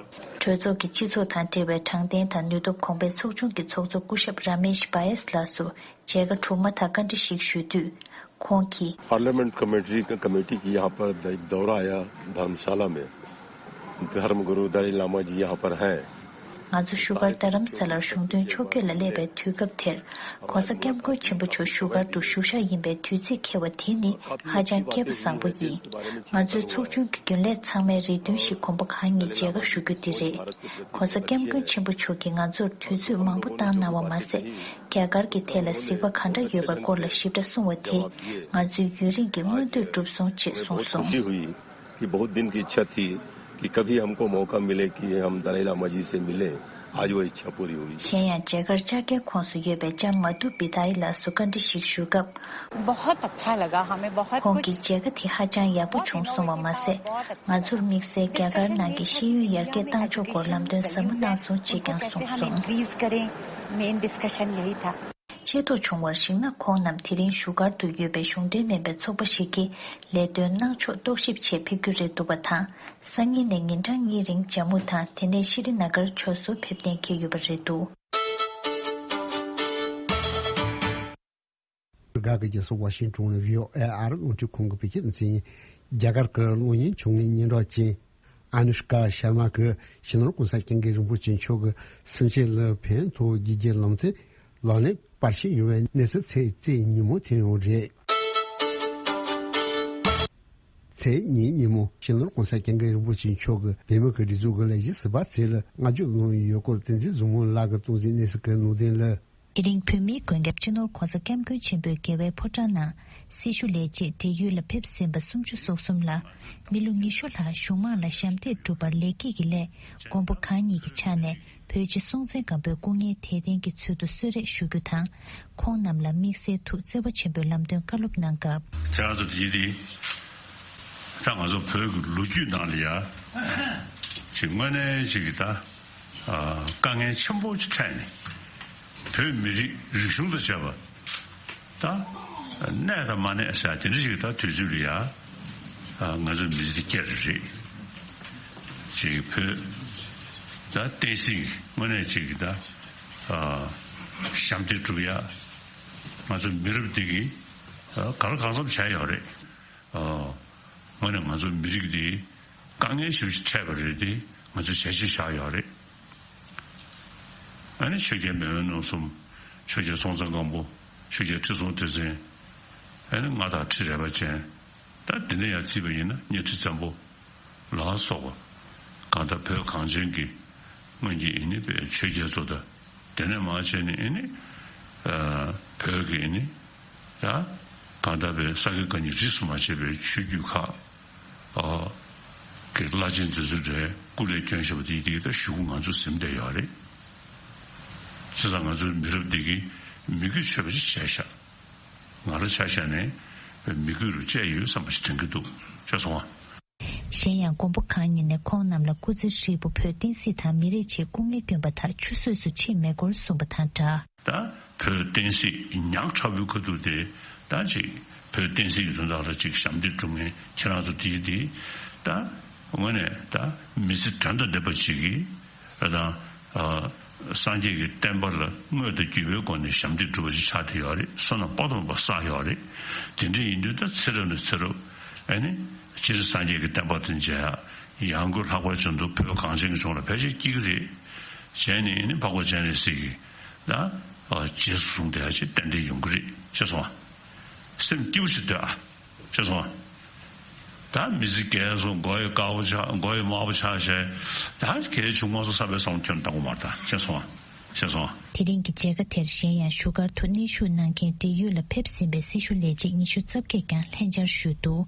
གྲོས་ཚོགས་ཀྱི་སྤྱི་ཚོགས་དང་འབྲེལ་བའི་དྲང་བདེན་དང་ནུས་སྟོབས་གོང་འཕེལ་ཚོགས་ཆུང་གི་ཚོགས་གཙོ་སྐུ་ཞབས་ར་མེཤ་བྷ་ཡེས་ལགས་སུ་མཇལ་ཁ་གྲུབ་མ་ཐག་བཀའ་འདྲི་ཞིག་ཞུས་དུས། ཁོང་གིས། parliament committee committee की यहाँ पर एक दौरा आया धर्मशाला में। धर्म गुरु दलाई लामा जी यहाँ पर हैं। ང་ཚོ་བཞུགས་སྒར་རྡ་རམ་ས་ལར་གཞུང་དོན་ཕྱོགས་བསྐྱོད་ལ་སླེབས་པའི་དུས་སྐབས་དེར། ༸གོང་ས་༸སྐྱབས་མགོན་ཆེན་པོ་མཆོག་བཞུགས་སྒར་དུ་བཞུགས་ཤག་ཡིན་པའི་དུས་ཚིགས་འཁེལ་བ་དེ་ནི་ཧ་ཅང་སྐལ་པ་བཟང་པོ་ཡིན། ང་ཚོའི་ཚོགས་ཆུང་གི་རྒྱུན་ལས་ཚང་མས་རེ་འདུན་ཞིག་མགོན་པོ་གང་ཉིད་མཇལ་ཁ་ཞུ་རྒྱུ་དེ་རེད། ༸གོང་ས་༸སྐྱབས་མགོན་ཆེན་པོ་མཆོག་གིས་ང་ཚོར་དུས་ཚོད་མང་པོ་བཏང་གནང་བ་མ་ཟད། རྒྱ་གར་གྱི་ཐད་ལ་གཟིགས་པ་ག་འདྲ་ཡོད་པའི་སྐོར་ལ་ཞིབ་ཕྲ་གསུང་བ་དེས་ང་ཚོའི་ཡུན་རིང་གི་མངོན་འདོད་གྲུབ་སོང་ཅེས་གསུངས་སོང་། कि बहुत दिन की इच्छा थी कि कभी हमको मौका मिले कि हम दलाई लामा जी से मिलें। आज वो इच्छा पूरी हुई। གཞན་ཡང་མཇལ་ཁར་བཅར་མཁན་ཁོངས་སུ་ཡོད་པའི་ལྕམ་མ་དུ་བི་ཐའི་ལགས་སུ་བཀའ་འདྲི་ཞིག་ཞུས་སྐབས། बहुत अच्छा लगा हमें, बहुत ཁོང་གིས་མཇལ་ཁ་དེ་ཧ་ཅང་ཡག་པོ་བྱུང་སོང་བ་མ་ཟད། ང་ཚོར་དམིགས་བསལ་རྒྱ་གར་ནང་གི་ཤེས་ཡོན་ཡར་རྒྱས་བཏང་ཕྱོགས་སྐོར་ལམ་སྟོན་ཟབ་མོ་གནང་སོང་ཅེས་ཀྱང་གསུངས་སོང་། ཆེ་མཐོང་བྱུང་བར་གཞིགས་ན། ཁོང་རྣམས་དེ་རིང་བཞུགས་སྒར་དུ་ཡོད་པའི་གཞུང་འབྲེལ་མིན་པའི་ཚོགས་པ་ཞིག་གི་ལས་དོན་གནང་ཕྱོགས་རྟོག་ཞིབ་ཆེད་ཕེབས་རྒྱུ་རེད་འདུག་པ་དང་། སང་ཉིན་ནས་ཉིན་གྲངས་གཉིས་རིང་ཇམ་མུ་དང་དེ་ནས་ཤྲི་ན་གར་ཕྱོགས་སུ་ཕེབས་གཏན་འཁེལ་ཡོད་པ་རེད་འདུག། རྒྱ་གར་གྱི་སོག་ཝ་ཤིང་ཀྲུང་ནས་བྷི་ཨོ་ཨེ་ཨ་རི་རླུང་འཕྲིན་ཁང་གི་བོད་སྐད་སྡེ་ཚན། རྒྱ་གར་གྱི་གློག་བརྙན་བྱུང་ངན་སྙན་སྒྲོན་ཅན། ཨ་ནུ་ཤ་ཀ་ཤར་མ་གིས་སྤྱི་ནོར་༸གོང་ས་༸སྐྱབས་མགོན་རིན་པོ་ཆེ་མཆོག་གི་སེམས་ཅན་ལ་ཕན་ཐོགས་རྒྱུ་གྱི་ལམ་སྟོན་ལག་ལེན་པར་ཞིག་ཡོང་བའི་གནས་ཚུལ་ཚེས་བཅུ་ཉིན་མོ་ཐོན་ཡོད་རེད། ཚེས་གཉིས་ཉིན་མོ་སྤྱི་ནོར་༸གོང་ས་༸སྐྱབས་མགོན་རིན་པོ་ཆེ་མཆོག་གིས་བོད་མི་གི་སྒྲིག་འཛུགས་ཀྱི་ལས་གཞི་ཟུར་པ་ཚོ་ལ་བསྔགས་བརྗོད་གནང་ཡོད་སྐོར་བསྟན་འཛིན་བཟང་མོ་ལགས་ཀྱིས་གཏོང་གཟིགས་གནས་ཚུལ་གྱི་ནང་དོན་ལ། དེ་རིང་བོད་མིའི་མགོན་སྐྱབས་སྤྱི་ནོར་༸གོང་ས་༸སྐྱབས་མགོན་ཆེན་པོས་རྒྱལ་བའི་ཕོ་བྲང་ནང་སྲི་ཞུ་ལས་བྱེད་བགྲེས་ཡོལ་ལ་ཕེབས་ཟིན་པ་སུམ་ཅུ་སོ་གསུམ་ལ་མི་ལོ་ཉི་ཤུ་ལྷག་གཞུང་མང་ལ་ཞབས་འདེགས་སྒྲུབ་པར་ལེགས་སྐྱེས་ཀྱི་སླད་མགོན་པོ་གང་ཉིད་ཀྱི་ཕྱག་ནས་བོད་རྗེ་སྲོང་བཙན་སྒམ་པོའི་སྐུ་ངལ་དལ་རྟེན་གྱི་ཚུལ་དུ་གསོལ་རས་ཞུ་རྒྱུ་དང་། ཁོང་རྣམས་ལ་དམིགས་བསལ་ཐུགས་བརྩེ་བ་ཆེན་པོས་ལམ་སྟོན་བཀའ་སློབ་གནང་སྐབས། ཁྱེད་རང་ཚོ་དེ་དེ་ད་ང་ཚོ་བོད་ཀྱི་ལོ་རྒྱུས་ནང་ལ་ཡ་ཅིག་དངོས་གནས་ཅིག་གི་ད་དཀའ་ངལ་ཆེན་པོ་ཅིག་འཕྲད་ནས་བོད་མི་རིགས་རིག་གཞུང་དང་བཅས་པ། ད་གནས་དང་མ་གནས་ཟེར་དེ་འདྲ་ཞིག་ད་དུས་ཚོད་ལ་ཡ་ང་ཚོ་མི་ཚེ་སྐྱེལ་རེ་རེད། ཅིག་བོད་ད་བསྟན་སྲིད་དངོས་གནས་ཅིག་གི་ད་ཞབས་འདེགས་སྒྲུབ་ཡ་ང་ཚོ་མི་རབས་འདི་གིས་ག་ལ་གང་འཚམ་བྱས་ཡོད་རེད། དངོས་གནས་ང་ཚོ་མི་རིགས་འདི་དཀའ་ངལ་ཞེ་པོ་ཅིག་འཕྲད་པ་རེད་དེ་ང་ཚོ་བྱས་རྗེས་བཞག་ཡོད་རེད། ཨ་ནི་ཆོས་རྒྱལ་མེས་དབོན་རྣམ་གསུམ། ཆོས་རྒྱལ་སྲོང་བཙན་སྒམ་པོ། ཆོས་རྒྱལ་ཁྲི་སྲོང་ལྡེ་བཙན། ཨ་ནི་མངའ་བདག་ཁྲི་རལ་པ་ཅན། ད་འདི་འདྲ་ཡང་བརྩིས་པ་ཡིན་ན་གཉའ་ཁྲི་བཙན་པོ་ལ་སོགས་པ་གང་ལྟར་བོད་གངས་ཅན་གྱི་སྔོན་གྱི་ཨ་ནི་བོད་ཆོས་རྒྱལ་ཚོ་དང་དེ་ནས་མར་བྱས་ནས་ཨ་ནི་བོད་ཀྱི་ཨ་ནི་ད་གང་ལྟར་བོད་ས་དགེ་བཀའ་རྙིང་རིས་སུ་མ་ཆད་པའི་ཆོས་བརྒྱུད་ཁག་གི་བླ་ཆེན་འདི་ཚོ་འདྲའི་སྐུ་ལས་བསྐྱོན་བཞག་པ་དེ་དེ་ད་གཞུག་གུ་ང་ཚོ་ཟིན་བསྡད་ཡོད་རེད། བྱས་ཙང་ང་ཚོའི་མི་རབས་འདི་གིས་མི་གུས་ཆོད་པ་ཞིག་བྱས་ཤག་ང་རང་ཆ་བཞག་ནས་མི་གུས་རུ་བཅད་ཡོད་བསམ་པ་ཞིག་དྲན་གྱི་འདུག་ཤེས་སོང་ང་། གཞན་ཡང་མགོན་པོ་གང་ཉིད་ནས་ཁོང་རྣམས་ལ་སྐུ་ཚེ་ཧྲིལ་པོ་བོད་བསྟན་སྲིད་དང་མི་རིགས་ཆེད་སྐུ་ངལ་བསྐྱོན་པ་དག་ཆུད་ཟོས་སུ་ཕྱིན་མེད་སྐོར་གསུངས་པ་དང་སྦྲགས། ད་བོད་བསྟན་སྲིད་ཉག་ཕྲ་བོའི་ཁ་ཐུག་དེ་ད་ཅིག་བོད་བསྟན་སྲིད་ཀྱི་དོན་དག་ལ་ཅིག་ཞབས་འདེགས་སྒྲུབ་མཁན་ཁྱེད་རང་ཚོ་དེ་དེ་ད་དངོས་གནས་ད་མི་ཚེ་དོན་དང་ལྡན་པ་ཅིག་གིས་ད་ཨ་ སངས་རྒྱས་ཀྱི་བསྟན་པ་ལ་དངོས་དང་བརྒྱུད་པའི་སྒོ་ནས་ཞབས་འདེགས་སྒྲུབ་པ་ཞིག་ཆགས་བསྡད་ཡོད་རེད། བསོད་ནམས་དཔག་ཏུ་མེད་པ་བསགས་ཡོད་རེད། དེ་འདྲ་ཡིན་དུས་ད་ཚེ་རབས་ནས་ཚེ་རབས་ཨ་ནི་སྤྱིར་སངས་རྒྱས་ཀྱི་བསྟན་པ་དེ་མཇལ་ཡག་ཡང་སྒོས་ལྷག་པར་བྱས་ན་བོད་གངས་ཅན་གྱི་ལྗོངས་ལ་ཕལ་ཆེར་སྐྱེ་གི་རེད། བྱས་ནས་ཨ་ནི་འཕགས་པ་སྤྱན་རས་གཟིགས་ཀྱིས་ད་རྗེས་སུ་བཟུང་བསྡད་ཡག་ཅིག་ཏན་ཏན་ཡོང་གི་རེད། ཤེས་སོང་ཨ། སེམས་སྐྱིད་པོ་ཞིག་སྡོད་ཨ། ཤེས་སོང་ཨ། ད་མི་ཚེ་རྒས་སོང་། མགོ་ཡི་དཀར་པོ་ཆགས། མགོ་ཡི་དམར་པོ་ཆགས་བྱས། ད་གལ་ཆུང་མ་སོང་བསམ་པའི་བསམ་བློ་ཁྱོན་བཏང་དགོས་མ་རེད། ད་ཤེས་སོང་ཨ། ཤེས་སོང་ཨ། དེ་རིང་གི་མཇལ་ཁ་དེར་གཞན་ཡང་བཞུགས་སྒར་དུ་གནས་བཞུགས་གནང་མཁན་འབྲེལ་ཡོད་ལ་ཕེབས་ཟིན་པའི་སྲི་ཞུ་ལས་བྱེད་ཉི་ཤུ་རྩ་བརྒྱད་ཀྱང་ལྷན་བཅར་ཞུས་འདུག་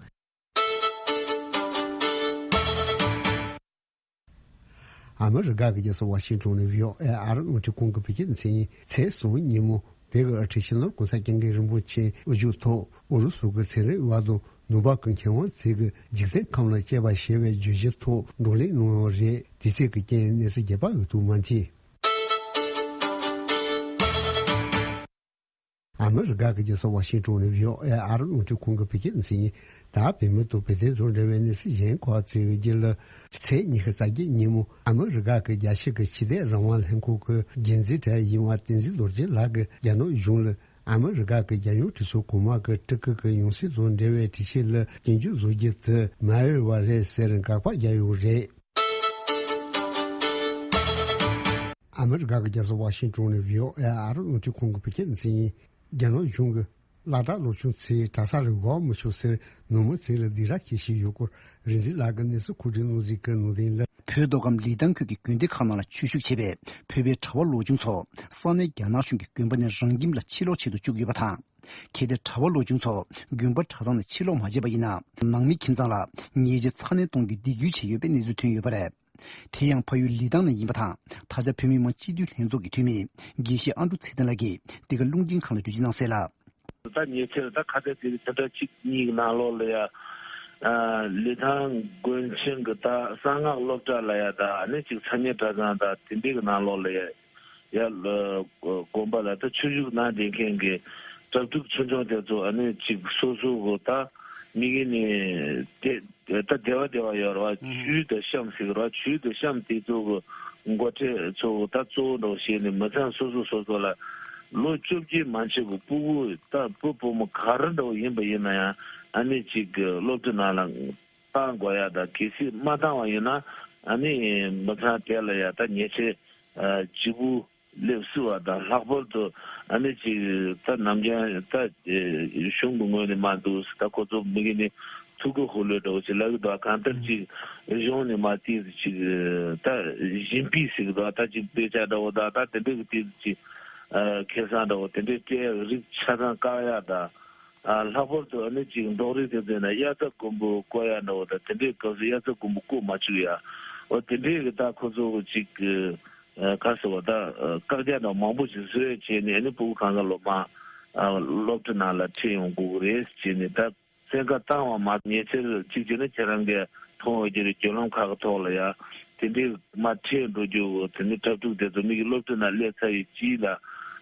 ཨ་མི་རི་ཀ་གི་རྒྱལ་ས་ཝ་ཤིང་ཏོན་ནས་བྷི་ཨོ་ཨེ་ཨར་རླུང་འཕྲིན་ཁང་གི་བོད་སྐད་སྡེ་ཚན་ཡིན། ཚེས་གསུམ་ཉིན་མོ་བོད་ཀྱི་ཨ་ཁྲིད་སྤྱི་ནོར་༸གོང་ས་༸སྐྱབས་མགོན་རིན་པོ་ཆེ་དབུ་བཞུགས་ཐོག་ཨུ་རུ་སུ་གི་ཚན་རིག་པ་དང་ནུབ་ཕྱོགས་ཀྱི་མཁས་དབང་ཚོས་ཀྱི་འཇིག་རྟེན་ཁམས་ལ་དཔྱད་པ་ཞེས་པའི་བརྗོད་གཞིའི་ཐོག་བགྲོ་གླེང་གནང་ཡོད་རེད། དེ་ཚོས་ཀྱི་རྐྱེན་གནས་ཚུལ་རྒྱས་པ་འོད་ཐུག་མ་མཐིལ། ཨ་མི་རི་ཀ་གི་རྒྱལ་ས་ཝ་ཤིང་ཏོན་ནས་བྷི་ཨོ་ཨེ་ཨར་རླུང་འཕྲིན་ཁང་གི་བོད་སྐད་སྡེ་ཚན་ཡིན། ད་བོད་མི་དང་བོད་དོན་དང་འབྲེལ་བའི་གནས་ཚུལ་གཞན་ཁག་ཅིག་གི་རྒྱུད་ལ། ཚེས་ཉི་ཤུ་རྩ་བརྒྱད་ཉིན་མོ་ཨ་མི་རི་ཀ་གི་རྒྱལ་སྤྱི་གི་ཕྱི་དོན་རང་དབང་ལྷན་ཁང་གི་འགན་འཛིན་གྲས་ཡིན་པ་བསྟན་འཛིན་རྡོ་རྗེ་ལགས་ཀྱིས་རྒྱ་ནག་གཞུང་ལ་ཨ་མི་རི་ཀ་གི་རྒྱལ་ཡོངས་གྲོས་ཚོགས་གོང་མ་གི་སྤྲུལ་སྐུ་གི་ཡང་སྲིད་དང་འབྲེལ་བའི་སྒྲིག་གཞི་ལ་སྐྱོན་བརྗོད་བཟོ་རྒྱུ་དེ་མ་འོས་པ་རེད་ཟེར་དགག་པ་བརྒྱབ་ཡོད་རེད། ཨ་མི་རི་ཀ་གི་རྒྱལ་ས་ཝ་ཤིང་ཏོན་ནས་བྷི་ཨོ་ཨེ་ཨར་རླུང་འཕྲིན་ཁང་གི་བོད་སྐད་སྡེ་ཚན་ཡིན། རྒྱ་ནག་གཞུང་གིས་སློབ་གྲྭ་སློབ་ཆུང་ཚོས་གྲྭ་ས་རུ་འགོར་མི་ཆོག་ཟེར་ནང་མི་ཚོ་ལ་སྡིགས་ར་བྱེད་བཞིན་ཡོད་སྐོར་རིག་འཛིན་ལགས་ཀྱིས་གནས་ཚུལ་མཁོ་སྒྲུབ་གནང་གཟིགས་ཀྱི་ནང་དོན་ལ། བོད་མདོ་ཁམས་ལི་ཐང་ཁུལ་གྱི་དགོན་སྡེ་ཁག་ནང་ལ་ཆོས་ཞུགས་བྱས་པའི་བོད་པའི་གྲྭ་པ་སློབ་ཆུང་ཚོ་ས་གནས་རྒྱ་ནག་གཞུང་གི་དགོན་པ་ནས་རང་ཁྱིམ་ལ་ཕྱིར་ལོག་བྱེད་དུ་བཅུག་ཡོད་པ་དང་། གལ་ཏེ་གྲྭ་པ་སློབ་ཆུང་ཚོ་དགོན་པ་གྲྭ་ཚང་ནས་ཕྱིར་ལོག་མ་བྱས་པ་ཡིན་ན། ནང་མི་ཁྱིམ་ཚང་ལ་ཉེས་ཆད་ཚ་ནན་གཏོང་རྒྱུའི་སྡིགས་སྐུལ་བྱས་ཡོད་པའི་གནས་ཚུལ་ཐོན་ཡོད་པ་རེད། དེ་ཡང་ཕ་ཡུལ་ལི་ཐང་ནས་ཡིན་པ་དང་། ད་ཆ་བོད་མི་མང་སྤྱི་འཐུས་ལྷན་ཚོགས་ཀྱི་འཐུས་མི་དགེ་བཤེས་ཨ་འབྲུག་ཚེ་བརྟན་ལགས་ཀྱིས་འདི་ག་རླུང་འཕྲིན་ཁང་ལ་འགྲེལ་བརྗོད་གནང་གསལ་ལ། ད་ཉེ་ཆར་ད་ཁ་གཏད་དེ་ཐེངས་གཅིག་གཉིས་ཀྱི་ནང་ལོགས་ལ་ཡ། ཨ། ལི་ཐང་དགོན་ཆེན་གྱི་ད་གསང་སྔགས་སློབ་གྲྭ་ལ་ཡ། ད་ཨ་ནི་གཅིག་ཚ་ཉེ་གྲྭ་ཚང་ད་དེ་འདྲའི་གི་ནང་ལོགས་ལ་ཡ། ཡ། དགོན་པ་ལ་ད་ཆོས་ཞུགས་གནང་བསྡད་མཁན་གྱི་གྲྭ་ཕྲུག་ཆུང་ཆུང་དེ་ཚོ་ཨ་ནི་གཅིག་སོ་སོ་གི་ད་མི་གི་ནི་དེ། ད་སྡེ་བ་སྡེ་བ་ཡོད་རེད་བ། ཨུ་ཧུ། ཆོས་དང་གཤམ་ཟེར་གི་རེད་བ། ཆོས་དང་གཤམ་དེ་ཚོ་གི་འགོ་ཁྲིད་ཚོ་གི་ད་གཙོ་བོ་འདྲ་བོ་བྱས་ནས་མི་ཚང་སོ་སོ་སོ་སོ་ལ་ལོ་བཅོ་བརྒྱད་མ་ཆགས་གི་སྤུ་གུ་ད་བུ་བུ་མོ་ག་རེ་འདྲ་བོ་ཡིན་པ་ཡིན་ན་ཡང་ཨ་ནི་གཅིག་གི་སློབ་གྲྭ་ནང་ལ་བཏང་དགོས་ཡ། ད་གལ་སྲིད་མ་བཏང་བ་ཡིན་ན་ཨ་ནི་མི་ཚང་དེ་ལ་ཡ་ད་ཉེས་ཆད་ལྗིད་པོ་སླེབས་སྲིད་པ་དང་། ལྷག་པར་དུ་ཨ་ནི་ཅིག་ད་ནམ་རྒྱུན་ད་གཞུང་གི་ངོས་ནས་མ་འདུག་ཟེར། ད་ཁོ་ཚོ་མི་གི་ནི་ཐུགས་ཁུར་ཧུར་ལོས་འདྲ་བོ་ཅིག་ལབ་ཀྱི་འདུག་གང་ལྟར་ཅིག་གཞུང་ནས་མ་ཏིས་ཅིག་ད་བཞིན་པའི་ཟེར་གི་འདུག་ད་ཅིག་དཔེ་ཆ་འདྲ་བོ་དང་ད་དེ་འདྲའི་གི་ཏིས་ཅིག་ཁེ་བཟང་འདྲ་བོ་དེ་འདྲའི་སྤྲད་ཡག་རིགས་ཆ་ཚང་བཀག་ཡག་དང་། ལྷག་པར་དུ་ཨ་ནི་ཅིག་འབྲོག་རིགས་དེ་ཚོ་ན་དབྱར་རྩྭ་དགུན་འབུ་བརྐོ་ཡག་འདྲ་བོ་དང་། དེ་འདྲའི་སྐབས་སུ་དབྱར་རྩྭ་དགུན་འབུ་བརྐོ་མ་བཅུག་ཡ། འོ་དེ་འདྲའི་གི་ད་ཁོ་ཚོ་གི་ཅིག་ཨ། ག་ཟེར་བ་ད། ཨ། བཀག་རྒྱ་དང་མང་པོ་ཞིག་བཟོས་བྱས་ནས་ཨ་ནི་སྤུ་གུ་གང་ག་ལོ་མ། ཨ། སློབ་གྲྭ་ནང་ལ་ཁྲིད་ཡོང་དགོས་ཀྱི་རེད་ཟེར་ནས་ད་བཙན་བཀའ་བཏང་བ་མ་ཉེ་ཆར་གཅིག་བྱས་ན་ཁྱེད་རང་གིས་མཐོང་འོས་ཀྱི་རེད། བརྒྱུད་ལམ་ཁག་གི་ཐོག་ལ་ཡ་དེ་འདྲའི་མ་ཁྲིད་འགྲོ་རྒྱུ་དེ་ནི་གྲྭ་ཕྲུག་དེ་ཚོ་མི་གི་སློབ་གྲྭ་ནང་སླེབས་ཚར་ཡི་རྗེས་ལ་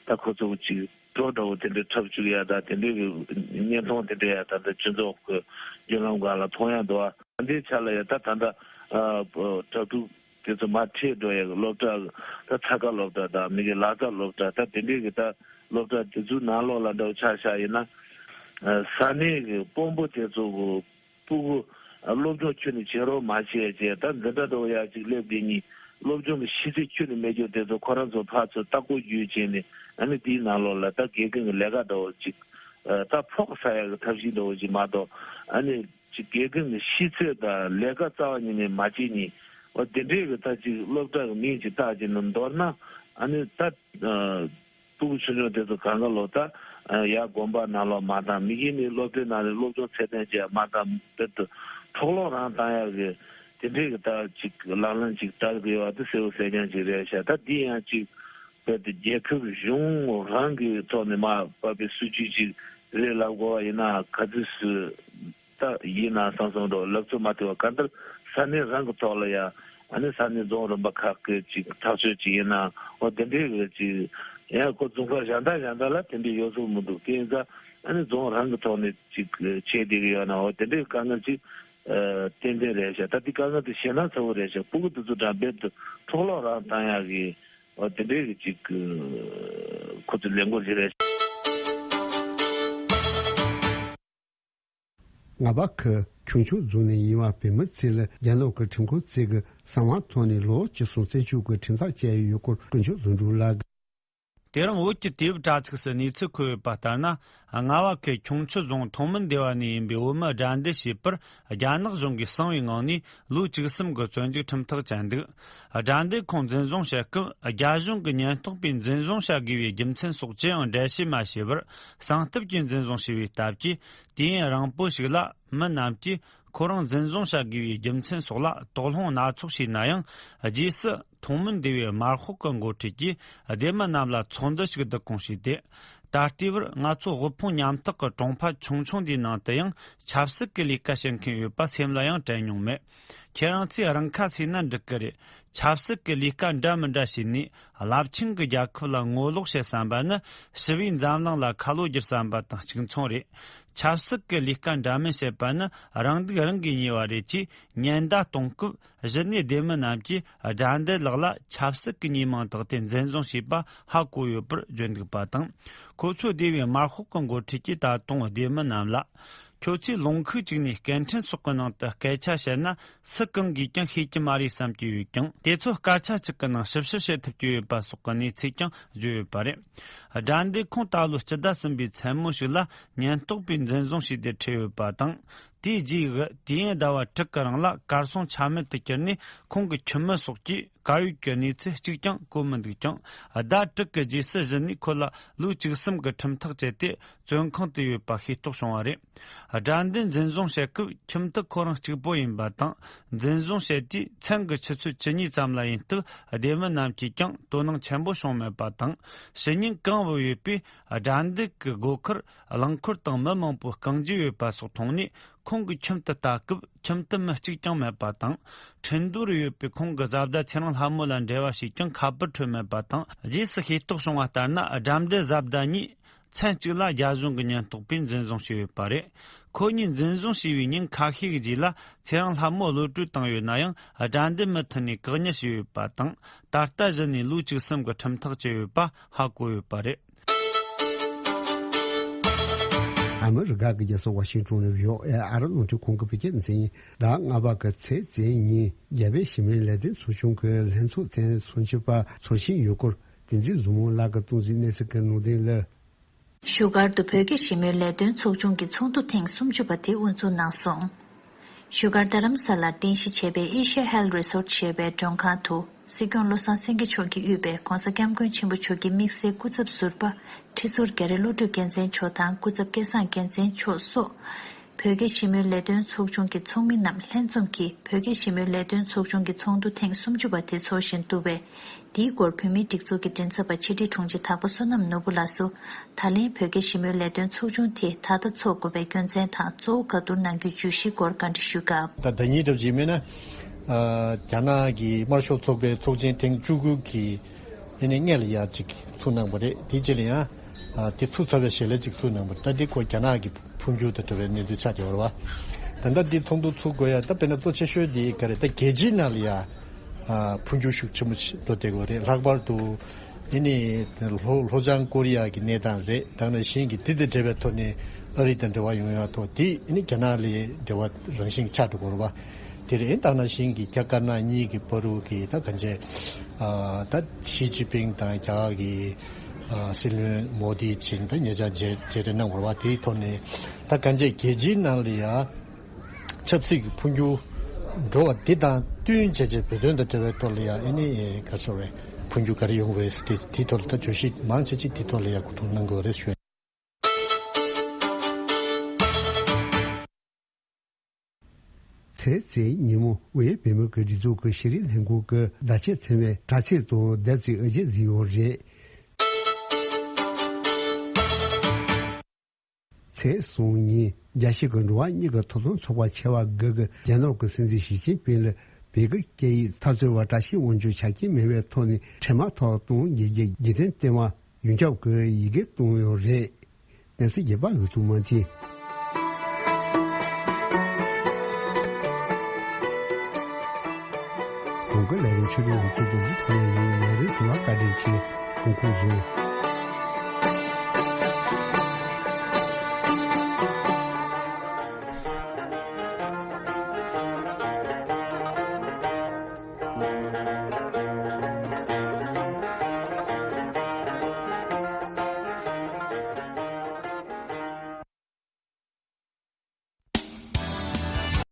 ད་ཁོ་ཚོ་གཅིག་གྲོགས་འདྲ་བོ་དེ་འདྲའི་འཁྲབ་བཅུག་ཡ་ད་དེ་འདྲའི་གི་བརྙན་ཐུང་དེ་འདྲ་ཡ་ད་ད་སྤྱི་ཚོགས་ཀྱི་བརྒྱུད་ལམ་སྒང་ལ་མཐོང་ཡ་འདུག་ཨ་འདིའི་ཆ་ལ་ཡ་ད་ད་ད་གྲྭ་ཕྲུག་དེ་ཚོ་མར་ཁྲིད་འགྲོ་ཡག་གི་སློབ་གྲྭ། ད་ཚ་ཁ་སློབ་གྲྭ་དང་མི་གི་ལག་རྩལ་སློབ་གྲྭ། ད་དེ་འདྲའི་གི་ད་སློབ་གྲྭ་དེ་ཚོའི་ནང་ལོགས་ལ་འདྲ་བོ་ཆ་བཞག་ཡིན་ན། ས་གནས་གི་དཔོན་པོ་དེ་ཚོ་གི་སྤུ་གུ་སློབ་སྦྱོང་ཁྱོན་ནས་བྱེད་རོགས་མ་བྱས་བྱས། ད་འཛིན་གྲྭ་འདྲ་བོ་ཡག་ཅིག་སླེབས་དེ་ཉིད་སློབ་སྦྱོང་གི་ཤེས་ཚད་ཁྱོན་ནས་མེད་རྒྱུ་དེ་ཚོ་ཁོ་རང་ཚོ་ཕར་ཚུར་ལྟ་སྐོར་བརྒྱུད་བྱས་ནས། ཨ་ནི་དེའི་ནང་ལོགས་ལ་ད་དགེ་རྒན་གི་ལས་ཀ་འདྲ་བོ་ཅིག་ད་ཕོགས་ཟ་ཡག་གི་ཐབས་ཤེས་འདྲ་བོ་ཅིག་མ་གཏོགས། ཨ་ནི་ཅིག་དགེ་རྒན་གྱི་ཤེས་ཚད་དང་ལས་ཀ་རྩ་བ་ཉིད་ནས་མ་བྱེད་ཉིན། འོ་དེ་འདྲའི་གི་ད་ཅིག་སློབ་གྲྭ་གི་མིང་ཅིག་བཏགས་ཀྱི་ནི། མདོར་ན་ཨ་ནི་ད་ཨ་སྤུ་གུ་ཆུང་ཆུང་དེ་ཚོ་གང་ག་ལོ་ད་ཨ་ཡར་དགོན་པ་ནང་ལོགས་མ་བཏང་། མི་གི་ནི་སློབ་གྲྭའི་ནང་ནས་སློབ་སྦྱོང་ཚད་ལྡན་ཅིག་མ་བཏང་། དེ་ཚོ་འཕྲོག་སློང་རང་བཏང་ཡག་གི་དེ་འདྲའི་གི་ད་ཅིག་ལག་ལེན་ཅིག་བསྟར་གི་ཡོད་པ་དེ་གསལ་པོ་གསལ་རྐྱང་ཅིག་རེད་ཤག་ད་འདི་ཡང་ཅིག་རྦད་དེ་རྒྱལ་ཁབ་གཞུང་རང་གི་ཐོག་ནས་མར་བབས་པའི་སྲིད་ཇུས་ཅིག་རེད་ལབ་དགོས་པ་ཡིན་ན། ག་ཚོད་སུ་ད་ཡིན་ན་བསམ་བསམ་འགྲོ་ལབ་ཚོད་མ་ཐུབ་པ། གང་ལྟར་ས་གནས་རང་གི་ཐོག་ལ་ཡ། ཨ་ནི་ས་གནས་རྫོང་རིམ་པ་ཁག་གི་ཅིག་ཐག་གཅོད་ཅིག་ཡིན་ན། འོ་དེ་འདྲའི་གི་ཅིག་ཡང་ཁོ་རྫོང་ཁག་གཞན་དག་གཞན་དག་ལ་དེ་འདྲའི་ཡོད་ཚོད་མི་འདུག་དེ་ཡིན་ཙང་ཨ་ནི་རྫོང་རང་གི་ཐོག་ནས་ཅིག་བྱས་བསྡད་གི་ཡོད་ན། འོ་དེ་འདྲའི་དཀའ་ངལ་ཅིག་ཨ་ཏན་ཏན་རེད་ཤག་ད་འདི་དཀའ་ངལ་དེ་ཞེད་སྣང་ཚ་བོ་རེད་ཤག་སྤུ་གུ་དེ་ཚོ་འདྲ་རྦད་དེ་འཕྲོག་སློང་རང་བཏང་ཡག་གི་ ཨ་དེ་འདྲའི་གི་ཅིག་གི་ཁོ་ཚོས་ལས་འགུལ་ཞིག་རེད། རྔ་པ་ཁུལ་ཁྱུང་མཆོག་རྫོང་ནས་ཡིན་པ་བོད་མི་ཚོས་རྒྱ་ནག་གི་ཁྲིམས་ཁང་གཅིག་གི་གསང་བའི་ཐོག་ནས་ལོ་བཅུ་གསུམ་བཙོན་འཇུག་གི་ཁྲིམས་ཐག་བཅད་ཡོད་སྐོར་དཀོན་མཆོག་བཟང་སྒྲོན་ལགས། དེ་རིང་བོད་ཀྱི་དུས་བབ་དྲ་ཚིགས་སུ་གནས་ཚུལ་འཁོད་ཡོད་པ་ལྟར་ན། རྔ་བ་ཁུལ་ཁྱུང་མཆོག་རྫོང་ཐོང་མིན་སྡེ་བ་ནས་ཡིན་པའི་བོད་མི་དགྲ་འདེད་བྱས་པར་རྒྱ་ནག་གཞུང་གིས་གསང་བའི་ངང་ནས་ལོ་བཅུ་གསུམ་གྱི་བཙོན་འཇུག་ཁྲིམས་ཐག་བཅད་འདུག་དགྲ་འདེད་ཁོང་འཛིན་བཟུང་བྱེད་སྐབས་རྒྱ་གཞུང་གི་ཉེན་རྟོག་པས་འཛིན་བཟུང་བྱ་དགོས་པའི་རྒྱུ་མཚན་སོགས་ཅི་ཡང་འགྲེལ་བཤད་མ་བྱས་པར་གསང་ཐབས་ཀྱིས་འཛིན་བཟུང་བྱས་པའི་སྟབས་ཀྱིས། དུས་ཡུན་རིང་པོ་ཞིག་ལ་མི་རྣམས་ཀྱིས་ཁོ་རང་འཛིན་བཟུང་བྱ་དགོས་པའི་རྒྱུ་མཚན་སོགས་ལ་དོགས་སློང་སྣ་ཚོགས་བྱས་ན་ཡང་། རྗེས་སུ་ཐོང་མིན་སྡེ་བའི་དམར་ཤོག་གི་འགོ་ཁྲིད་ཀྱིས་སྡེ་མི་རྣམས་ལ་ཚོགས་འདུ་ཞིག་བསྡུ་སྐོང་བྱས་ཏེ། ད་ལྟའི་བར་ང་ཚོ་དབུལ་ཕོངས་ཉམ་ཐག་གི་གྲོང་པ་ཆུང་ཆུང་འདིའི་ནང་དུ་ཡང་ཆབ་སྲིད་ཀྱི་ལས་ཀ་བྱེད་མཁན་ཡོད་པ་སེམས་ལ་ཡང་དྲན་མྱོང་མེད། ཁྱེད་རང་ཚོས་རང་ཁ་གསོས་ན་འགྲིག་གི་རེད། ཆབ་སྲིད་ཀྱི་ལས་ཀ་འདྲ་མི་འདྲ་བྱས་ནས་རླབས་ཆེན་གྱི་རྒྱལ་ཁབ་ལ་ངོ་ལོག་བྱེད་བསམ་པ་ནི་ཞི་བའི་འཛམ་གླིང་ལ་ཁ་ལོ་བསྒྱུར་བསམ་པ་དང་གཅིག་མཚུངས་རེད། ཆབ་སྲིད་ཀྱི་ལས་ཀ་འདྲ་མིན་བྱེད་པ་ནི་རང་སྡུག་རང་གིས་ཉོས་པ་རེད་ཅེས་ཉེན་བརྡ་གཏོང་སྐབས། གཞི་ནས་སྡེ་མི་རྣམས་ཀྱིས་དགྲ་འདེད་ལགས་ལ་ཆབ་སྲིད་ཀྱི་ཉེས་མིང་བཏགས་ཏེ་འཛིན་བཟུང་བྱས་པ་ཧ་གོ་ཡོད་པར་བརྗོད་འདུག་པ་དང་། ཁོ་ཚོའི་སྡེ་བའི་དམར་ཤོག་གི་འགོ་ཁྲིད་ཀྱིས་ད་དུང་སྡེ་མི་རྣམས་ལ། ཁྱོད་ཚོས་ལུང་ཁུག་ཅིག་ནས་སྐད་འཕྲིན་སོགས་ཀྱི་ནང་དུ་སྐད་ཆ་བཤད་ན་སུ་གང་གིས་ཀྱང་ཤེས་ཀྱི་མ་རེད་བསམ་གྱི་ཡོད་ཀྱང་། དེ་ཚོ་སྐད་ཆ་གཅིག་གི་ནང་ཞིབ་བཤེར་བྱེད་ཐུབ་ཀྱི་ཡོད་པ་སོགས་ཀྱི་གནས་ཚུལ་ཀྱང་བརྗོད་ཡོད་པ་རེད། དགྲ་འདེད་ཁོང་ད་ལོ་སྤྱི་ཟླ་གསུམ་པའི་མཚན་མོ་ཞིག་ལ་ཉེན་རྟོག་པས་འཛིན་བཟུང་བྱས་ཏེ་ཁྲིད་ཡོད་པ་དང་། དེའི་རྗེས་ཀྱི་དུས་ཡུན་ཟླ་བ་དྲུག་གི་རིང་ལ་གར་སོང་ཆ་མེད་དུ་གྱུར་ནས། ཁོང་གི་ཁྱིམ་མི་སོགས་ཀྱིས་གར་ཡོད་ཀྱི་གནས་ཚུལ་གཅིག་ཀྱང་གོ་མི་འདུག་ཀྱང་། ཟླ་དྲུག་གི་རྗེས་སུ་གཞི་ནས་ཁོ་ལ་ལོ་བཅུ་གསུམ་གྱི་ཁྲིམས་ཐག་བཅད་དེ་བཙོན་ཁང་དུ་ཡོད་པ་ཤེས་རྟོགས་བྱུང་བ་རེད། དགྲ་འདེད་འཛིན་བཟུང་བྱེད་སྐབས་ཁྱིམ་དུ་ཁོ་རང་གཅིག་པོ་ཡིན་པ་དང་། འཛིན་བཟུང་བྱས་དུས་མཚན་གྱི་ཆུ་ཚོད་བཅུ་གཉིས་ཙམ་ལ་ཡིན་སྟབས། སྡེ་མི་རྣམས་ཀྱིས་ཀྱང་དོ་སྣང་ཆེན་པོ་བྱུང་མེད་པ་དང་། ཕྱི་ཉིན་གང་བུད་ཡོད་པའི་དགྲ་འདེད་ཀྱི་སྒོ་ཁར་རླངས་འཁོར་དང་མི་མང་པོ་རྐང་རྗེས་ཡོད་པ་སོགས་མཐོང་ནས། ཁོང་གི་ཁྱིམ་དུ་ལྟ་སྐབས་ཁྱིམ་དུ་མི་གཅིག་ཀྱང་མེད་པ་དང་། ཁྲིན་ཏུའུ་རུ་ཡོད་པའི་ཁོང་གི་བཟའ་ཟླ་ཚེ་རིང་ལྷ་མོ་ལ་འབྲེལ་བ་ཞིག་ཀྱང་ཁ་པར་འཕྲོད་མེད་པ་དང་། རྗེས་སུ་ཤེས་རྟོགས་བྱུང་བ་ལྟར་ན། དགྲ་འདེད་བཟའ་ཟླ་གཉིས་མཚན་གཅིག་ལ་རྒྱ་གཞུང་གི་ཉེན་རྟོག་པས་འཛིན་བཟུང་བྱས་ཡོད་པ་རེད། ཁོ་གཉིས་འཛིན་བཟུང་བྱས་པའི་ཉིན་ཁ་ཤས་ཀྱི་རྗེས་ལ་ཚེ་རིང་ལྷ་མོ་གློད་གྲོལ་བཏང་ཡོད་ན་ཡང་། དགྲ་འདེད་མུ་མཐུད་ནས་བཀག་ཉར་བྱས་ཡོད་པ་དང་། ད་ལྟ་གཞི་ནས་ལོ་བཅུ་གསུམ་གྱི་ཁྲིམས་ཐག་བཅད་ཡོད་པ་ཧ་གོ་ཡོད་པ་རེད། ཨ་མི་རི་ཀ་གི་རྒྱལ་ས་ཝ་ཤིང་ཏོན་ནས་བྷི་ཨོ་ཨེ་ཨ་རི་རླུང་འཕྲིན་ཁང་གི་བོད་སྐད་སྡེ་ཚན་ཡིན། ཟླ་ལྔ་པ་གི་ཚེས་བཅུ་ཉིན་རྒྱ་བོད་ཞི་མོལ་ལས་དོན་ཚོགས་ཆུང་གི་ལྷན་ཚོགས་ཐེངས་སུམ་ཅུ་པ་ཚོགས་བཞིན་ཡོད་སྐོར་བསྟན་འཛིན་བཟང་མོ་ལགས་ཀྱིས་གཏོང་ཟིན་གནས་ཚུལ་གྱི་ནང་དོན་ལ། བཞུགས་སྒར་དུ་བོད་ཀྱི་ཞི་མོལ་ལས་དོན་ཚོགས་ཆུང་གི་ཚོགས་འདུ་ཐེངས་སུམ་ཅུ་པ་དེ་དབུ་འཛུགས་གནང་སོང་། བཞུགས་སྒར་རྡ་རམ་ས་ལར་རྟེན་གཞི་བྱས་པའི་ཨེ་ཤ་ཡ་ཧེལ་རི་སོར་ཊི་ཞེས་པའི་མགྲོན་ཁང་དུ། སྲིད་སྐྱོང་བློ་བཟང་སེང་གེ་མཆོག་གིས་དབུས་པའི་༧གོང་ས་༧སྐྱབས་མགོན་ཆེན་པོ་མཆོག་གི་དམིགས་བསལ་སྐུ་ཚབ་ཟུར་པ་ཁྲི་ཟུར་རྒྱ་རི་བློ་གྲོས་རྒྱལ་མཚན་མཆོག་དང་སྐུ་ཚབ་སྐལ་བཟང་རྒྱལ་མཚན་མཆོག་སོགས། བོད་ཀྱི་ཞི་མོལ་ལས་དོན་ཚོགས་ཆུང་གི་ཚོགས་མི་རྣམས་ལྷན་འཛོམས་ཀྱིས་བོད་ཀྱི་ཞི་མོལ་ལས་དོན་ཚོགས་ཆུང་གི་ཚོགས་འདུ་ཐེངས་སུམ་ཅུ་པ་དེ་འཚོགས་བཞིན་འདུག་པས། དེའི་སྐོར་བོད་མིའི་སྒྲིག་འཛུགས་ཀྱི་མགྲིན་ཚབ་པ་ཕྱི་དྲིལ་དྲུང་ཆེ་དྭགས་པོ་བསོད་ནམས་ནོར་བུ་ལགས་སུ། ད་ལན་བོད་ཀྱི་ཞི་མོལ་ལས་དོན་ཚོགས་ཆུང་དེ་ད་ལྟ་འཚོགས་དགོས་པའི་རྒྱུ་མཚན་དང་གཙོ་བོ་ག་དུར་གནང་རྒྱུའི་བརྗོད་གཞིའི་སྐོར་བཀའ་འདྲི་ཞུས་སྐབས། ད་ཟླ་ཉིན་གྲབས་ཅིག་མིན་ན། རྒྱ་ནག་གི་དམར་ཤོག་ཚོགས་པའི་ཚོགས་ཆེན་ཐེངས་བཅུ་དགུ་གི་ཨེ་ནི་སྔོན་ལ་ཡ་ཅིག་ཚུགས་གནང་བ་རེད། དེ་རྗེས་ལ་ཡང་དེ་ཚུགས་ཚར་བའི་ཞལ་ལས་ཅིག་ཚུགས་གནང་བ་རེད། ད་དེ་ཁོ་རྒྱ་ནག་གི་འཕོ་འགྱུར་དང་འབྲེལ་བའི་གནས་ཚུལ་ཆགས་བསྡད་ཡོད་རེད་བ། ད་ལྟ་འདི་ཚོགས་འདུ་ཚུགས་དགོས་ཡ་ད་དཔེར་ན་གཙོ་ཆེ་ཤོས་འདི་ག་རེད། ད་རྒྱལ་སྤྱིའི་ནང་ལ་ཡ་འཕོ་འགྱུར་ཤུགས་ཆེན་པོ་ཞིག་འགྲོ་བསྡད་ཡོད་རེད། ལྷག་པར་དུ་ཨེ་ནི་ལྷོ་ལྷོ་བྱང་ཀོ་རི་ཡ་གི་གནས་སྟངས་རེད། ད་ནང་བཞིན་གྱི་འདི་དང་འབྲེལ་བའི་ཐོག་ནས་ཨ་རི་དང་འབྲེལ་བ་ཡོང་ཡ་ཐོག་དེ་ཨེ་ནི་རྒྱ་ནག་ལ་འབྲེལ་བ་རང་བཞིན་ཆགས་འགྲོ་གི་རེད་བ། དེ་རིང་ད་ནང་བཞིན་གྱི་རྒྱ་དཀར་ནག་གཉིས་ཀྱི་བར་དུ་གི་ད་གང་ཅི། ད་ཞི་ཅིན་ཕིང་དང་རྒྱ་གར་གྱི་སྲིད་བློན་མོ་དི་བྱིན་ད་ཉེ་ཆར་མཇལ་མཇལ་འཕྲད་གནང་བ་རེད་བ། དེའི་ཐོག་ནས་ད་གང་ཅི་རྒྱལ་སྤྱིའི་ནང་ལ་ཡ་ཆབ་སྲིད་ཀྱི་འཕོ་འགྱུར་འགྲོ་བ་འདི་དང་བསྟུན་བྱས་བྱས་བོད་དོན་དང་འབྲེལ་བའི་ཐོག་ལ་ཡ་ཨེ་ནི་ག་ཚོད་རེད། འཕོ་འགྱུར་ག་རེ་ཡོང་གི་རེད་ཟེར་ཏེ་དེའི་ཐོག་ལ་ད་བརྗོད་གཞི་མང་ཆེ་ཅིག་དེའི་ཐོག་ལ་ཡ་གོ་བསྡུར་གནང་དགོས་རེད་ཞུ། ཚེས་བཅུའི་ཉིན་མོ་དབུས་བོད་མིའི་སྒྲིག་འཛུགས་ཀྱི་ཤེས་རིག་ལྷན་ཁང་གི་བརྡ་ཆད་ཚན་པའི་དྲ་ཚིགས་དང་བདེ་ཚིགས་ཨ་ཇེ་གཟིགས་ཡོད་རེད། ཚེས་གསུམ་ཉིན་རྒྱལ་སྤྱི་གི་འགྲོ་བ་མིའི་ཐོབ་ཐང་ཚོགས་པ་ཆེ་བ་དགུ་གིས་རྒྱ་ནག་གི་སྲིད་འཛིན་ཞི་ཅིན་ཕིང་ལ་བོད་ཀྱི་སྐད་ཡིག་འཐབ་རྩོད་པ་བཀྲ་ཤིས་དབང་ཕྱུག་ཆ་རྐྱེན་མེད་པའི་ཐོག་ནས་འཕྲལ་མ་ཐོག་གཏོང་རྒྱུའི་རྒྱུ་རྐྱེན་བསྟན་པ་ཡོངས་ཁྱབ་ཀྱི་ཡི་གེ་བཏང་ཡོད་རེད། གནས་ཚུལ་རྒྱས་པ་འོད་དུ་མ་མཐུན། གོང་གི་ལས་རིམ་ཆོས་སྒྲོན་ལགས་ཚོས་འདུག་སེ་ཐོག་ནས་ཡིན། ལས་རིམ་གསན་པར་བཀའ་དྲིན་ཆེ། ཐུགས་ཁུར་བཟུང་།